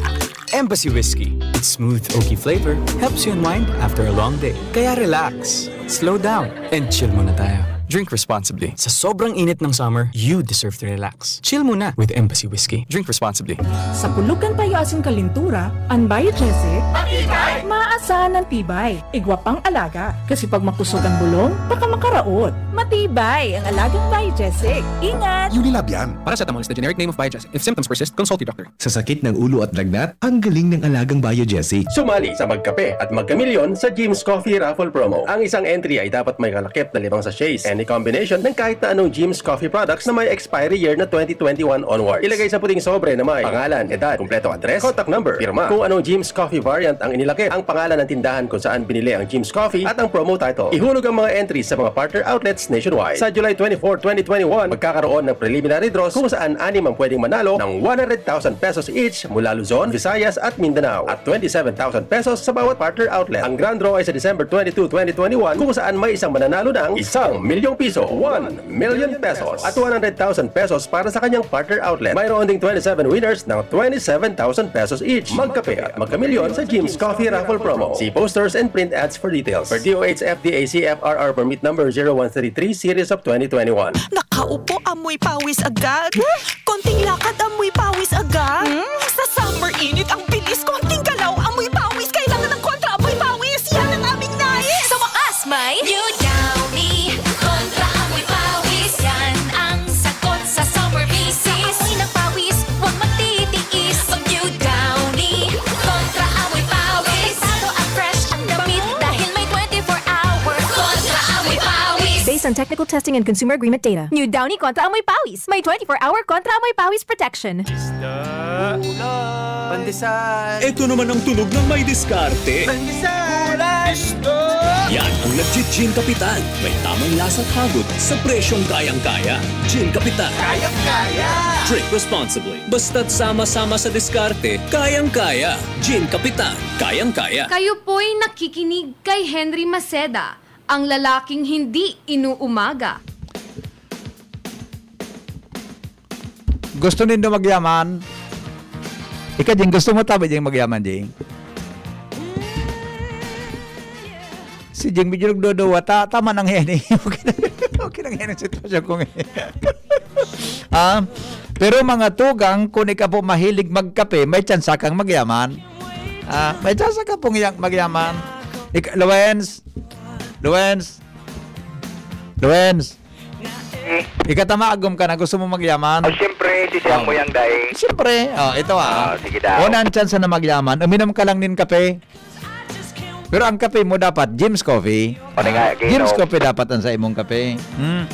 Embassy Whiskey. Its smooth, oaky flavor helps you unwind after a long day. Kaya relax, slow down, and chill muna tayo. Drink responsibly. Sa sobrang init ng summer, you deserve to relax. Chill muna with Embassy Whiskey. Drink responsibly. Sa pulugan payo asin kalintura, an Biogesic, matibay! Maaasahan ng tibay. Igwa pang alaga. Kasi pag makusog ang bulong, baka makaraot. Matibay ang alagang Biogesic. Ingat! Unilab yan. Paracetamol is the generic name of Biogesic. If symptoms persist, consult your doctor. Sa sakit ng ulo at lagnat, ang galing ng alagang Biogesic. Sumali sa Magkape at Magkamilyon sa Jim's Coffee Raffle Promo. Ang isang entry ay dapat may kalakip na limang sachets, any combination ng kahit na anong Jim's Coffee products na may expiry year na twenty twenty-one onwards. Ilagay sa puting sobre na may pangalan, edad, kumpletong address, contact number, pirma. Kung anong Jim's Coffee variant ang inilakip, ang pangalan ng tindahan kung saan binili ang Jim's Coffee at ang promo title. Ihulog ang mga entries sa mga partner outlets nationwide. Sa July twenty-four, twenty twenty-one, magkakaroon ng preliminary draws kung saan anim ang pwedeng manalo ng one hundred thousand pesos each mula Luzon, Visayas at Mindanao at twenty-seven thousand pesos sa bawat partner outlet. Ang grand draw ay sa December twenty-two, twenty twenty-one kung saan may isang mananalo ng isang milyong piso, one million pesos at one hundred thousand pesos para sa kanyang partner outlet. Mayroon ding twenty-seven winners ng twenty-seven thousand pesos each. Magkape at magkamilyon sa Jim's Coffee Raffle Promo. See posters and print ads for details. Per D O H F D A C F R R Permit Number zero one three three Series of twenty twenty-one. Nakaupo, amoy pawis agad. Konting lakad, amoy pawis agad. Sa summer init, ang bilis. Konting galaw, amoy pawis. Kailangan ng kontra amoy pawis. Yan ang aming nais. Sa wakas, may New Downy kontra amoy pawis. Yan ang sagot sa summer visit. Sa amoy ng pawis, huwag magtitiis. Mag New Downy kontra amoy pawis. Delikado at fresh ang damit dahil may twenty-four hour kontra amoy pawis. Based on technical testing and consumer agreement data, New Downy Kontra Amoy Pawis. May twenty-four hour Kontra Amoy Pawis protection. Isda. Pandesal. Ito naman ang tunog ng may diskarte. Pandesal. Isda. Yan ang nagchi-Gin Kapitan. May tamang lasa at hagot sa presyong kayang-kaya. Gin Kapitan. Kayang-kaya. Drink responsibly. Basta't sama-sama sa diskarte, kayang-kaya. Gin Kapitan. Kayang-kaya. Kayo po'y nakikinig kay Henry Maceda, ang lalaking hindi inuumaga. Gusto nindo magyaman? Ika, Jing, gusto mo tabi, Jing, magyaman, Jing? Si Jing, medyo nagdodowa. Ta tama nang yan eh. Okay na, okay na yan ang sitwasyon ko ngayon. Ah, pero mga tugang, kung ika po mahilig magkape, may tsansa kang magyaman. Ah, may tsansa ka pong yak- magyaman. Ik- Lorenz, Lorenz, Lorenz, ikatama agom ka na, gusto mo magyaman? Oh, siyempre, si Siya mo yang dai. Siyempre. Oh, ito ah. Oh, sige daw. Unang tsansa na magyaman, uminom ka lang nin kape. Pero ang kape mo dapat, Jim's Coffee. Ano nga, Ah, Jim's ginom. Coffee dapat ang sa imong kape. Hmm.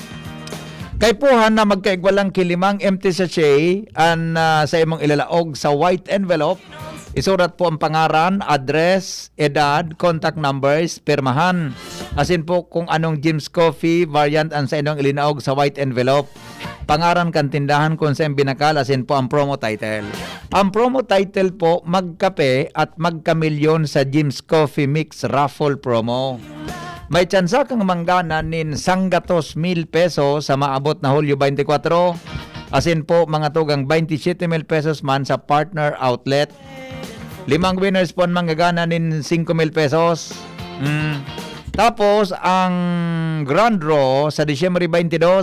Kaipuhan na magkaigwa lang kilimang empty sachet an ah, sa imong ilalaog sa white envelope. Isurat po ang pangaran, address, edad, contact numbers, pirmahan. Asin po kung anong Jim's Coffee variant ang sa inyong ilinaog sa white envelope. Pangaran kan tindahan kung saan binakal, asin po ang promo title. Ang promo title po, Magkape at Magkamilyon sa Jim's Coffee Mix Raffle Promo. May tsansa kang manggana nin sanggatos mil peso sa maabot na Hulyo twenty-four, asin po mga tugang twenty-seven mil pesos man sa partner outlet. Limang winners po ang manggagana nin singko mil pesos. Mm. Tapos, ang grand draw sa Disyembre twenty-two,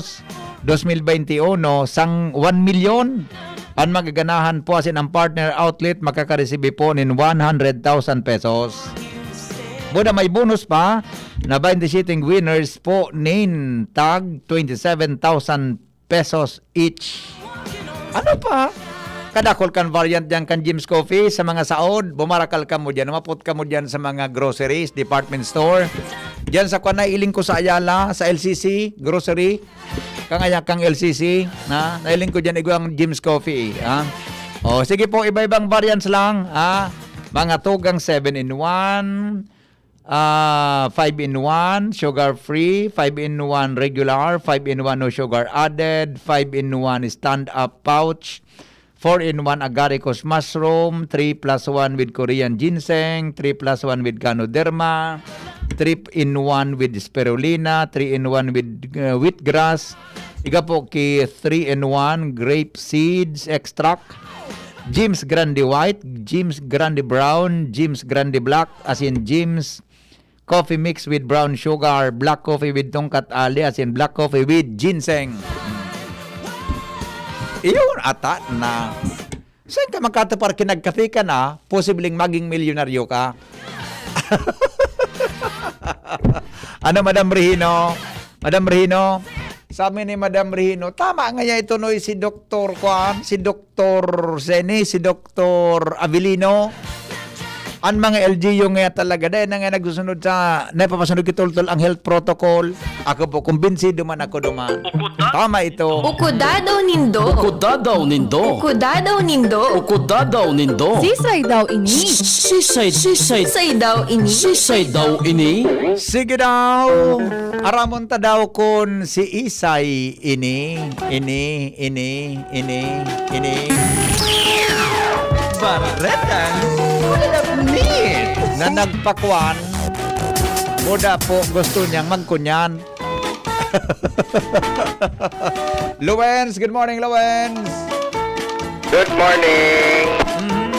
twenty twenty-one, sang one milyon ang magaganahan po, asin ang partner outlet makakaresibi po nin one hundred thousand pesos. Buda may bonus pa na twenty-seven winners po nin tag twenty-seven thousand pesos each. Ano pa? Kadakol kan variant diyan kan Jim's Coffee sa mga saod. Bumarakal kamo diyan, umapot kamo diyan sa mga groceries, department store. Diyan sa kwan, nailing ko sa Ayala, sa L C C, grocery. Kang Ayala, kang L C C, na, nailing ko diyan, igwa ang Jim's Coffee, ha? O, sige po, iba-ibang variants lang, ha? Mga tugang seven in one, ah, five in one, sugar free, five in one regular, five in one no sugar added, five in one stand-up pouch, four in one agaricus mushroom, three plus one with Korean ginseng, three plus one with Ganoderma, three in one with spirulina, three in one with uh, wheatgrass, iga po ki three in one grape seeds extract, Jim's Grande White, Jim's Grande Brown, Jim's Grande Black, asin Jim's coffee mix with brown sugar, black coffee with tungkat ali, asin black coffee with ginseng. Iyon ata na. Saan ka makatupar kinagkape ka na, posibleng maging milyonaryo ka? Ano, Madam Regino? Madam Regino, sabi ni Madam Regino, tama nga niya ito, no, si Doktor Kwan, si Doktor Zeni, si Doktor Avelino. An mga L G U nga talaga, dai na nga nagsusunod sa, naipapasunod ki Toltol ang health protocol. Ako po, kumbinsido man ako duman. Tama ito. Uko dadaw nindo. Uko dadaw nindo. Uko dadaw nindo. Uko dadaw nindo. Sisay daw ini? Sisay, sisay. Sisay daw ini? Sisay daw ini? Sige daw. Aramon ta daw kun si Isay ini, ini, ini, ini, ini. Baretang Kulanapnit na nagpakwan. Buda po, gusto niyang magkunyan. Lowens, good morning, Lowens. Good morning. Mhm.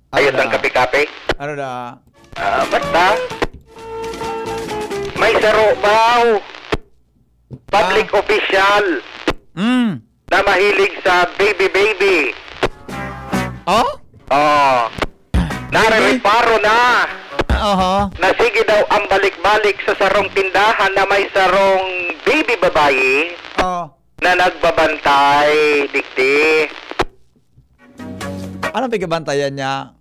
Ayos Ano ang na? Kape-kape? Ano na? Ah, basta, may saro baw. Public Ah. official Mm. na mahilig sa baby-baby. Oh? Oh. Narereparo na Oho. na sige daw ang balik-balik sa sarong tindahan na may sarong baby babayi Oh. na nagbabantay, digdi. Anong pagkabantayan niya?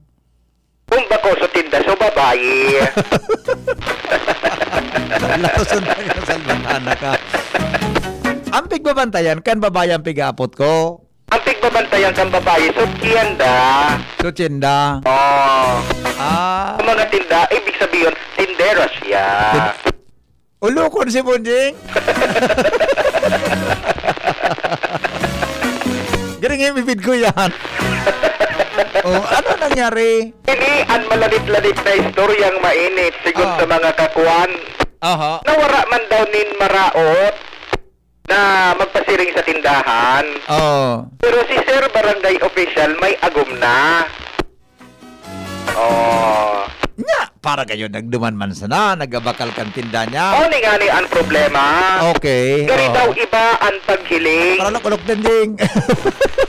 Kung bako sa tinda, so babayi. Laos na ka, salbahana ka. Ang pigbabantayan, kan babayi ang pig-aapot ko. Ang pigbabantayan kan babayi, so tienda. So tienda. Oh. Ah. Ang mga tinda, ibig sabihin, tindera siya. Tin- Ulokon si Bonjing. Galing yung bibid ko yan. Oh, ano nangyari? Ini an malanit-lanit na istoryang mainit, sigon Ah. sa mga kakuan. Aha. Na wara man daw nin maraot na magpasiring sa tindahan. Oh. Pero si Sir Barangay Official may agom na. Oh. Nya, para kayo nagduman man sana, nagabakal kan tinda niya. Oh, ni ngani ang problema. Okay, Gari oh. daw iba ang paghiling. Para lang ulok dending.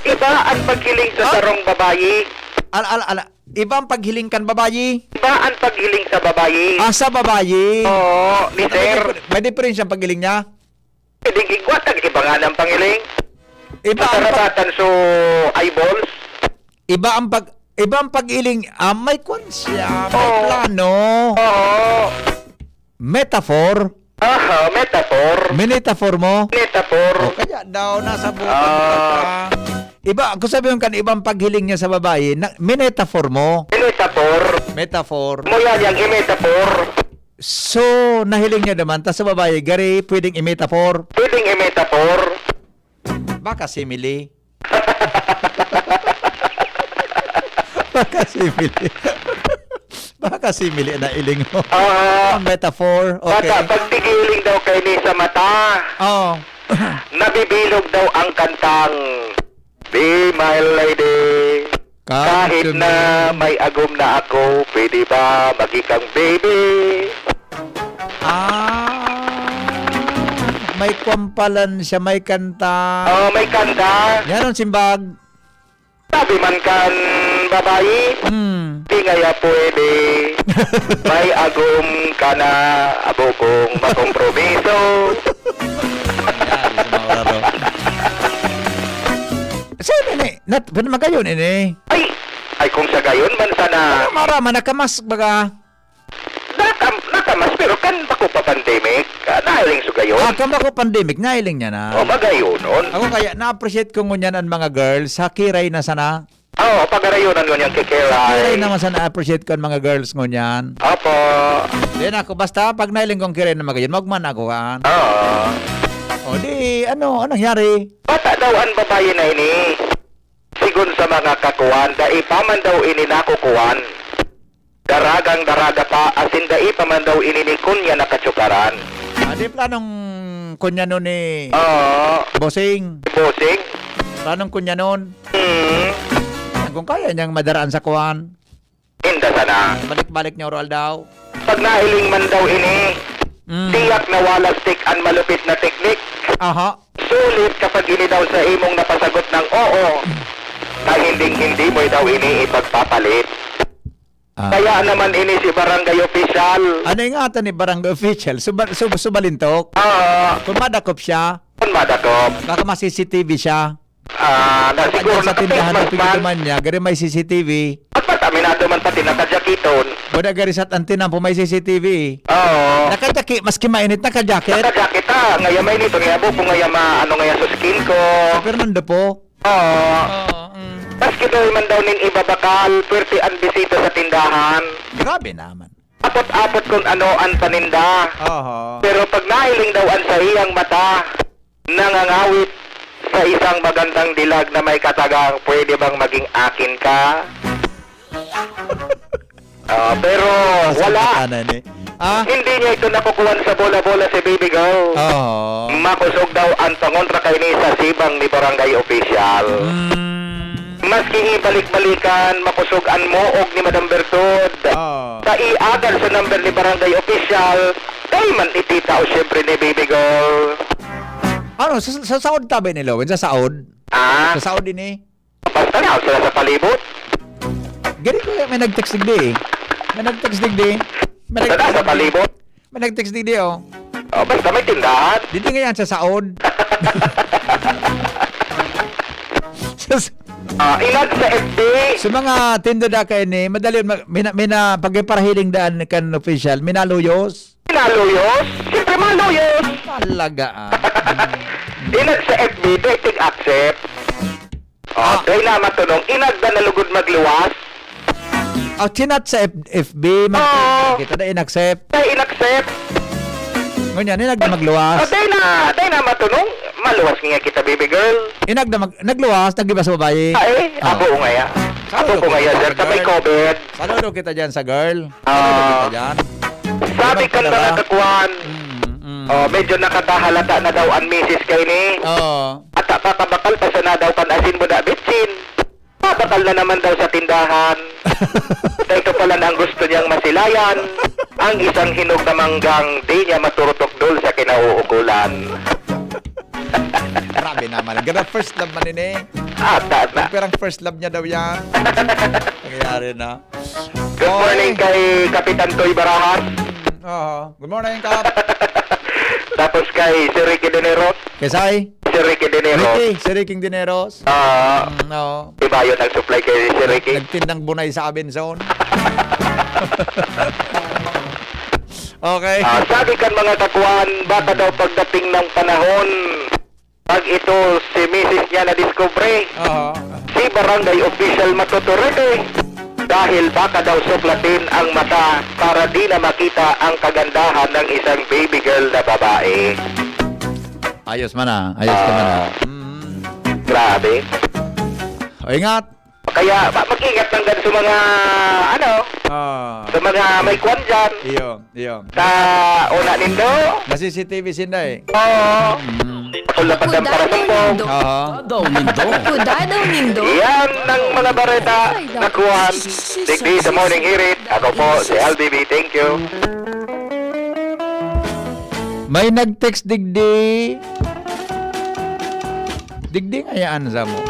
Iba ang paghiling sa Ah? sarong babayi. Ala, ala, ala. Iba ang paghiling kan babayi. Iba ang paghiling sa babayi. Ah, sa babayi. Oo, ni Ano, may sir. dif-, may diferensya ang paghiling niya? Pwedeng igwa, tag-iba nga ng pangiling. Iba ang pag- Masarabatan so eyeballs. Iba ang pag-, iba ang pag-iling, ah, may kwan siya, may Oo. plano. Oo. Metaphor? Aha, metaphor. Minetaphor mo? Metaphor. O, kaya daw, nasa buhay Ah. ka. Iba, kung sabihin kan ibang paghiling niya sa babae, na, minetaphor mo? Metaphor. Metaphor. Mo yan, yung i-metaphor. So, nahiling niya naman, tas sa babae, gari, pwedeng i-metaphor? Pwedeng i-metaphor. Baka simile. Baka simile. Baka simile na iling mo. Ah. Ang metaphor. Okay. Baka pagtigiling daw kay ni sa mata. Oh. Nabibilog daw ang kantang, "Be my lady." Kahit Kahit na na may agom na ako, pwede ba magikang baby? Ah, may kwampalan siya, may kanta. Oh, may kanta. Yan ang simbag. Sabi man kan babayi, Hmm. "Di ngaya pwede. May agom ka na, abo kong makompromiso." Yan, sa mga oraro. Sino ni? Nat-, magayon ini? Ay, ay, kung sa gayon man sana. Ano, mara man, nakamask baga? Naka-, nakamas, pero kan bako pa pandemic, ah, nahiling sa gayon. Ah, kan bako pandemic, nahiling niya na. O, magayonon. Ako kaya, na-appreciate ko ngunyan ang mga girls, sa Kiray na sana. Oo, pagarayonan ngunyan kay Kiray. Kiray naman sana, appreciate ko ang mga girls ngunyan. Opo. Then ako, basta pag nahiling kong Kiray na magayon, magman ako, ha? Oo. O di, ano, anong nangyari? Bata daw ang babayi na ini. Sigon sa mga kakuan, dai pa man daw ini nakukuan. Daragang-daraga pa, asin dai pa man daw ini ni kunya nakatsukaran. Ah, di planong kunyanon ni Oo. Bossing? Bossing? Planong kunyanon? Hmm. Yan, kung kaya niyang madaraan sa kuan. Inda sana. Balik-balik niya, Roald Dahl. Pag nahiling man daw ini, Mm. tiyak na walas tik an malupit na teknik. Aha. Sulit kapag ini daw sa imong napasagot ng oo, na hinding-hindi mo daw ini ipagpapalit. Ah. Kaya naman ini si barangay opisyal. Ano yung ata ni barangay official? Suba-, sub-, subalintok? Oo. Kung madakop siya, Kung madakop. baka ma-C C T V siya. Ah, na Baka siguro dyan sa tindahan na nakapikmas man. pigduman niya, gari may C C T V. At ba't aminado man pati nakajakiton? Wala gari sa antenna po may C C T V. Oo. Nakajaki, maski mainit, nakajacket. Nakajacket, ah. Ngaya may nito, ngaya buko, ngaya ma-, ano ngaya sa skin ko. Sa Fernando po. Oo. Oo, mm. Maski daw man daw nin iba bakal, pwerte an bisita sa tindahan. Grabe naman. Apot-apot kung ano an paninda. Oho. Pero pag nahiling daw an saiyang mata, nangangawit sa isang magandang dilag na may katagang, "Pwede bang maging akin ka?" Ah, pero Sa wala. Santa Ana ni. Ah? Hindi niya ito nakukuha sa bola-bola si Baby Girl. Oo. Makusog daw ang pangontra kaini sa sibang ni Barangay Official. Mm. Maski ibalik-balikan, makusog ang moog ni Madam Bertod. Oo. Kaiagal sa number ni Barangay Official, dai man ititao siyempre ni Baby Girl. Ano, sa, sa saod tabi ni Lowen? Sa saod? Ah? Sa saod din eh? Basta na, sila sa palibot. Gari ko, may nag-text digdi eh. May nag-text digdi. May Basta na, nag-text sa digdi. palibot. May nag-text digdi, oh. Oh, basta may tindahan. Digdi nga yan sa saod. Sus. Ah, inag sa F B. Sa mga tinda da kayo ni, madali, ma-, mina-, mina-, pagkiparahiling daan kan official, minaluyos. Minaluyos? Siyempre, maluyos. Talaga, ah. Inag sa F B, dating accept. Oh, Ah. Dai na matunong, inagda na lugod magluwas. Ah, chinat sa F-, F B, mag-, Oo. kita na in-accept. Dai in-accept. Ngunyan, inagda magluwas. Oh, dai na, dai na matunong, maluwas nga kita, baby girl. Inagda mag-, nagluwas, naglibas sa babae. Ay, Ah. abo nga ya. Saludo Abo ko nga ya, kita, sir, sa may girl. COVID. Saludo kita dyan sa girl. Ah. Saludo kita dyan. Sabi Ibang kan mga talaga. kakuan, Mm, mm. oh, medyo nakakahalata na daw ang misis kay ni. Oo. At kakabakal pa sana daw kan asin mo na bitsin. Babakal na naman daw sa tindahan. Ito pala na ang gusto niyang masilayan, ang isang hinog na manggang di niya maturutok dol sa kinauukulan. Grabe naman. Ganda first love man ini. Ah, ta-, ta-, Pirang first love niya daw yan. Nangyayari na. Good morning Okay. kay Kapitan Toy Barajas. Mm, oo. Good morning, Kap. Tapos kay Sir Ricky Dinero. Kesay? Sir Ricky Dinero. Ricky, Sir Ricky Dineros. Ah, Mm, oo. iba yun ang supply kay Sir Ricky. Nagtindang bunay sa Abenson. Okay. Ah, sabi kan mga kakuan, baka daw pagdating ng panahon, pag ito si misis niya na-discover, Oo. si barangay official matuturete. Dahil baka daw suklatin ang mata para di na makita ang kagandahan ng isang baby girl na babae. Ayos man, ah. Ayos ka man, ah. Ah. Mm. Grabe. O, ingat. Kaya, ma-, mag-ingat lang dyan sa mga, ano, Ah. sa mga may kwan dyan. Iyo, iyo. Sa una nindo. Na-C C T V sinda, eh. Oo. Mm. Ako lapad ang Kudado parasumbong. nindo. Aha. Kudado nindo. Kudado nindo. Yan ang mga bareta na kuwan. Digdi sa Morning Hirit. Ako po, si L B B. Thank you. May nag-text digdi. Digdi ngayaan sa mo.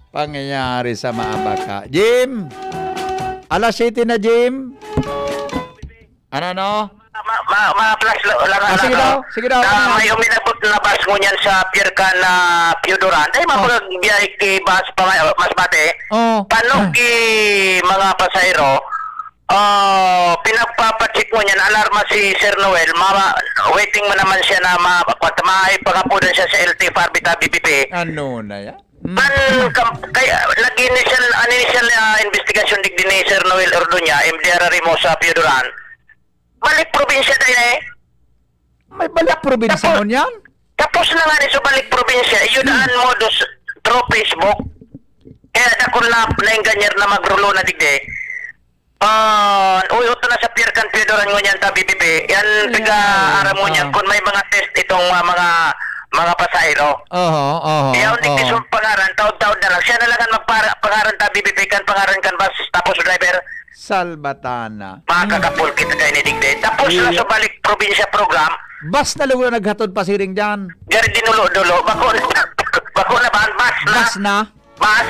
Pangyayari sa mga baka. Jim! Alas siyete na, Jim. Ano, ano? Ma-, ma-, ma-flash lo-, lang Ah, ang sige ano, daw, sige daw, na ano? may uminabot na bus ngunyan sa Pier Can na Pioduran. Ay, Oh. mapagbiyahe ki bus pa nga, Masbate. Oh. Paano ki mga pasahero? Oh, pinagpapacheck ngunyan, alarma si Sir Noel. Ma-, waiting mo naman siya na ma-, maipagapodan siya sa L T F R B ta B P P. Ano na yan? Hmm. An kam-, kaya, nag-initial, an initial, ah, investigasyon digdi ni Sir Noel Ordoña, M D R R M O sa Pioduran. Balik probinsya tayo na eh. May balik probinsya Tapos, ngunyan? tapos na nga ni sa balik probinsya, yun Hmm. ang modus through Facebook. Kaya dakul na naenganyar na magrulo na digdi. Ah, uy, ito na sa Pier Can Pioduran ngunyan ta, B B B. Yan, Yeah. taga-aram ngunyan, Ah. kung may mga test itong, ah, mga mga pasahero. Oho, oho. Kaya hindi oho. Pisong pangaran, taod-taod na lang. Siya na lang ang magpara, pangaran ta, B B P kan, pangaran kan bus, tapos driver. Salbatana. Makakapulkit kayo ni Digde. Tapos Iya. Sa Balik Probinsya Program, Bus na lugo na naghatod pasiring dyan. gari dinulo-dulo. Bako, bako na ba? Bas na. Bus na. Bas.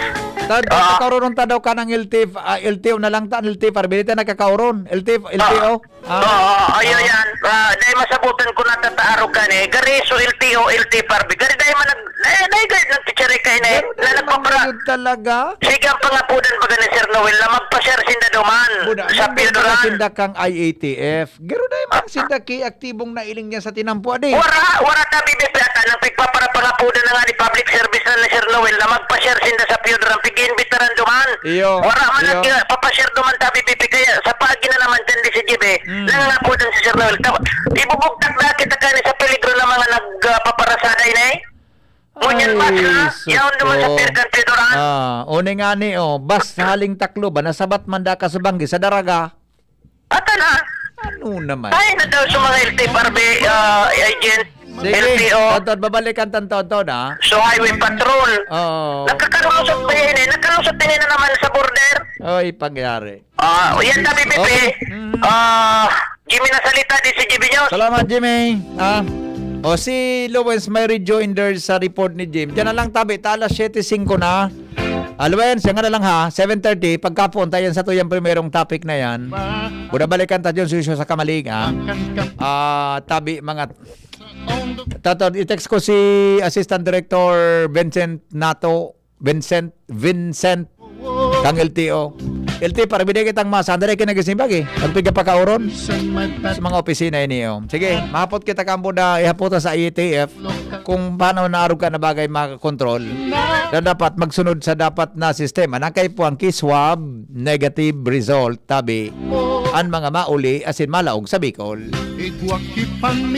Tad, Ah. Kauron ta daw ka ng L T F, ah, L T O na lang ta, L T F, arbili ta nagkakauron. L T F, L T O. Oo, ayun yan. Ah, dahil masabutan ko na tataarog ka ni. Gari, so L T O, L T F R B. Gari, dahil man nag... Eh, dahil gari ng teacher ka ini. Pero Na nagpapara... Yun talaga. Sige, ang pangapudan baga ni Sir Noel na magpa-share sinda duman Buda, sa nandun Piodoran. Sinda kang I A T F. Garo dahil man sinda ki aktibong nailing niya sa tinampo, adi. Wara, wara ta B B P ata nang pigpaparapangapudan na nga ni public service na ni Sir Noel na magpa-share sinda sa Piodoran, pig-iimbitaran duman. Iyo, Wara man iyo. nag papashare duman ta B B P, kaya sa pagi na naman dyan di si G B, Mm. nangangapudan si Sir Noel. Ta-, ibubugtak na kita kani sa peligro ng mga nagpaparasada ini. Ngunyan Ay, bas na, sus yaon naman sa ko. Pirkan Piodoran. Ah, uni nga ni, oh, bas haling Tacloban, nasabat man da kasubanggi sa Daraga. Ata na. Ano naman? Ay, na daw sa mga L T F R B ah, agent, Sige, L T O. Tantod, babalikan Tantod, Tantod, ha? So, highway patrol. Oo. Nagkakalusot pa yan eh. Nagkalusot din na naman sa border. Oy, pangyari. Ah, yan na, B B P. Okay. Mhm. Ah, Jimmy Nasalita, D C G B News. Salamat, Jimmy. Ah, o si Lawrence may rejoinder sa report ni Jim. Diyan na lang tabi, ta alas siyete singko na. Ah, Lawrence, yan nga na lang ha, seven thirty, pagkapon, tayan sa tuyang primerong topic na yan. Buda balikan ta dyan, suyo sa kamaling, ah. Ah, tabi, mga... Tato, i-text ko si Assistant Director Vincent Nato, Vincent, Vincent, kang L T O. L T O, para binigay kitang masa, andali kayo nagising bagi. Pagpiga pa kauron sa mga opisina ini, oh. Sige, mahapot kita kampo na ihaputan sa I A T F kung paano naarog ka na bagay makakontrol. Na dapat magsunod sa dapat na sistema. Nakay po ang kiswab, negative result, tabi. An mga mauli asin malaog sa Bicol.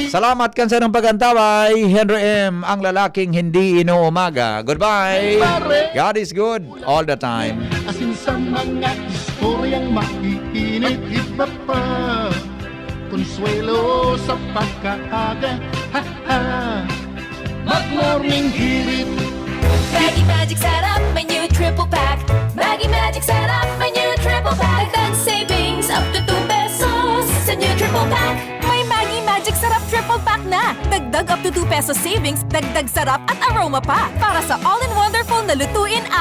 Salamat kan sarong pagantaway, Henry M, ang lalaking hindi inuumaga. Goodbye. God is good all the time. Asin sa mga istoryang maiinit iba pa. Konsuelo sa pagkaaga. Ha, ha. Mag-morning hirit. Maggi Magic Sarap, may new triple pack. Maggi Magic Sarap, may new triple pack. Dagdag savings up to two pesos sa new triple pack. May Maggi Magic Sarap triple pack na. Dagdag up to two pesos savings, dagdag sarap at aroma pa. Para sa all-in-wonderful na lutuin